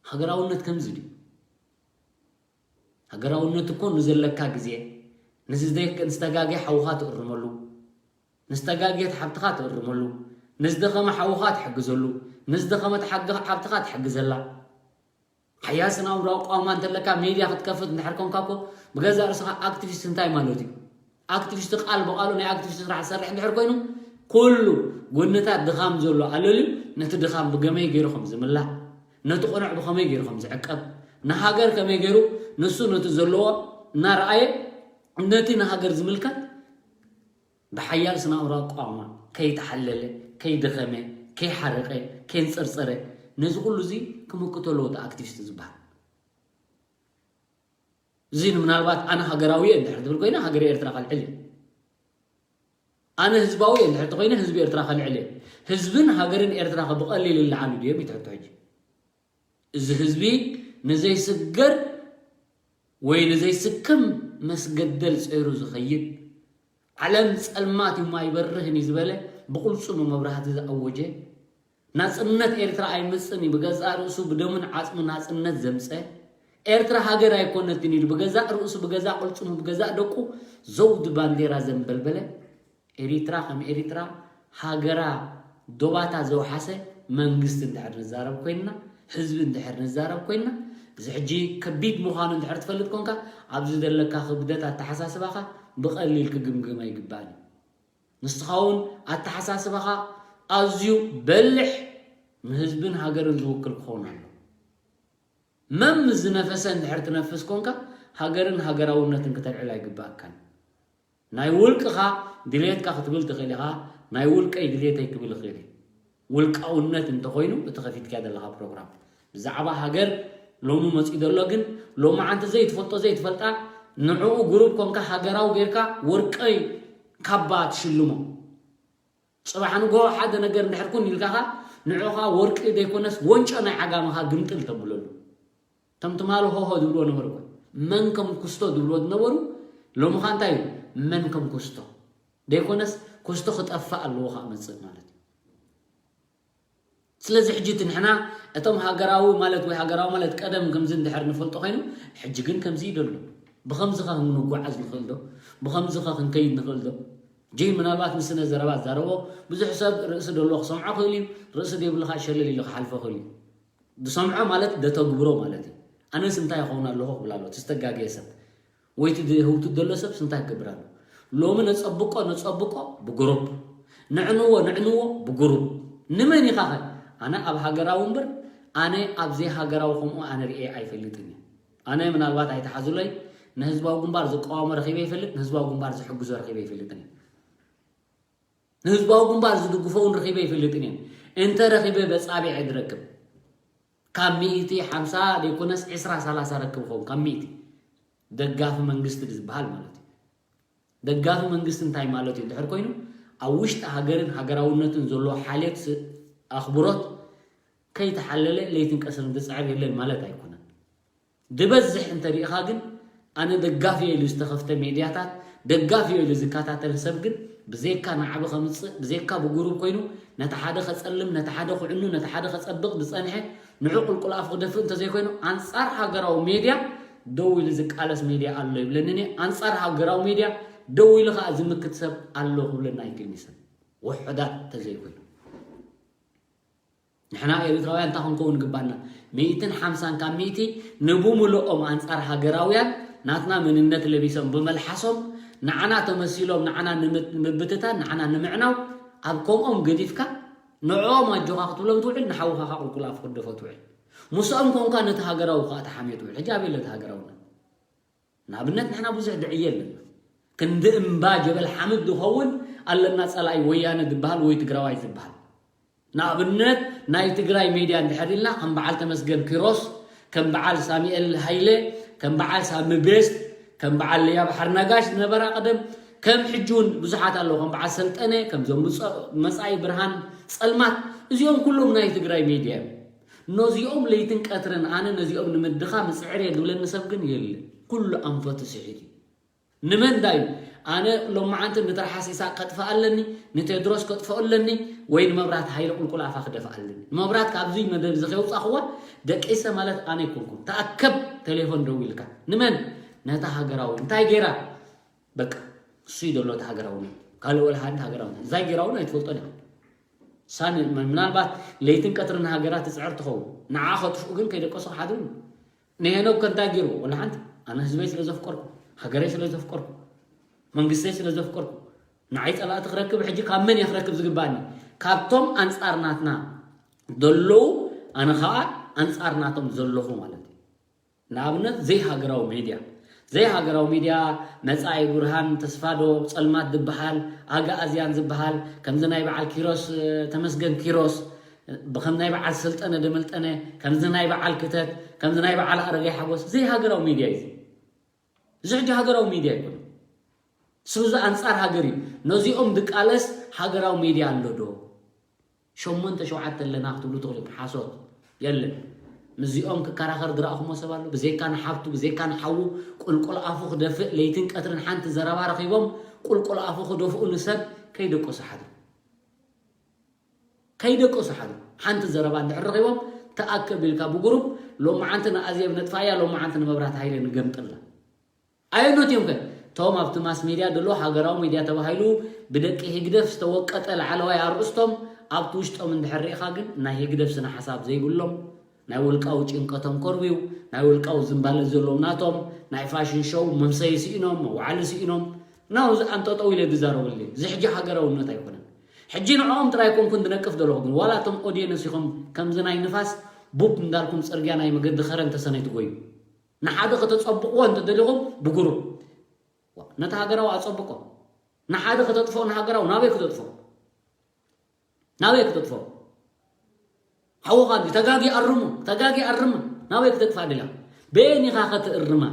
ሃገራውነት ከምዚ ድዩ? ሃገራውነት እኮ ንዘለካ ግዜ፣ ንዝደ-፣ ንዝተጋግየ ሓውኻ ትእርመሉ፣ ንዝተጋግየት ሓብትኻ ትእርመሉ፣ ንዝደኸመ ሓውኻ ትሕግዘሉ፣ ንዝደኸመት ሓግ-፣ ሓብትኻ ትሕግዘላ። ሓያል ስነ ኣእምሮኣዊ ኣቋውማ እንተለካ፣ ሜድያ ክትከፍት እንድሕር ኮንካ እኮ፣ ብገዛእ ርእስኻ ኣክቲቪስት እንታይ ማለት እዩ? ኣክቲቪስት ቃል ብቓሉ ናይ ኣክቲቪስት ስራሕ ዝሰርሕ እንድሕር ኮይኑ፣ ኩሉ ጎንታት ድኻም ዘሎ ኣለልዩ፣ ነቲ ድኻም ብገመይ ገይሩ ከም ዝምላእ፣ ነቲ ቅኑዕ ብኸመይ ገይሩ ከም ዝዕቀብ፣ ንሃገር ከመይ ገይሩ ንሱ ነቲ ዘለዎ እናረኣየ፣ ነቲ ንሃገር ዝምልከት ብሓያል ስነ ኣእምሮኣዊ ኣቋውማ ከይተሓለለ፣ ከይደኸመ፣ ከይሓረቐ፣ ከይንጸርጸረ፣ ነዚ ኩሉ እዚ ክምክቶ ኣለዎ እቲ ኣክቲቪስት ዝበሃል። እዚ ምናልባት ኣነ ሃገራዊ እየ እንድሕር ትብል ኮይና፣ ሃገረ ኤርትራ ከልዕል እየ። ኣነ ህዝባዊ እየ እንድሕር ተኮይነ፣ ህዝቢ ኤርትራ ከልዕል እየ። ህዝብን ሃገርን ኤርትራ ከ ብቐሊል ይለዓሉ ድዮም? ይትሕቶ ሕጂ። እዚ ህዝቢ ንዘይስገር ወይ ንዘይስከም መስገደል ጸይሩ ዝኸይድ፣ ዓለም ጸልማት እዩ ማይ በርህን እዩ ዝበለ፣ ብቕልጽሙ መብራህቲ ዝኣወጀ፣ ናጽነት ኤርትራ ኣይመጽእን እዩ፣ ብገዛእ ርእሱ ብደሙን ዓጽሙ ናጽነት ዘምጸ፣ ኤርትራ ሃገር ኣይኮነትን ኢሉ ብገዛእ ርእሱ፣ ብገዛእ ቅልጽሙ፣ ብገዛእ ደቁ ዘውዲ ባንዴራ ዘንበልበለ፣ ኤሪትራ ከም ኤሪትራ ሃገራ ዶባታ ዘውሓሰ መንግስቲ እንድሕር ንዛረብ ኮይንና፣ ህዝቢ እንድሕር ንዛረብ ኮይንና፣ እዚ ሕጂ ከቢድ ምዃኑ እንድሕር ትፈልጥ ኮንካ፣ ኣብዚ ዘለካ ክብደት ኣተሓሳስባኻ ብቐሊል ክግምግም ኣይግባእን እዩ። ንስኻ እውን ኣተሓሳስባኻ ኣዝዩ በልሕ፣ ንህዝብን ሃገርን ዝውክል ክኸውን ኣሎ። መም ዝነፈሰ እንድሕር ትነፍስ ኮንካ፣ ሃገርን ሃገራውነትን ክተልዕል ኣይግባእካን። ናይ ውልቅኻ ድሌትካ ክትብል ትኽእል ኢኻ፣ ናይ ውልቀይ ድሌተይ ክብል ይኽእል እዩ። ውልቃውነት እንተኾይኑ እቲ ከፊትካ ዘለኻ ፕሮግራም ብዛዕባ ሃገር ሎሚ መፂኡ ዘሎ ግን ሎሚ ዓንቲ ዘይትፈልጦ ዘይትፈልጣ ንዕኡ ግሩብ ኮንካ ሃገራዊ ጌርካ ወርቀይ ካባ ትሽልሞ። ጽባሕ ንጎ ሓደ ነገር እንድሕር ኩን ኢልካኻ ንዕኻ ወርቂ ዘይኮነስ ወንጮ ናይ ዓጋመኻ ግምጥል ተብለሉ። ከም ትማሊ ሆሆ ዝብልዎ ነበሩ እኮ። መን ከም ኩስቶ ዝብልዎ ዝነበሩ ሎምኻ እንታይ እዩ? መን ከም ኩስቶ ዘይኮነስ ኩስቶ ክጠፍእ ኣለዎ ከዓ መጽእ ማለት እዩ። ስለዚ ሕጂ እቲ ንሕና እቶም ሃገራዊ ማለት ወይ ሃገራዊ ማለት ቀደም ከምዚ እንድሕር ንፈልጦ ኮይኑ ሕጂ ግን ከምዚ ይደሎ። ብኸምዚ ኸ ክንጓዓዝ ንኽእል ዶ? ብኸምዚ ኸ ክንከይድ ንኽእል ዶ? ጀይ ምናልባት ንስነ ዘረባ ዛረቦ ብዙሕ ሰብ ርእሲ ደሎ ክሰምዖ ክእል እዩ፣ ርእሲ ዘይብሉ ኸዓ ሸለል ኢሉ ክሓልፎ ክእል እዩ። ዝሰምዖ ማለት ደተግብሮ ማለት እዩ። ኣነስ እንታይ ይኸውን ኣለኹ ክብል ኣሎ እቲ ዝተጋገየ ሰብ ወይ እቲ ህውቱ ዘሎ ሰብ እንታይ ክገብር ኣሎ? ሎሚ ነጸብቆ ነጸብቆ ብግሩፕ፣ ንዕንዎ ንዕንዎ ብግሩፕ። ንመን ኢኻ ኸ? ኣነ ኣብ ሃገራዊ እምበር ኣነ ኣብ ዘይሃገራዊ ከምኡ ኣነ ርእየ ኣይፈልጥን እየ። ኣነ ምናልባት ኣይተሓዙለይ፣ ንህዝባዊ ግንባር ዝቃወሞ ረኺበ ይፈልጥ፣ ንህዝባዊ ግንባር ዝሕግዞ ረኺበ ይፈልጥን እየ። ንህዝባዊ ግንባር ዝድግፎ እውን ረኺበ ይፈልጥን እየ። እንተ ረኺበ በጻብዕ እየ ዝረክብ። ካብ ሚእቲ ሓምሳ ዘይኮነስ ዕስራ ሰላሳ ረክብ ኸውን ካብ ሚእቲ። ደጋፊ መንግስቲ ዝበሃል ማለት እዩ። ደጋፊ መንግስቲ እንታይ ማለት እዩ እንድሕር ኮይኑ፣ ኣብ ውሽጢ ሃገርን ሃገራውነትን ዘሎ ሓልዮት ስ-፣ ኣኽብሮት ከይተሓለለ ለይትን ቀስርን ዝጽዕር የለን ማለት ኣይኮነን። ዝበዝሕ እንተሪኢኻ ግን ኣነ ደጋፊ ኢሉ ዝተኸፍተ ሜድያታት፣ ደጋፊ ኢሉ ዝከታተል ሰብ ግን ብዘይካ ንዓቢ ከምጽእ፣ ብዘይካ ብጉሩብ ኮይኑ ነቲ ሓደ ከጸልም፣ ነቲ ሓደ ክዕኑ፣ ነቲ ሓደ ከጸብቕ ዝጸንሐ ንዑ ቁልቁል ኣፉ ክደፍእ እንተዘይኮይኑ ኣንጻር ሃገራዊ ሜድያ ደው ኢሉ ዝቃለስ ሜድያ ኣሎ ይብለኒ። ኣንጻር ሃገራዊ ሜድያ ደው ኢሉ ከኣ ዝምክት ሰብ ኣሎ ክብለና ኣይክእልን እዩ ሰብ ውሑዳት እንተዘይኮይኑ። ንሕና ኤርትራውያን እንታይ ክንከውን ግባና? ሚእትን ሓምሳን ካብ ሚእቲ ንብምልኦም ኣንጻር ሃገራውያን ናትና መንነት ለቢሶም ብመልሓሶም ንዓና ተመሲሎም ንዓና ንምት-፣ ንምብትታን ንዓና ንምዕናው ኣብ ከምኦም ገዲፍካ ንዕኦም ኣጆኻ ክትብሎም ትውዕል፣ ንሓውኻ ቁልቁል ኣፉ ክትደፎ ትውዕል። ምስኦም ኮንካ ነቲ ሃገራዊ ከዓ ተሓምዮ ትውዕል። ሕጂ ኣበይ ኣሎ እቲ ሃገራውነት? ንኣብነት ንሕና ብዙሕ ድዕየ ኣለና። ክንዲ እምባ ጀበል ሓምድ ዝኸውን ኣለና ጸላኢ ወያነ ዝበሃል ወይ ትግራዋይ ዝበሃል። ንኣብነት ናይ ትግራይ ሜድያ እንድሕር ኢልና ከም በዓል ተመስገን ኪሮስ፣ ከም በዓል ሳሙኤል ሃይለ፣ ከም በዓል ሳሚ ቤስት፣ ከም በዓል ልያ ባሕር ነጋሽ ዝነበራ ቀደም ከም ሕጂ እውን ብዙሓት ኣለዉ። ከም በዓል ሰልጠነ፣ ከምዞም ብጾ-፣ መጻኢ ብርሃን ጸልማት፣ እዚኦም ኩሎም ናይ ትግራይ ሜድያ እዮም። ነዚኦም ለይትን ቀትርን ኣነ ነዚኦም ንምድኻ ምጽዕር እየ ዝብለኒ ሰብ ግን የለን። ኩሉ ኣንፈቱ ስሒት እዩ። ንመን ዳዩ? ኣነ ሎማዓንቲ ንትርሓስ ኢሳቅ ከጥፍእ ኣለኒ፣ ንቴድሮስ ከጥፍኦ ኣለኒ፣ ወይ ንመብራት ሃይለ ቁልቁል ኣፋ ክደፍእ ኣለኒ። ንመብራት ካብዚ መደብ እዚ ከውጻኽዋ ደቂሰ ማለት ኣነ ኣይኮንኩን። ተኣከብ ቴሌፎን ደው ኢልካ። ንመን? ነታ ሃገራዊ። እንታይ ገይራ? በቃ፣ እሱ እዩ ዘሎ እቲ ሃገራውነት። ካልእ ወላ ሓንቲ ሃገራውነት። እዛ ገይራ እውን ኣይትፈልጦን ኢኻ። ሳኒ፣ ምናልባት ለይትን ቀትርን ሃገራ ትጽዕር ትኸውን። ንዓ ከጥፍኡ ግን ከይደቀሱ ክሓድሩ። ንሄኖክ ከ እንታይ ገይርዎ? ወላ ሓንቲ። ኣነ ህዝበይ ስለ ዘፍቀርኩ፣ ሃገረይ ስለ ዘፍቀርኩ፣ መንግስተይ ስለ ዘፍቀርኩ፣ ንዓይ ጸላእቲ ክረክብ ሕጂ ካብ መን እየ ክረክብ ዝግባእኒ? ካብቶም ኣንጻር ናትና ዘለዉ፣ ኣነ ኸኣ ኣንጻር ናቶም ዘለኹ ማለት እዩ። ንኣብነት ዘይሃገራዊ ሜድያ፣ ዘይሃገራዊ ሜድያ መጻኢ ብርሃን ተስፋዶ ጸልማት ዝበሃል፣ ኣግኣዝያን ዝበሃል፣ ከምዚ ናይ በዓል ኪሮስ፣ እ፣ ተመስገን ኪሮስ፣ እ፣ ብከም ናይ በዓል ሰልጠነ ደመልጠነ፣ ከምዚ ናይ በዓል ክተት፣ ከምዚ ናይ በዓል ኣረጋይ ሓጎስ ዘይሃገራዊ ሜድያ እዩ። እዚ ሕጂ ሃገራዊ ሜድያ ኣይኮነን። ስብዚ ኣንጻር ሃገር እዩ። ነዚኦም ድቃለስ ሃገራዊ ሜድያ ኣሎ ዶ? ሸሞንተ ሸውዓተ ኣለና ክትብሉ ትኽእሉ ኢኹም። ሓሶት የለን። ምስዚኦም ክከራኸር ዝረኣኹሞ ሰብ ኣሎ? ብዘይካ ንሓብቱ፣ ብዘይካ ንሓዉ ቁልቁል ኣፉ ክደፍእ ለይትን ቀትርን ሓንቲ ዘረባ ረኺቦም ቁልቁል ኣፉ ክደፍኡ ንሰብ ከይደቀሱ ሓድሩ። ከይደቀሱ ሓድሩ። ሓንቲ ዘረባ እንድሕር ረኺቦም ተኣከብ ኢልካ ብጉሩፕ ሎመዓንቲ ንኣዜብ ነጥፋያ፣ ሎመዓንቲ ንመብራት ሃይለ ንገምጥላ። ኣየኖት እዮም ከ? እቶም ኣብቲ ማስ ሚድያ ዘሎ ሃገራዊ ሚድያ ተባሂሉ ብደቂ ህግደፍ ዝተወቀጠ ላዕለዋይ ኣርእስቶም ኣብቲ ውሽጦም እንድሕር ርኢኻ ግን ናይ ህግደፍ ስነ ሓሳብ ዘይብሎም ናይ ውልቃዊ ጭንቀቶም ኮርብዩ ናይ ውልቃዊ ዝንባለ ዘለዎም ናቶም ናይ ፋሽን ሾው መምሰይ ስኢኖም መዋዕሊ ስኢኖም ናው ዝኣንጠጠው ኢለ ዝዛረበሉ እዚ ሕጂ ሃገራውነት ኣይኮነን። ሕጂ ንዕኦም ጥራይ ኮንኩን ዝነቅፍ ዘለኹ ግን ዋላ እቶም ኦዲየንስ ኢኹም ከምዚ ናይ ንፋስ ቡብ እንዳልኩም ጽርግያ ናይ መገዲ ኸረን ተሰነይ ትጎዩ ንሓደ ከተጸብቕዎ እንተደሊኹም ብግሩፕ ነቲ ሃገራዊ ኣጸብቆ ንሓደ ከተጥፍኦ ንሃገራዊ ናበይ ክተጥፍኦ ናበይ ክተጥፍኦ ሓወኻ እንዲ ተጋጊ ኣርሙ ተጋጊ ኣርማ ናበይ ክተጥፍኣ ደላ በየን ኢኻ ከትእርማ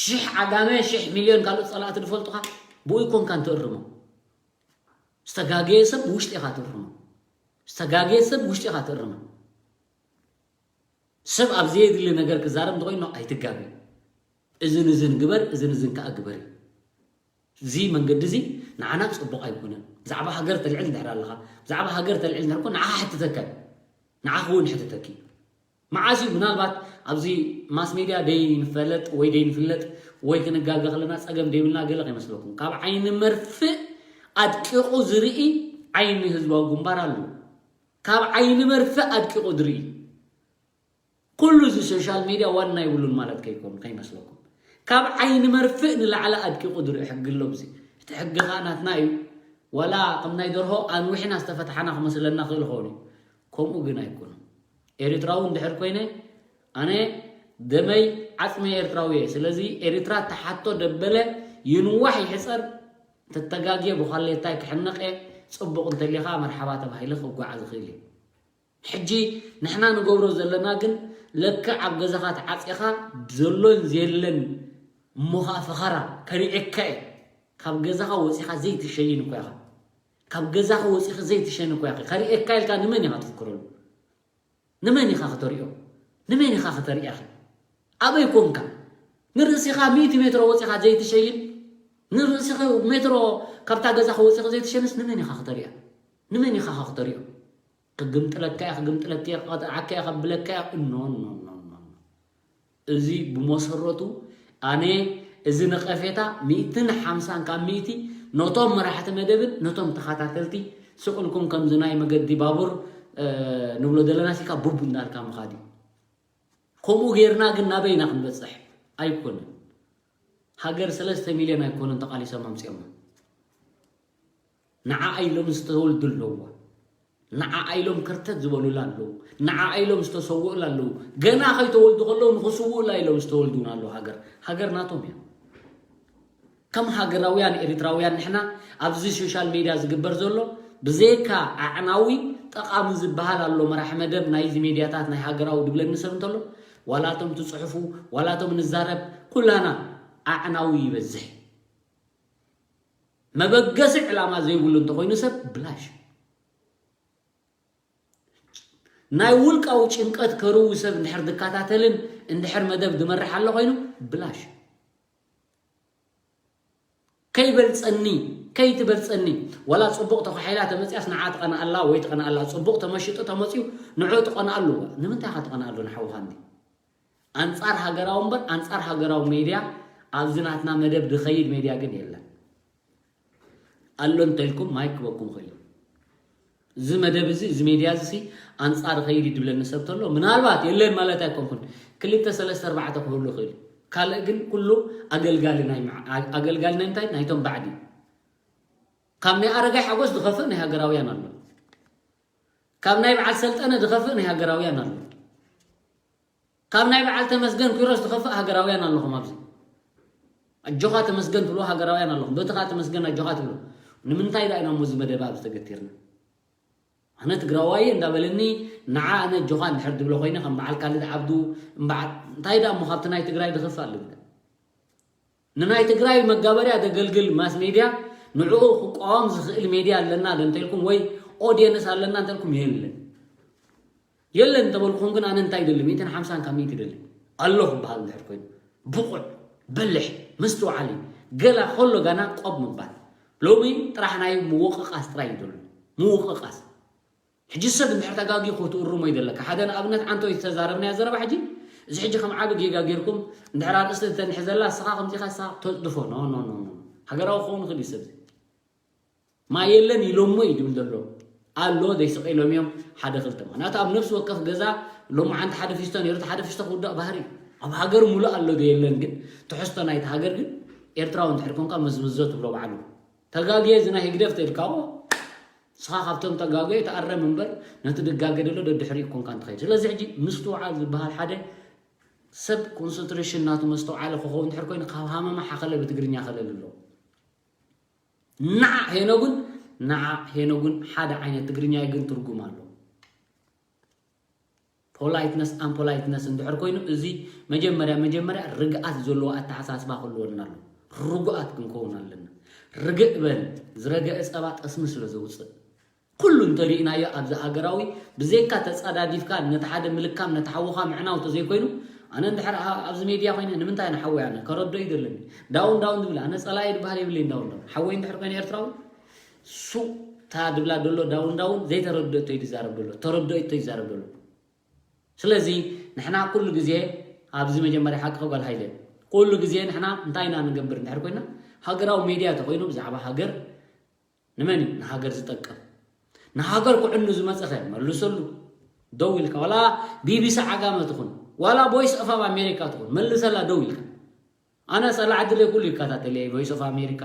ሽሕ ዓጋመ ሽሕ ሚልዮን ካልኦት ጸላእቲ ዝፈልጡኻ ብኡ ይኮንካን ትእርሞ ዝተጋገየ ሰብ ውሽጢ ኢኻ ትእርሞ ዝተጋገየ ሰብ ውሽጢ ኢኻ ትእርሞ ሰብ ኣብ ዘየድሊ ነገር ክዛረብ እንተኮይኑ ኣይትጋገ እዝን እዝን ግበር እዝን እዝን ከዓ ግበር እዩ እዚ መንገዲ እዚ ንዓና ፅቡቅ ኣይኮነን ብዛዕባ ሃገር ተልዕል እንድሕር ኣለኻ ብዛዕባ ሃገር ተልዕል እንድሕር ኮ ንዓ ሕትተካ እዩ ንዓ ክውን ሕትተኪ እዩ መዓስ እዩ ምናልባት ኣብዚ ማስ ሜድያ ደይንፈለጥ ወይ ደይንፍለጥ ወይ ክንጋገ ከለና ፀገም ደይብልና ገለ ከይመስለኩም ካብ ዓይኒ መርፍእ ኣድቂቑ ዝርኢ ዓይኒ ህዝባዊ ግንባር ኣለዎ ካብ ዓይኒ መርፍእ ኣድቂቑ ዝርኢ ኩሉ እዚ ሶሻል ሜድያ ዋና ይብሉን ማለት ከይኮኑ ከይመስለኩም ካብ ዓይኒ መርፍእ ንላዕሊ ኣድቂቑ ዝርኢ ሕጊ ኣሎ ብዚ እቲ ሕጊ ከዓ ናትና እዩ ዋላ ከም ናይ ደርሆ ኣንዊሕና ዝተፈትሓና ክመስለና ክእል ኸውን እዩ ከምኡ ግን ኣይኮኑን ኤርትራዊ እንድሕር ኮይነ ኣነ ደመይ ዓፅመይ ኤርትራዊ እየ ስለዚ ኤርትራ ተሓቶ ደበለ ይንዋሕ ይሕፀር ተተጋግየ ብኳሌታይ ክሕነቀ ፅቡቕ እንተሊኻ መርሓባ ተባሂለ ክጓዓዝ ይኽእል እየ ሕጂ ንሕና ንገብሮ ዘለና ግን ለክዕ ኣብ ገዛኻ ተዓፂኻ ዘሎን ዘየለን እሞ ኸዓ ፈኸራ ከሪኤካ እየ ካብ ገዛኻ ወፂኻ ዘይትሸይን እኮ ኢኻ ካብ ገዛኻ ወፂኺ ዘይትሸይን እኮ ኢኻ ከሪኤካ ኢልካ ንመን ኢኻ ትፍክረሉ ንመን ኢኻ ከተሪኦ ንመን ኢኻ ከተሪኣኺ ኣበይ ኮንካ ንርእስኻ ሚእቲ ሜትሮ ወፂኻ ዘይትሸይን ንርእስኺ ሜትሮ ካብታ ገዛኻ ወፂኺ ዘይትሸንስ ንመን ኢኻ ከተሪኣ ንመን ኢኻ ከተሪኦ ክግምጥለካ እየ ክግምጥለካ እየ ክቐጥዓካ እየ ከብለካ እየ እኖ እኖ እኖ እኖ እዚ ብመሰረቱ ኣነ እዚ ነቐፌታ ሚእትን ሓምሳን ካብ ሚእቲ ነቶም መራሕቲ መደብን ነቶም ተኸታተልቲ ስቕ ኢልኩም ከምዚ ናይ መገዲ ባቡር ንብሎ ዘለና ሲካ ቡብ እንዳልካ ምኻድ እዩ ከምኡ ጌርና ግን ናበይና ክንበፅሕ ኣይኮነን ሃገር ሰለስተ ሚልዮን ኣይኮነን ተቓሊሶም ኣምፅኦማ ንዓኣ ኢሎም ዝተወልዱ ኣለውዋ ንዓኣ ኢሎም ከርተት ዝበሉላ ኣለዉ ንዓኣ ኢሎም ዝተሰውኡላ ኣለዉ ገና ከይተወልዱ ከለዉ ንክስውኡላ ኢሎም ዝተወልዱ እውን ኣለዉ ሃገር ሃገር ናቶም እያ ከም ሃገራውያን ኤርትራውያን ንሕና ኣብዚ ሶሻል ሜድያ ዝግበር ዘሎ ብዘይካ ኣዕናዊ ጠቓሚ ዝበሃል ኣሎ መራሒ መደብ ናይዚ ሜድያታት ናይ ሃገራዊ ድብለኒ ሰብ እንተሎ ዋላቶም ትፅሕፉ ዋላቶም ንዛረብ ኩላና ኣዕናዊ ይበዝሕ መበገሲ ዕላማ ዘይብሉ እንተኮይኑ ሰብ ብላሽ ናይ ውልቃዊ ጭንቀት ከርዊ ሰብ እንድሕር ዝከታተልን እንድሕር መደብ ዝመርሕ ኣሎ ኮይኑ ብላሽ ከይበልፀኒ ከይትበልፀኒ ወላ ፅቡቅ ተኳሒላ ተመፅያስ ንዓ ትቐንኣላ ወይ ትቐንኣላ ፅቡቅ ተመሽጡ ተመፅዩ ንዑ ትቐንኣሉ ንምንታይ ኢኻ ትቐንኣሉ ንሓውኻ እንዲ ኣንጻር ሃገራዊ እምበር ኣንጻር ሃገራዊ ሜድያ ኣብዚ ናትና መደብ ዝኸይድ ሜድያ ግን የለን ኣሎ እንተልኩም ማይክ ክበኩም ይኽእል እዩ እዚ መደብ እዚ እዚ ሜድያ እዚ ኣንጻር ኸይድ ይድብለኒ ሰብ ተሎ ምናልባት የለን ማለት ኣይኮንኩን ክልተ ሰለስተ ኣርባዕተ ክህሉ ይኽእል ካልእ ግን ኩሉ ኣገልጋሊ ናይ ኣገልጋሊ ናይ እንታይ ናይቶም ባዕዲ ካብ ናይ ኣረጋይ ሓጎስ ዝኸፍእ ናይ ሃገራውያን ኣሎ ካብ ናይ በዓል ሰልጠነ ዝኸፍእ ናይ ሃገራውያን ኣሎ ካብ ናይ በዓል ተመስገን ኪሮስ ዝኸፍእ ሃገራውያን ኣለኹም ኣብዚ ኣጆኻ ተመስገን ትብሉ ሃገራውያን ኣለኹም በቲ ኸዓ ተመስገን ኣጆኻ ትብሉ ንምንታይ ዳ ኢና እሞ እዚ መደብ ኣብዚ ተገቲርና ኣነ ትግራዋይ እንዳበለኒ ንዓ ኣነ ኣጆኻ እንድሕር ዝብሎ ኮይነ ከም በዓል ካልድ ዓብዱ እምበዓል እንታይ ዳ እሞ ካብቲ ናይ ትግራይ ዝኸፍእ ኣሎ ንናይ ትግራይ መጋበርያ ዘገልግል ማስ ሜድያ ንዕኡ ክቋወም ዝኽእል ሜድያ ኣለና ዶ እንተልኩም ወይ ኦድየንስ ኣለና እንተልኩም የለን የለን እንተበልኩኹም ግን ኣነ እንታይ ይደሊ ሚእትን ሓምሳን ካብ ሚእቲ ይደሊ ኣሎ ክበሃል እንድሕር ኮይኑ ብቑዕ በልሕ ምስትውዓሊ ገላ ከሎ ጋና ቆብ ምባል ሎሚ ጥራሕ ናይ ምውቕቓስ ጥራይ ይደሉ ምውቕቓስ ሕጂ ሰብ እንድሕር ተጋጊ ክትእርሞ ይደለካ። ሓደ ንኣብነት ዓንቶ ዝተዛረብናዮ ዘረባ ሕጂ፣ እዚ ሕጂ ከም ዓቢ ጌጋ ጌርኩም እንድሕር ኣርእስቲ ተንሕዘላ፣ ንስኻ ከምዚኻ ንስኻ ተጽድፎ። ኖ፣ ኖ፣ ኖ፣ ኖ። ሃገራዊ ክኸውን ይኽእል እዩ ሰብዚ። ማይ የለን ኢሎሞ እዩ ድብል ዘሎ። ኣሎ ዘይስቕ ኢሎም እዮም ሓደ ክልተ። ምኽንያቱ ኣብ ነፍሲ ወከፍ ገዛ ሎማዓንቲ ሓደ ፊስቶ ነይሩ፣ እቲ ሓደ ፊስቶ ክውዳእ ባህሪ እዩ። ኣብ ሃገር ሙሉእ ኣሎ ዶ የለን ግን፣ ትሕዝቶ ናይቲ ሃገር ግን፣ ኤርትራዊ እንድሕር ኮንካ መዝምዞ ትብሎ ባዕሉ። ተጋግየ እዚ ናይ ህግደፍ ተልካዎ፣ ንስኻ ካብቶም ተጋግየ ተኣረም እምበር፣ ነቲ ድጋገ ደሎ ደድሕሪኡ ኮንካ እንትኸይድ። ስለዚ ሕጂ ምስትውዓል ዝበሃል ሓደ ሰብ ኮንሰንትሬሽን ናቱ መስተውዓሊ ክኸውን እንድሕር ኮይኑ፣ ካብ ሃመማ ሓኸለ ብትግርኛ ከለል ኣለዎ። ንዓ ሄኖጉን ንዓ ሄኖጉን ሓደ ዓይነት ትግርኛ ግን ትርጉም ኣለዎ። ፖላይትነስ ኣምፖላይትነስ እንድሕር ኮይኑ፣ እዚ መጀመርያ መጀመርያ ርግኣት ዘለዎ ኣተሓሳስባ ክህልወና ኣሎ። ርጉኣት ክንከውን ኣለና። ርግእ በል፣ ዝረገአ ጸባ ጠስሚ ስለ ዘውጽእ። ኩሉ እንተሪእናዮ ኣብዚ ሃገራዊ፣ ብዘይካ ተጸዳዲፍካ ነቲ ሓደ ምልካም፣ ነቲ ሓውኻ ምዕናው ተዘይኮይኑ፣ ኣነ እንድሕር ኣ-፣ ኣብዚ ሜድያ ኮይነ ንምንታይ ኣነ ሓወይ ኣነ ከረዶ እዩ ዘለኒ። ዳውን ዳውን ዝብል፣ ኣነ ጸላኢ ድበሃል የብለይን ዳውን ዳውን። ሓወይ እንድሕር ኮይነ ኤርትራዊ፣ ሱቕ እታ ድብላ ደሎ ዳውን ዳውን ዘይተረድኦ እቶ እዩ ዝዛረብ ደሎ፣ ተረድኦ እቶ እዩ ዝዛረብ ደሎ። ስለዚ ንሕና ኩሉ ግዜ ኣብዚ መጀመርያ ሓቂ ጓል ሃይለ፣ ኩሉ ግዜ ንሕና እንታይ ኢና ንገብር እንድሕር ኮይና፣ ሃገራዊ ሜድያ ተኮይኑ ብዛዕባ ሃገር ንመን እዩ ንሃገር ዝጠቅም? ንሃገር ክዕኑ ዝመጸኸ መልሰሉ። ደው ኢልካ፣ ዋላ ቢቢሲ ዓጋመ ትኹን፣ ዋላ ቮይስ ኦፍ ኣሜሪካ ትኹን፣ መልሰላ ደው ኢልካ። ኣነ ጸላዕ ድለ ኩሉ ይከታተል እየ፣ ቮይስ ኦፍ ኣሜሪካ፣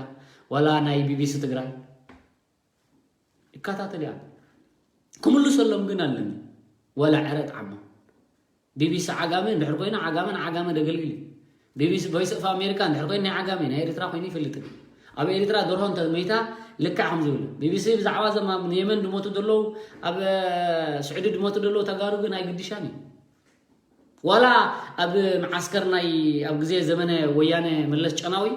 ዋላ ናይ ቢቢሲ ትግራይ ይከታተል እያ። ክምልሰሎም ግን ኣለኒ፣ ዋላ ዕረጥ ዓማ። ቢቢሲ ዓጋመ እንድሕር ኮይና፣ ዓጋመ ንዓጋመ ደገልግል እዩ። ቢቢሲ ቮይስ ኦፍ ኣሜሪካ እንድሕር ኮይኑ፣ ናይ ዓጋመ፣ ናይ ኤርትራ ኮይኑ ይፈልጥን። ኣብ ኤርትራ ደርሆ እንተ መይታ፣ ልክዕ ከም ዝብል። ቢቢሲ ብዛዕባ እዞም ኣብ የመን ድሞቱ ደለዉ፣ ኣብ፣ እ፣ ስዑዲ ድሞቱ ደለዉ ተጋሩ ግን ኣይግድሻን እዩ። ዋላ ኣብ መዓስከር ናይ፣ ኣብ ግዜ ዘመነ ወያነ መለስ ጨናዊ፣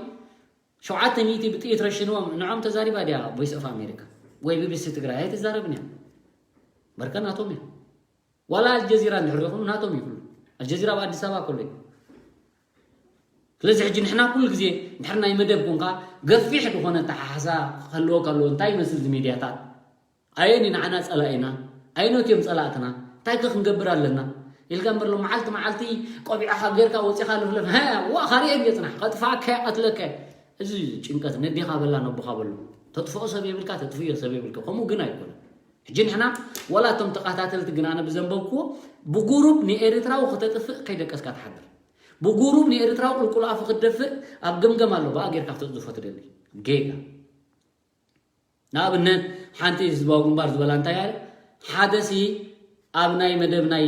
ሸውዓተ ሚእቲ ብጥይት ረሽንዎም፣ ንዖም ተዛሪባ ድያ ቮይስ ኦፍ ኣሜሪካ ወይ ቢቢሲ ትግራይ? ኣይትዛረብን እያ። በርከ ናቶም እያ። ዋላ ኣልጀዚራ እንድሕር ሪኹም ናቶም እዩ ኩሉ። ኣልጀዚራ ኣብ ኣዲስ ኣበባ ከሎ እዩ። ስለዚ ሕጂ ንሕና ኩሉ ግዜ እንድሕር ናይ መደብ ኮንካ ገፊሕ ዝኾነ ኣተሓሕዛ ክህልወካ ኣለዎ። እንታይ ይመስል እዚ ሚድያታት? ኣየን እዩ ንዓና ጸላኢና? ኣየኖት እዮም ጸላእትና? እንታይ ከ ክንገብር ኣለና? ኢልካ እምበር ሎ መዓልቲ መዓልቲ ቆቢዕኻ ጌርካ ወጺኻ ልፍለፍ፣ "ሀ፣ ዋ፣ ካርየ ገጽና፣ ከጥፍኣካ፣ ቀትለካ." እዚ ጭንቀት ነዴኻ በላ ነቦኻ በሉ። ተጥፍኦ ሰብ የብልካ፣ ተጥፍዮ ሰብ የብልካ። ከምኡ ግን ኣይኮነን። ሕጂ ንሕና ወላ እቶም ተኸታተልቲ ግን ኣነ ብዘንበብክዎ ብጉሩብ ንኤርትራዊ ክተጥፍእ ከይደቀስካ ትሓድር። ብጉሩብ ንኤርትራዊ ቁልቁል ኣፉ ክትደፍእ ኣብ ገምገም ኣሎ። ብኣ ጌርካ ክትጽድፎ ትደሊ። ጌጋ። ንኣብነት ሓንቲ ህዝባዊ ግንባር ዝበላ እንታይ ኣለ? ሓደሲ ኣብ ናይ መደብ ናይ፣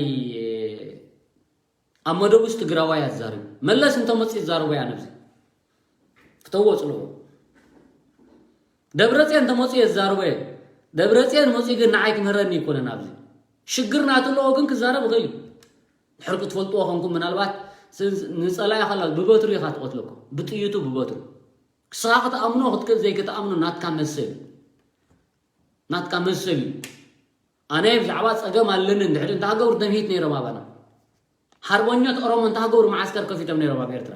ኣብ መደቡስ ትግራዋይ ኣዛርብ። መለስ እንተመጽኡ ይዛረቦ እያ ነብዚ። ክተዎ ጽልዎ። ደብረጽዮን እንተመጽኡ የዛርቦ እየ። ደብረጽዮን መጽኡ ግን ንዓይ ክምህረኒ ይኮነን ኣብዚ። ሽግር ናቱ ኣለዎ ግን ክዛረብ ይኽእል እዩ። ድሕር ክትፈልጥዎ ኮንኩም ምናልባት ስ-፣ ንጸላኢ ከላ ብበትሩ ኢኻ ትቐትለኩም። ብጥይቱ ብበትሩ። ክስኻ ክትኣምኖ ክትክእል ዘይክትኣምኖ ናትካ መሰል እዩ። ናትካ መሰል እዩ። ኣነ ብዛዕባ ጸገም ኣለኒ እንድሕር እንተ ሃገሩ ተምሂት ነይሮም ኣባና። ሓርበኞት ኦሮሞ እንተ ሃገሩ መዓስከር ከፊቶም ነይሮም ኣብ ኤርትራ።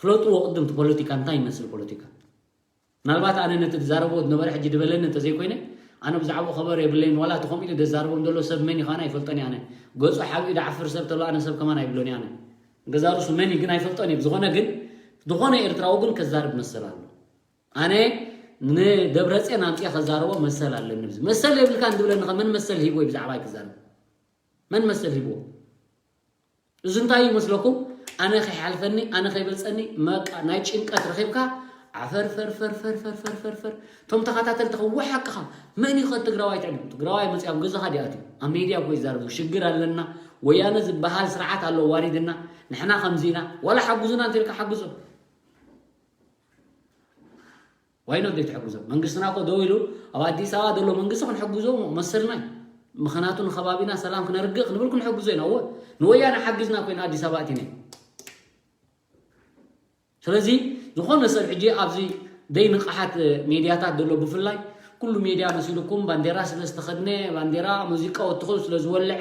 ፍለጥዎ ቅድም እቲ ፖለቲካ እንታይ ይመስል ፖለቲካ። ምናልባት ኣነ ነቲ ዝዛረብዎ ዝነበረ ሕጂ ድበለኒ እንተዘይኮይነ፣ ኣነ ብዛዕባኡ ከበር የብለይን፣ ዋላ እቲ ከምኡ ኢሉ ደዛረቦም ዘሎ ሰብ መን እዩ ከኣነ ኣይፈልጦን እየ ኣነ። ገጹ ሓቢኡ ድዓፍር ሰብ ተሎ ኣነ ሰብ ከማን ኣይብሎን እየ ኣነ። ገዛ ርእሱ መን እዩ ግን ኣይፈልጦን እየ። ብዝኾነ ግን፣ ዝኾነ ኤርትራዊ ግን ከዛርብ መሰል ኣሎ። ኣነ ንደብረጽዮን ኣምጽኤ ከዛረቦ መሰል ኣለኒ። ብዚ መሰል የብልካን ድብለኒ ከ መን መሰል ሂብዎ እዩ ብዛዕባይ ክዛረብ? መን መሰል ሂብዎ? እዚ እንታይ ይመስለኩም? ኣነ ከይሓልፈኒ፣ ኣነ ከይበልጸኒ፣ መቃ ናይ ጭንቀት ረኺብካ፣ ዓፈር ፈር ፈር ፈር ፈር ፈር ፈር ፈር። እቶም ተኸታተልቲ ከ ወሓቅኻ፣ መን እዩ ከ ትግራዋይ ትዕድም? ትግራዋይ መጽእ ኣብ ገዛኻ ድዩ ኣትዩ? ኣብ ሜድያ እኮ ይዛረቡ፣ ሽግር ኣለና፣ ወያነ ዝበሃል ስርዓት ኣሎ ዋሪድና፣ ንሕና ከምዚ ኢና፣ ዋላ ሓጉዙና እንተልካ ሓግዞ። ዋይ ኖት ዘይትሕግዞም? መንግስትና እኮ ደው ኢሉ ኣብ ኣዲስ ኣበባ ዘሎ መንግስቲ ክንሕግዞ መሰልና እዩ። ምኽንያቱ ንከባቢና ሰላም ክነርግእ ክንብል ክንሕግዞ ኢና። እወ፣ ንወያነ ሓጊዝና ኮይና ኣዲስ ኣበባ ኣቲና። ስለዚ ዝኾነ ሰብ ሕጂ ኣብዚ ደይ ንቕሓት ሜድያታት ዘሎ ብፍላይ ኩሉ ሜድያ መሲልኩም ባንዴራ ስለ ዝተኸድነ፣ ባንዴራ ሙዚቃ ወትኹል ስለ ዝወልዐ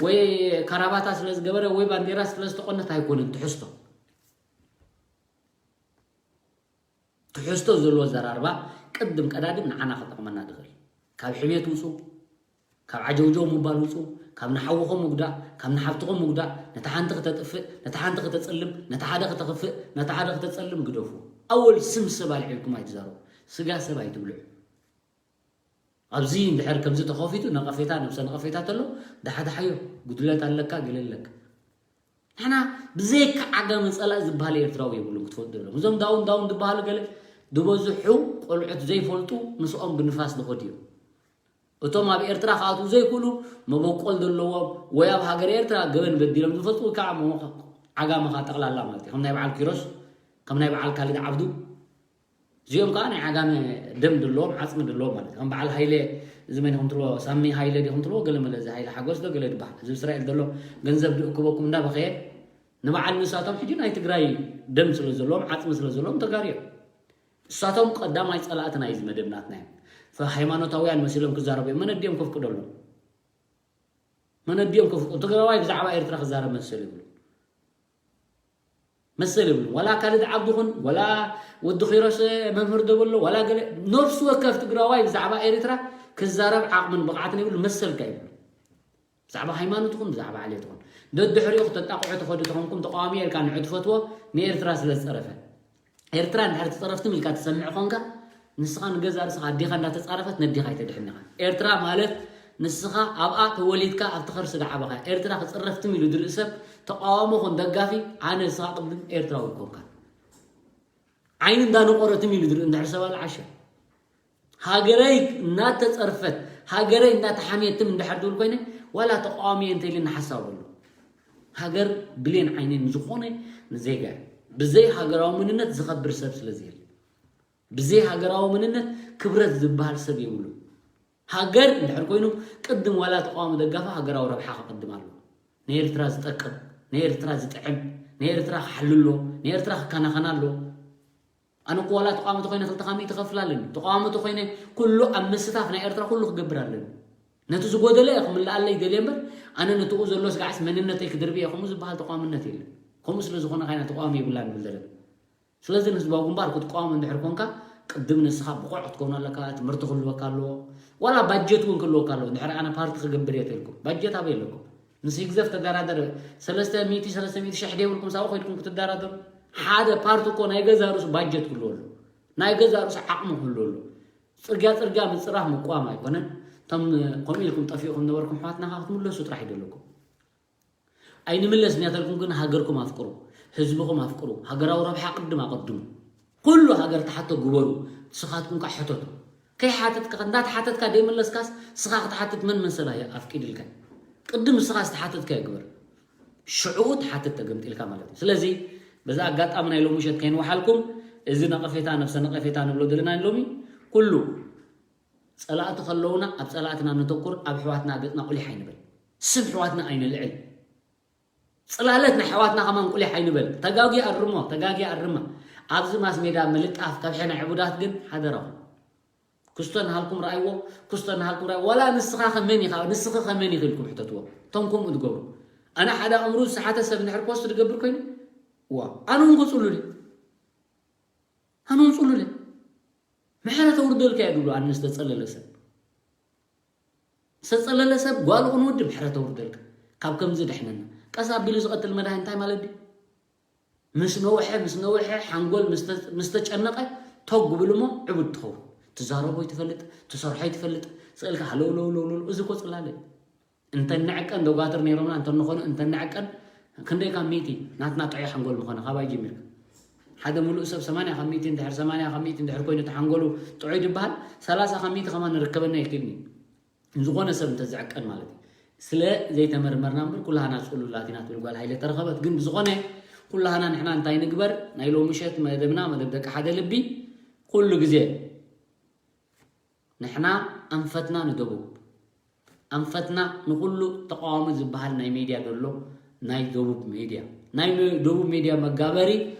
ወይ ካራባታ ስለ ዝገበረ ወይ ባንዴራ ስለ ዝተቆነት ኣይኮነን ትሕዝቶ። ትሕዝቶ ዘለዎ ዘራርባ ቅድም ቀዳድም ንዓና ክጠቕመና ዝኽእል። ካብ ሕሜት ውፁ፣ ካብ ዓጀውጀው ምባል ውፁ፣ ካብ ንሓውኹም ምጉዳእ፣ ካብ ንሓብትኹም ምጉዳእ፣ ነታ ሓንቲ ክተጥፍእ፣ ነታ ሓንቲ ክተፅልም፣ ነታ ሓደ ክተኽፍእ፣ ነታ ሓደ ክተፀልም ግደፉ። ኣወል ስም ሰብ ኣልዒልኩም ኣይትዛረቡ። ስጋ ሰብ ኣይትብልዑ። ኣብዚ እንድሕር ከምዚ ተኸፊቱ ነቐፌታ፣ ነብሰ ነቐፌታ ተሎ፣ ዳሓዳሓዮ፣ ጉድለት ኣለካ፣ ገለ ኣለካ። ንሕና ብዘይካ ዓጋመ ጸላኢ ዝበሃል ኤርትራዊ የብሉን ክትፈልጡ ዘለኹም። እዞም ዳውን ዳውን ዝበሃሉ ገለ ዝበዝሑ ቆልዑት ዘይፈልጡ ምስኦም ብንፋስ ዝኸዱ እዮም። እቶም ኣብ ኤርትራ ክኣትዉ ዘይክእሉ መበቆል ዘለዎም ወይ ኣብ ሃገር ኤርትራ ገበን በዲሎም ዝፈልጡ ወይ ከዓ መ-፣ ዓጋመኻ ጠቕላላ ማለት እዩ። ከም ናይ በዓል ኪሮስ፣ ከም ናይ በዓል ካልድ ዓብዱ፣ እዚኦም ከዓ ናይ ዓጋመ ደም ድለዎም ዓፅሚ ድለዎም ማለት እዩ። ከም በዓል ሃይለ እዚ መን ኢኹም ትልዎ ሳሚ ሃይለ ዲኹም ትልዎ ገለ መለ እዚ ሃይለ ሓጎስ ዶ ገለ ድበሃል እዚ እስራኤል ዘሎ ገንዘብ ድእክበኩም እንዳበኸየ ንበዓል ንሳቶም ሕጂ ናይ ትግራይ ደም ስለ ዘለዎም ዓፅሚ ስለ ዘለዎም ተጋሩ እዮም። እሳቶም ቀዳማይ ፀላእቲ ናይዚ መደብ ናትና እዮም። ሃይማኖታውያን መሲሎም ክዛረቡ እዮም። መን ኣዲኦም ከፍቅደሎም? መን ኣዲኦም ከፍቅዱ? ትግራዋይ ብዛዕባ ኤርትራ ክዛረብ መሰል ይብሉ መሰል ይብሉ። ዋላ ካልድ ዓብዲ ኹን ዋላ ወዲ ኺሮስ መምህር ደበሎ ዋላ ገለ ነፍሲ ወከፍ ትግራዋይ ብዛዕባ ኤርትራ ክዛረብ ዓቕምን ብቕዓትን ይብሉ መሰልካ ይብሉ። ብዛዕባ ሃይማኖትኩም ብዛዕባ ዓሌትኩም ደድሕሪኡ ክተጣቕዑ ተኸዱ ተኾንኩም ተቃዋሚ ኢልካ ንዑ ትፈትዎ ንኤርትራ ስለ ዝፀረፈ ኤርትራ እንድሕር ትፀረፍትም ኢልካ ትሰምዕ ኾንካ ንስኻ ንገዛ ርእስኻ ኣዴኻ እንዳተፃረፈት ነዴኻ ኣይተድሕን ኢኻ። ኤርትራ ማለት ንስኻ ኣብኣ ተወሊድካ ኣብቲ ከርሲ ዝዓበኻ። ኤርትራ ክፅረፍትም ኢሉ ዝርኢ ሰብ ተቃዋሞ ኹን ደጋፊ ኣነ ንስኻ ቅድም ኤርትራዊ ኮንካ። ዓይኒ እንዳነቆረትም ኢሉ ዝርኢ እንድሕር ሰብ ኣልዓሸ። ሃገረይ እናተፀርፈት ሃገረይ እናተሓምየትም እንድሕር ድብል ኮይነ ዋላ ተቃዋሚ እየ እንተኢልና ሓሳብ ኣሎ። ሃገር ብሌን ዓይኒ ንዝኾነ ንዜጋ ብዘይ ሃገራዊ መንነት ዝኸብር ሰብ ስለ ዘየለ ብዘይ ሃገራዊ መንነት ክብረት ዝበሃል ሰብ የብሉ። ሃገር እንድሕር ኮይኑ ቅድም ዋላ ተቃዋሚ ደጋፊ ሃገራዊ ረብሓ ክቅድም ኣሎ። ንኤርትራ ዝጠቅም ንኤርትራ ዝጥዕም ንኤርትራ ክሓልሎ ንኤርትራ ክከናኸና ኣሎ። ኣነ እኮ ዋላ ተቃዋሚ ተኮይነ ክልተ ካብ ሚእቲ ከፍል ኣለኒ። ተቃዋሚ ተኮይነ ኩሉ ኣብ ምስታፍ ናይ ኤርትራ ኩሉ ክገብር ኣለኒ። ነቲ ዝጎደለ እየ ክምልኣለይ ይደልየ እምበር ኣነ ነትኡ ዘሎ ስጋዕስ መንነተይ ክድርቢ እየ ከምኡ ዝበሃል ተቃዋምነት የለን። ከምኡ ስለ ዝኾነ ካይና ተቃዋሚ የብላን ንብል ዘለና። ስለዚ ንህዝባዊ ግንባር ክትቃወም እንድሕር ኮንካ ቅድም ንስኻ ብቑዕ ክትከውን ኣለካ። ትምህርቲ ክህልወካ ኣለዎ። ዋላ ባጀት እውን ክህልወካ ኣለዎ። እንድሕር ኣነ ፓርቲ ክገብር እየ ተልኩም ባጀት ኣበይ ኣለኩም? ምስ ህግዘፍ ተደራደር ሰለስተ ሚእቲ ሰለስተ ሚእቲ ሽሕ ደይብልኩም ሳብኡ ከይድኩም ክትደራደሩ ሓደ ፓርቲ እኮ ናይ ገዛ ርእሱ ባጀት ክህልዎ ኣሎ። ናይ ገዛ ርእሱ ዓቕሚ ክህልዎ ኣሎ። ፅርግያ ፅርግያ ምፅራፍ ምቋም ኣይኮነን። እቶም ከምኡ ኢልኩም ጠፊእኩም ነበርኩም ኣሕዋትና ከዓ ክትምለሱ ጥራሕ ይደለኩም። ኣይንምለስ እናተልኩም ግን ሃገርኩም ኣፍቅሩ፣ ህዝብኹም ኣፍቅሩ፣ ሃገራዊ ረብሓ ቅድም ኣቐድሙ። ኩሉ ሃገር ተሓቶ ግበሩ፣ ንስኻትኩም ከዓ ሕተቱ። ከይሓተትካ እንዳተሓተትካ ደይመለስካስ ንስኻ ክትሓትት መን መሰላ ኣፍቂድልካ? ቅድም ንስኻ ዝተሓተትካዮ ግበር። ሽዑ ትሓትት ተገምጢልካ ማለት እዩ። ስለዚ በዛ ኣጋጣሚ ናይ ሎሚ ምሸት ከይንወሓልኩም እዚ ነቐፌታ ነብሰ ነቐፌታ ንብሎ ዘለና ሎሚ ኩሉ ጸላእቲ ከለውና ኣብ ጸላእትና ነተኩር ኣብ ኣሕዋትና ገጽና ቁሊሕ ኣይንበል። ስም ኣሕዋትና ኣይነልዕል። ጽላለት ናይ ኣሕዋትና ከማን ቁሊሕ ኣይንበል። ተጋጊ ኣርሞ ተጋጊ ኣርማ ኣብዚ ማስ ሜዳ ምልጣፍ ከብሒ ናይ ዕቡዳት ግን ሓደራኹም። ክስቶ ናሃልኩም ረኣይዎ ክስቶ ናሃልኩም ረኣይ ዋላ ንስኻ ከመን ኢኻ ንስኺ ከመን ኢኺ ኢልኩም ሕተትዎ። እቶም ከምኡ ትገብሩ ኣነ ሓደ ኣእምሩ ዝሰሓተ ሰብ እንድሕር ፖስት ዝገብር ኮይኑ ዋ ኣነ እውን ክፅሉል ኣነ እውን ፅሉል ምሕረት ኣውርደልካ እየ ድብሉ ኣነ ዝተፀለለ ሰብ ዝተፀለለ ሰብ ጓል ኹን ወዲ ምሕረት ኣውርደልካ ካብ ከምዚ ድሕነና ቀስ ኣቢሉ ዝቐትል መድሃ እንታይ ማለት ድዩ ምስ ነውሐ ምስ ነውሐ ሓንጎል ምስ ተጨነቐ ተጉ ብል እሞ ዕቡድ ትኸውን ትዛረቦ ይትፈልጥ ትሰርሖ ይትፈልጥ ስእልካ ሃለውለውለውለውለው እዚ እኮ ፅላለ እንተ ንዕቀን ደጓትር ነይሮምና እንተ ንኾኑ እንተ ንዕቀን ክንደይ ካብ ሚእቲ ናትና ጥዑይ ሓንጎል ምኾነ ካባይ ጀሚርካ ሓደ ሙሉእ ሰብ ሰማንያ ካብ ሚእቲ እንድሕር ሰማንያ ካብ ሚእቲ እንድሕር ኮይኑ እቲ ሓንጎሉ ጥዑይ ድበሃል ሰላሳ ካብ ሚእቲ ከማን ንርከበና ይክእልኒ ዝኾነ ሰብ እንተዝዕቀን ማለት እዩ ስለ ዘይተመርመርና እምበር ኩላህና ፅሉላት ኢና ትብል ጓል ሃይለ ተረኸበት ግን ብዝኾነ ኩላህና ንሕና እንታይ ንግበር ናይ ሎምሸት መደብና መደብ ደቂ ሓደ ልቢ ኩሉ ግዜ ንሕና ኣንፈትና ንደቡብ ኣንፈትና ንኹሉ ተቃዋሚ ዝበሃል ናይ ሜድያ ዘሎ ናይ ደቡብ ሜድያ ናይ ደቡብ ሜድያ መጋበሪ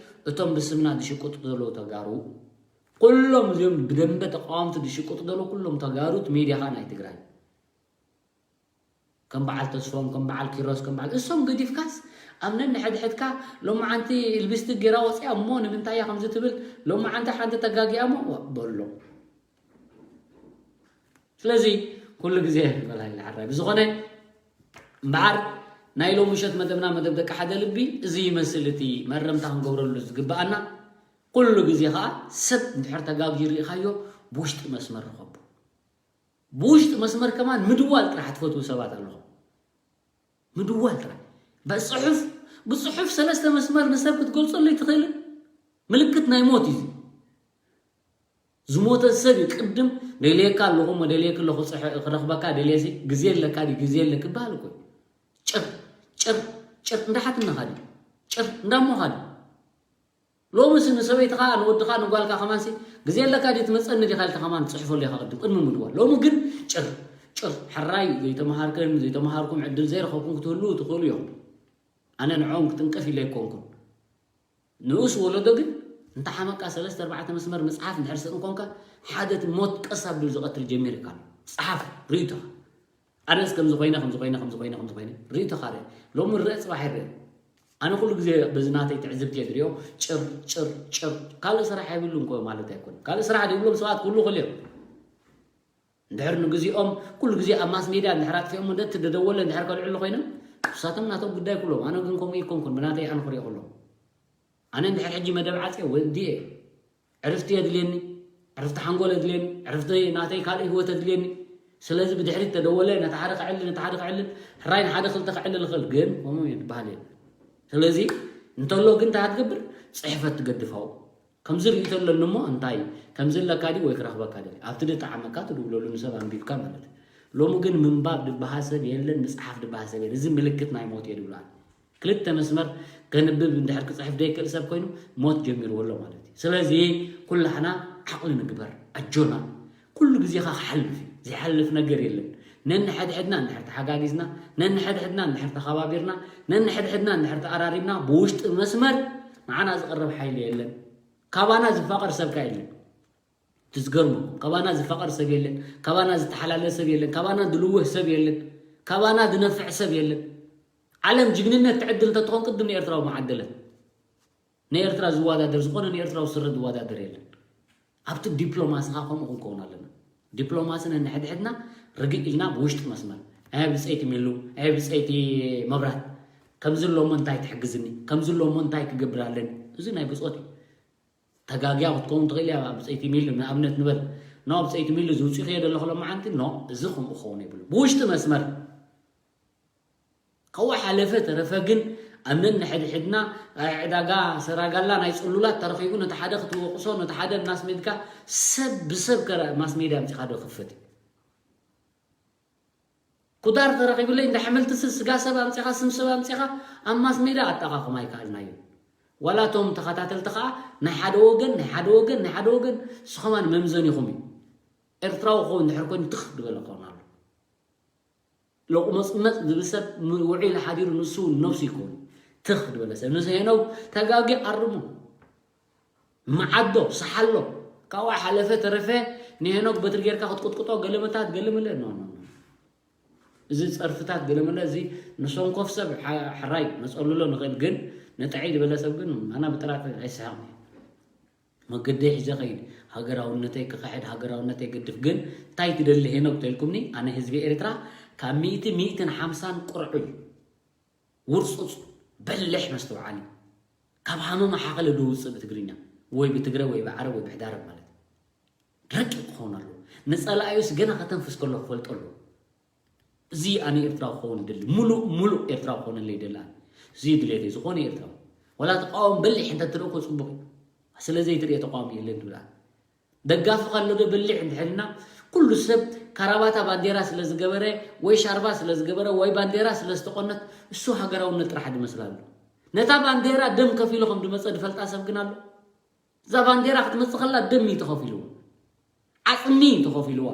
እቶም ብስምና ዝሽቅጡ ዘለዉ ተጋሩ ኩሎም እዚኦም ብደንበ ተቃወምቲ ዝሽቅጡ ዘለዉ ኩሎም ተጋሩት ሜድያ ከዓ ናይ ትግራይ ከም በዓል ተስፎም ከም በዓል ኪሮስ ከም በዓል እሶም ገዲፍካስ ኣብ ነንሕድሕድካ ሎማዓንቲ ልብስቲ ጌራ ወፂኣ እሞ ንምንታይ እያ ከምዚ ትብል ሎማዓንቲ ሓንቲ ተጋጊያ እሞ በሎ ስለዚ ኩሉ ግዜ በላይ ሓራይ ብዝኾነ እምበኣር ናይ ሎም ምሸት መደብና መደብ ደቂ ሓደ ልቢ እዚ ይመስል። እቲ መረምታ ክንገብረሉ ዝግብኣና ኩሉ ግዜ ከዓ ሰብ እንድሕር ተጋግዩ ርኢኻዮ ብውሽጢ መስመር ርኸቡ። ብውሽጢ መስመር ከማን ምድዋል ጥራሕ ትፈትዉ ሰባት ኣለኹም። ምድዋል ጥራሕ ብፅሑፍ ብፅሑፍ ሰለስተ መስመር ንሰብ ክትገልፀሉ ኣይትኽእልን። ምልክት ናይ ሞት እዩ። ዝሞተ ሰብ እዩ ቅድም ደልየካ ኣለኹ፣ መደልየክ ኣለኹ፣ ክረኽበካ ደልየሲ ግዜ ኣለካ ድዩ ግዜ ኣለክ ይበሃል እኮ። ጭር ጭር ጭር እንዳሓትነኻ ድዩ? ጭር እንዳሞኻ ድዩ? ሎምስ ንሰበይትኻ ንወድኻ ንጓልካ ከማንሲ ግዜ ኣለካ ድዩ ትመፀኒ ዲኻ ኢልካ ከማን ትፅሕፈሉ ኢኻ ቅድም ቅድሚ ምድዋል። ሎሚ ግን ጭር ጭር ሕራይ ዘይተምሃርክን ዘይተምሃርኩም ዕድል ዘይረኸብኩም ክትህልዉ ትኽእሉ እዮም። ኣነ ንዕኦም ክትንቀፍ ኢለ ኣይኮንኩን። ንኡስ ወለዶ ግን እንተ ሓመቃ ሰለስተ ኣርባዕተ መስመር ምፅሓፍ እንድሕር ስእን ኮንካ ሓደ እቲ ሞት ቀስ ኣብሉ ዝቐትል ጀሚርካ ኣሎ። ፀሓፍ ርእይቶኻ። ኣነስ ከምዚ ኮይነ ከምዚ ኮይነ ከምዚ ኮይነ ከምዚ ኮይነ ርእይቶኻ ርእ። ሎሚ ርእ ፅባሕ ይርእ። ኣነ ኩሉ ግዜ በዚ ናተይ ትዕዝብቲ እየ ዝሪኦ። ጭር ጭር ጭር ካልእ ስራሕ የብሉን ኮ ማለት ኣይኮነ። ካልእ ስራሕ ዘይብሎም ሰባት ኩሉ ክልዮም እንድሕር ንግዚኦም ኩሉ ግዜ ኣብ ማስ ሜድያ እንድሕር ኣጥፊኦም ወደቲ ደደወለ እንድሕር ከልዕሉ ኮይኖም ንሳቶም ናቶም ጉዳይ ኩሎም ኣነ ግን ከምኡ ይኮንኩን ብናተይ ኣነ ክሪኦ ከሎ ኣነ እንድሕር ሕጂ መደብ ዓፅየ ወዲየ ዕርፍቲ የድልየኒ ዕርፍቲ ሓንጎል የድልየኒ ዕርፍቲ ናተይ ካልእ ህይወት የድልየኒ ስለዚ ብድሕሪት ተደወለ ነቲ ሓደ ክዕልል ነቲ ሓደ ክዕልል ሕራይ ንሓደ ክልተ ክዕልል ይኽእል ግን ከምኡ እዩ ዝበሃል የለን ስለዚ እንተሎ ግን እንታይ ትገብር ፅሕፈት ትገድፋው ከምዚ ርእይቶ ኣለኒ እሞ እንታይ ከምዚ ኣለካ ድዩ ወይ ክረኽበካ ደሊ ኣብቲ ድጠዓመካ ትድውለሉ ንሰብ ኣንቢብካ ማለት እዩ ሎሚ ግን ምንባብ ድበሃል ሰብ የለን ምፅሓፍ ድበሃል ሰብ የለን እዚ ምልክት ናይ ሞት እየ ድብላል ክልተ መስመር ከንብብ እንድሕር ክፅሕፍ ደይክእል ሰብ ኮይኑ ሞት ጀሚርዎ ኣሎ ማለት እዩ ስለዚ ኩላህና ዓቕሊ ንግበር ኣጆና ኩሉ ግዜኻ ክሓልፍ እዩ ዘይሓልፍ ነገር የለን ነንሕድሕድና እንድሕር ተሓጋጊዝና ነንሕድሕድና እንድሕር ተኸባቢርና ነንሕድሕድና እንድሕር ተኣራሪብና ብውሽጢ መስመር ንዓና ዝቐርብ ሓይሊ የለን ካባና ዝፋቐር ሰብካ የለን ትዝገርሙ ካባና ዝፋቐር ሰብ የለን ካባና ዝተሓላለ ሰብ የለን ካባና ድልውህ ሰብ የለን ካባና ድነፍዕ ሰብ የለን ዓለም ጅግንነት ትዕድል እንተትኾን ቅድም ንኤርትራዊ መዓደለት ንኤርትራ ዝወዳደር ዝኾነ ንኤርትራዊ ስረ ዝወዳደር የለን ኣብቲ ዲፕሎማስኻ ከምኡ ክንከውን ኣለና ዲፕሎማሲ ነንሕድሕድና ርግእ ኢልና ብውሽጢ መስመር ኣየ ብፀይቲ ሚሉ ኣየ ብፀይቲ መብራት ከምዚ ኣለሞ እንታይ ትሕግዝኒ ከምዚ ኣለሞ እንታይ ክገብር ኣለኒ እዚ ናይ ብፆት እዩ ተጋግያ ክትከውን ትኽእል እያ ብፀይቲ ሚሉ ንኣብነት ንበል ኖ ብፀይቲ ሚሉ ዝውፅእ ከየ ዘለኹ ሎመዓንቲ ኖ እዚ ከምኡ ክኸውን የብሉ ብውሽጢ መስመር ከዋ ሓለፈ ተረፈ ግን ኣብ ነንሕድሕድና ዕዳጋ ሰራጋላ ናይ ፅሉላት ተረኺቡ ነቲ ሓደ ክትወቕሶ ነቲ ሓደ እናስሜድካ ሰብ ብሰብ ከ ማስሜድያ ኣምፂኻ ዶ ክፈት ኩዳር ተረኺቡለይ እንዳ ሓመልቲ ስጋ ሰብ ኣምፂኻ ስም ሰብ ኣምፂኻ ኣብ ማስሜድያ ኣጠቓቕማ ኣይከኣልናዮ ዋላ እቶም ተኸታተልቲ ከዓ ናይ ሓደ ወገን ናይ ሓደ ወገን ናይ ሓደ ወገን ንስኸማን መምዘን ኢኹም እዩ ኤርትራዊ ክኸውን ድሕር ኮይኑ ትኽ ዝበለ ክኸውን ኣሎ ሎቑመፅመፅ ዝብል ሰብ ውዒሉ ሓዲሩ ንሱ እውን ነብሱ ይከውን ትኽ ዝበለ ሰብ ንስ ሄኖግ ተጋጊ ኣርሙ መዓዶ ሰሓሎ ካብኡ ሓለፈ ተረፈ ንሄኖግ በትሪ ጌርካ ክትቁጥቁጦ ገለመታት ገለመለ ኖ ኖ እዚ ፀርፍታት ገለመለ እዚ ንሰንኮፍ ሰብ ሕራይ ነፀልሎ ንኽእል ግን ንጥዕይ ዝበለ ሰብ ግን ኣና ብጥራት ኣይስሕቕን መገደይ ሒዘ ኸይድ ሃገራውነተይ ክኽሕድ ሃገራውነተይ ገድፍ ግን እንታይ ትደሊ ሄኖግ ተልኩምኒ ኣነ ህዝቢ ኤርትራ ካብ ሚእቲ ሚእትን ሓምሳን ቁርዑይ ውርፁፅ በልሕ መስተውዓሊ ካብ ሃመማ ሓኸለ ዶ ውፅእ ብትግርኛ ወይ ብትግረ ወይ ብዓረብ ወይ ብሕዳረብ ማለት ረቂቕ ክኸውን ኣለዎ ንፀላእዩስ ገና ከተንፍስ ከሎ ክፈልጦ ኣለዎ እዚ ኣነ ኤርትራዊ ክኸውን ይደሊ ሙሉእ ሙሉእ ኤርትራዊ ክኾነለይ ይደሊ ኣነ እዚ ድሌተይ ዝኾነ ኤርትራዊ ዋላ ተቃወም በሊሕ እንተ ትርእኮ ፅቡቅ እዩ ስለ ዘይትርእየ ተቃዋሚ የለን ትብል ኣነ ደጋፊ ካሎ ዶ በሊሕ እንድሕልና ኩሉ ሰብ ካራባታ ባንዴራ ስለ ዝገበረ ወይ ሻርባ ስለ ዝገበረ ወይ ባንዴራ ስለ ዝተቆነት እሱ ሃገራውነት ጥራሕ ድመስል ኣሎ ነታ ባንዴራ ደም ከፊሉ ከም ድመፀ ድፈልጣ ሰብ ግን ኣሎ እዛ ባንዴራ ክትመፅእ ከላ ደም እዩ ተኸፊልዋ ዓፅሚ እዩ ተኸፊልዋ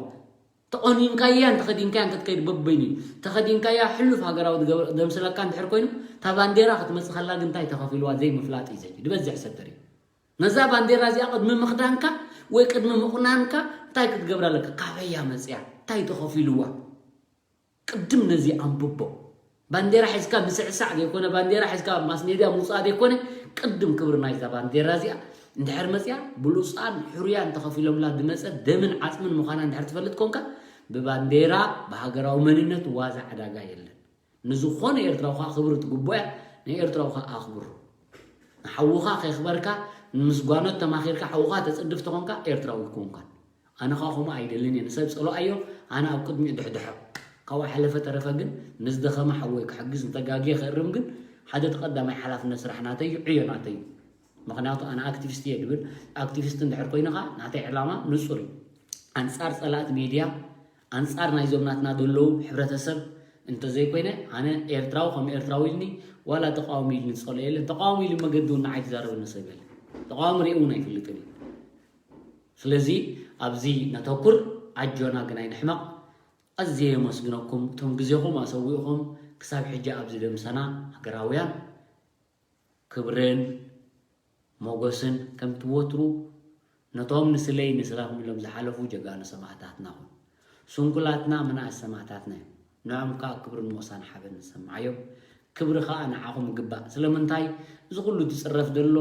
ተቆኒንካያን ተኸዲንካያን ክትከይድ በበይኑ እዩ ተኸዲንካያ ሕሉፍ ሃገራዊ ደምስለካ እንድሕር ኮይኑ እታ ባንዴራ ክትመፅእ ከላ ግን እንታይ ተኸፊልዋ ዘይምፍላጥ እዩ ዘድሊ ዝበዝሕ ሰብ ተርኢ ነዛ ባንዴራ እዚኣ ቅድሚ ምኽዳንካ ወይ ቅድሚ ምቑናንካ እንታይ ክትገብር ኣለካ ካበያ መፅያ እንታይ ተኸፊልዋ ቅድም ነዚ ኣንብቦ ባንዴራ ሒዝካ ምስዕሳዕ ዘይኮነ ባንዴራ ሒዝካ ኣብ ማስሜድያ ምውፃእ ዘይኮነ ቅድም ክብሪ ናይዛ ባንዴራ እዚኣ እንድሕር መፅያ ብሉፃን ሕሩያን ተኸፊሎምላ ዝመፀ ደምን ዓፅምን ምዃና እንድሕር ትፈልጥ ኮንካ ብባንዴራ፣ ብሃገራዊ መንነት ዋዛ ዕዳጋ የለን። ንዝኾነ ኤርትራዊ ኸኣ ክብሪ ትግብኦ እያ። ንኤርትራዊ ኸኣ ኣኽብሮ። ንሓውኻ ከኽበርካ፣ ንምስጓኖት ተማኺርካ ሓውኻ ተጽድፍ ተኾንካ ኤርትራዊ ኣይኮንካን። ኣነ ኸኣ ከምኡ ኣይደልን እየ። ንሰብ ጸልኣዮ፣ ኣነ ኣብ ቅድሚኡ ድሕድሖ። ካብኡ ሓለፈ ተረፈ ግን ንዝደኸመ ሓወይ ክሕግዝ፣ ንተጋግየ ክእርም ግን ሓደ እቲ ቀዳማይ ሓላፍነት ስራሕ ናተይ እዩ፣ ዕዮ ናተይ እዩ። ምኽንያቱ ኣነ ኣክቲቪስት እየ ድብል፣ ኣክቲቪስት እንድሕር ኮይንኻ ናተይ ዕላማ ንጹር እዩ። ኣንጻር ጸላእቲ ሜድያ፣ ኣንጻር ናይዞም ናትና ዘለዉ ሕብረተሰብ እንተዘይኮይነ፣ ኣነ ኤርትራዊ ከም ኤርትራዊ ኢልኒ ዋላ ተቃዋሚ ኢልኒ ዝጸልኦ የለን። ተቃዋሚ ኢሉ መገዲ እውን ንዓይ ዝዛረበኒ ሰብ የለን። ተቃዋሚ ሪኡ እውን ኣይፈልጥን እዩ። ስለዚ ኣብዚ ነተኩር፣ ኣጆና ግን ኣይንሕመቕ። ኣዝየ የመስግነኩም እቶም ግዜኹም ኣሰዊእኹም ክሳብ ሕጂ ኣብዚ ደምሰና ሃገራውያን። ክብርን ሞጎስን ከምቲ ወትሩ ነቶም ንስለይ ንስራኹም ኢሎም ዝሓለፉ ጀጋኑ ሰማእታትና ኹን። ስንኩላትና ምንኣስ ሰማእታትና እዮም። ንዖም ከኣ ክብርን ሞሳን ሓበን ንሰምዓዮም። ክብሪ ከኣ ንዓኹም ይግባእ። ስለምንታይ እዚ ኩሉ ዝጽረፍ ዘሎ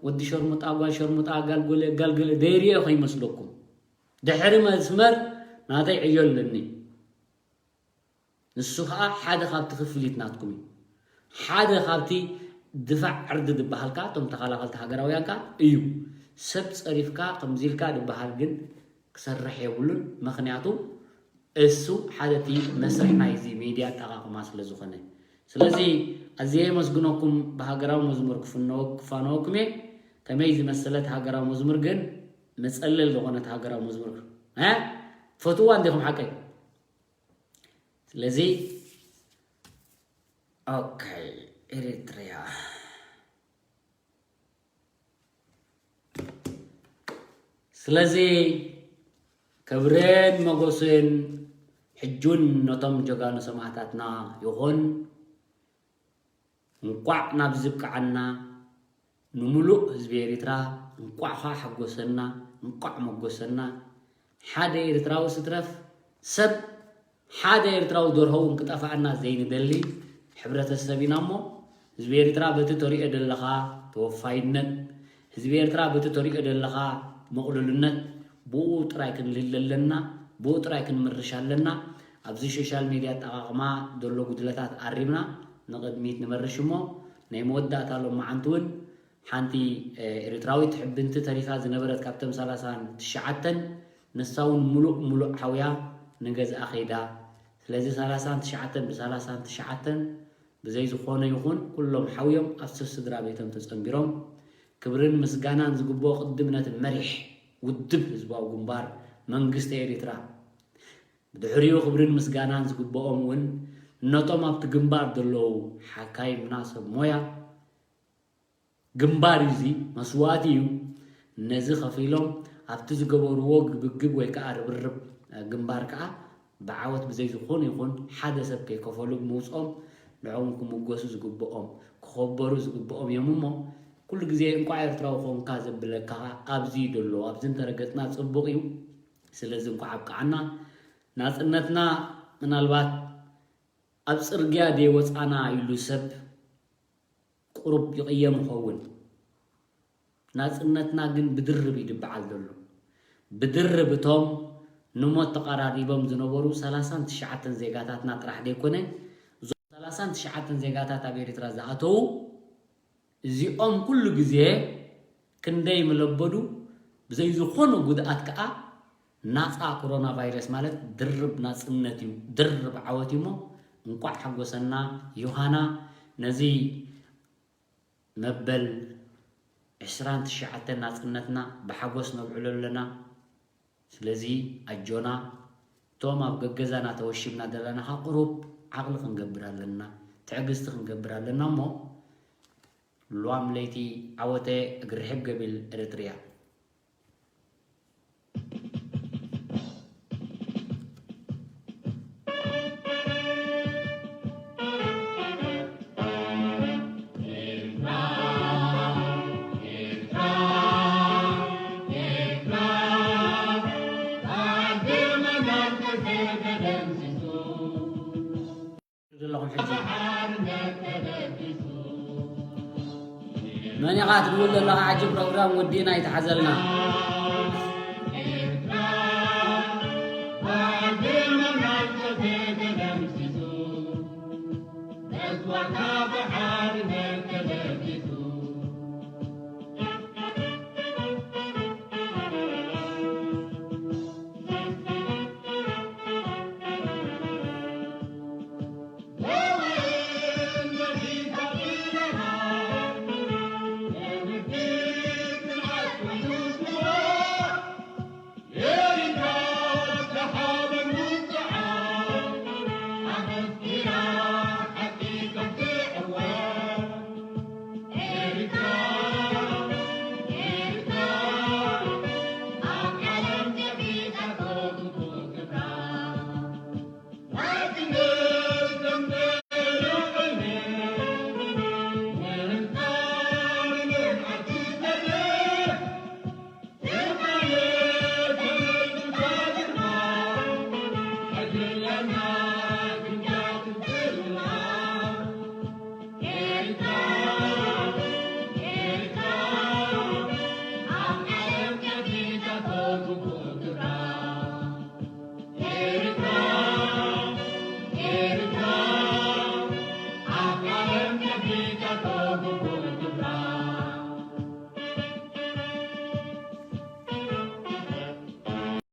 ወዲ ሸርሙጣ፣ ጓል ሸርሙጣ፣ ጋል ጎለ፣ ጋል ገለ ደይርዮ ከይመስለኩም። ድሕሪ መስመር ናተይ ዕዮ ኣለኒ። ንሱ ኸኣ ሓደ ካብቲ ክፍሊት ናትኩም እዩ። ሓደ ካብቲ ድፋዕ ዕርዲ ዝበሃል ከኣ እቶም ተኸላኸልቲ ሃገራውያን ከኣ እዩ። ሰብ ጸሪፍካ ከምዚ ኢልካ ዝበሃል ግን ክሰርሕ የብሉን። ምኽንያቱ እሱ ሓደ እቲ መስርሕ ናይዚ ሚድያ ኣጠቓቕማ ስለ ዝኾነ። ስለዚ ኣዝየ የመስግነኩም። ብሃገራዊ መዝሙር ክፍነወ-፣ ክፋነወኩም እየ። ከመይ ዝመሰለት ሃገራዊ መዝሙር ግን፣ መጸለል ዝኾነት ሃገራዊ መዝሙር። እ? ትፈትውዋ እንዲኹም ሓቀይ? ስለዚ ኦኬ፣ ኤሪትሪያ። ስለዚ ክብርን መጎስን ሕጁን ነቶም ጀጋኑ ሰማእታትና ይኹን። እንቋዕ ናብዚ ብቅዓና። ንምሉእ ህዝቢ ኤሪትራ እንቋዕ ኸኣ ሓጎሰና፣ እንቋዕ መጎሰና። ሓደ ኤርትራዊ ስትረፍ ሰብ፣ ሓደ ኤርትራዊ ደርሆ እውን ክጠፍኣና ዘይንደሊ ሕብረተሰብ ኢና እሞ፣ ህዝቢ ኤርትራ በቲ ተሪኦ ዘለኻ ተወፋይነት፣ ህዝቢ ኤርትራ በቲ ተሪኦ ዘለኻ ምቕሉልነት፣ ብኡ ጥራይ ክንልለ ኣለና፣ ብኡ ጥራይ ክንምርሽ ኣለና። ኣብዚ ሶሻል ሜድያ ኣጠቓቕማ ዘሎ ጉድለታት ኣሪምና ንቕድሚት ንመርሽ እሞ፣ ናይ መወዳእታ ሎማዓንቲ እውን ሓንቲ፣ እ፣ ኤርትራዊት ሕብንቲ ተሪፋ ዝነበረት ካብተን ሰላሳን ትሽዓተን፣ ንሳ እውን ምሉእ ምሉእ ሓውያ ንገዝኣ ከይዳ። ስለዚ ሰላሳን ትሽዓተን ብሰላሳን ትሽዓተን ብዘይ ዝኾነ ይኹን ኩሎም ሓውዮም ኣብ ስር ስድራ ቤቶም ተጸንቢሮም። ክብርን ምስጋናን ዝግብኦ ቅድም ነቲ መሪሕ ውድብ ህዝባዊ ግንባር መንግስቲ ኤሪትራ፣ ብድሕሪኡ ክብርን ምስጋናን ዝግብኦም እውን ነቶም ኣብቲ ግንባር ዘለዉ ሓካይምና ሰብ ሞያ። ግንባር እዩ፣ እዚ መስዋእቲ እዩ። ነዚ ከፊሎም ኣብቲ ዝገበርዎ ግብግብ ወይ ከዓ ርብርብ ግንባር ከዓ ብዓወት ብዘይ ዝኾነ ይኹን ሓደ ሰብ ከይከፈሉ ብምውፅኦም ንዕኦም ክምጎሱ ዝግብኦም፣ ክኸበሩ ዝግብኦም እዮም። እሞ ኩሉ ግዜ እንቋዕ ኤርትራዊ ኾንካ ዘብለካ ከዓ ኣብዚ እዩ ዘሎ። ኣብዚ እንተረገፅና ፅቡቕ እዩ። ስለዚ እንቋዕ ኣብቅዓና። ናፅነትና ምናልባት ኣብ ፅርግያ ደይወፃና ኢሉ ሰብ ቁሩብ ይቕየም ይኸውን። ናጽነትና ግን ብድርብ እዩ ድበዓል ዘሎ። ብድርብ እቶም ንሞት ተቐራሪቦም ዝነበሩ ሰላሳን ትሽዓተን ዜጋታትና ጥራሕ ደይኮነ፣ እዞም ሰላሳን ትሽዓተን ዜጋታት ኣብ ኤርትራ ዝኣተዉ፣ እዚኦም ኩሉ ግዜ ክንደይ ምለበዱ፣ ብዘይ ዝኾነ ጉድኣት ከኣ ናጻ ኮሮና ቫይረስ ማለት ድርብ ናጽነት እዩ፣ ድርብ ዓወት እዩ እሞ፣ እንቋዕ ሓጎሰና ዮሃና። ነዚ መበል ዕስራን ትሽዓተን ናጽነትና ብሓጎስ ነብዕሎ ኣለና። ስለዚ ኣጆና፣ እቶም ኣብ ገገዛና ተወሺብና ዘለና ኸኣ ቁሩብ ዓቕሊ ክንገብር ኣለና፣ ትዕግስቲ ክንገብር ኣለና እሞ፣ ሏም ለይቲ ዓወተ እግሪ ርሕብ ገቢል ኤርትርያ። ዘለኹም ሕጂ። መን ኢኻ ትድውል ዘለኻ? ሕጂ ፕሮግራም ወዲእና ይትሓዘልና።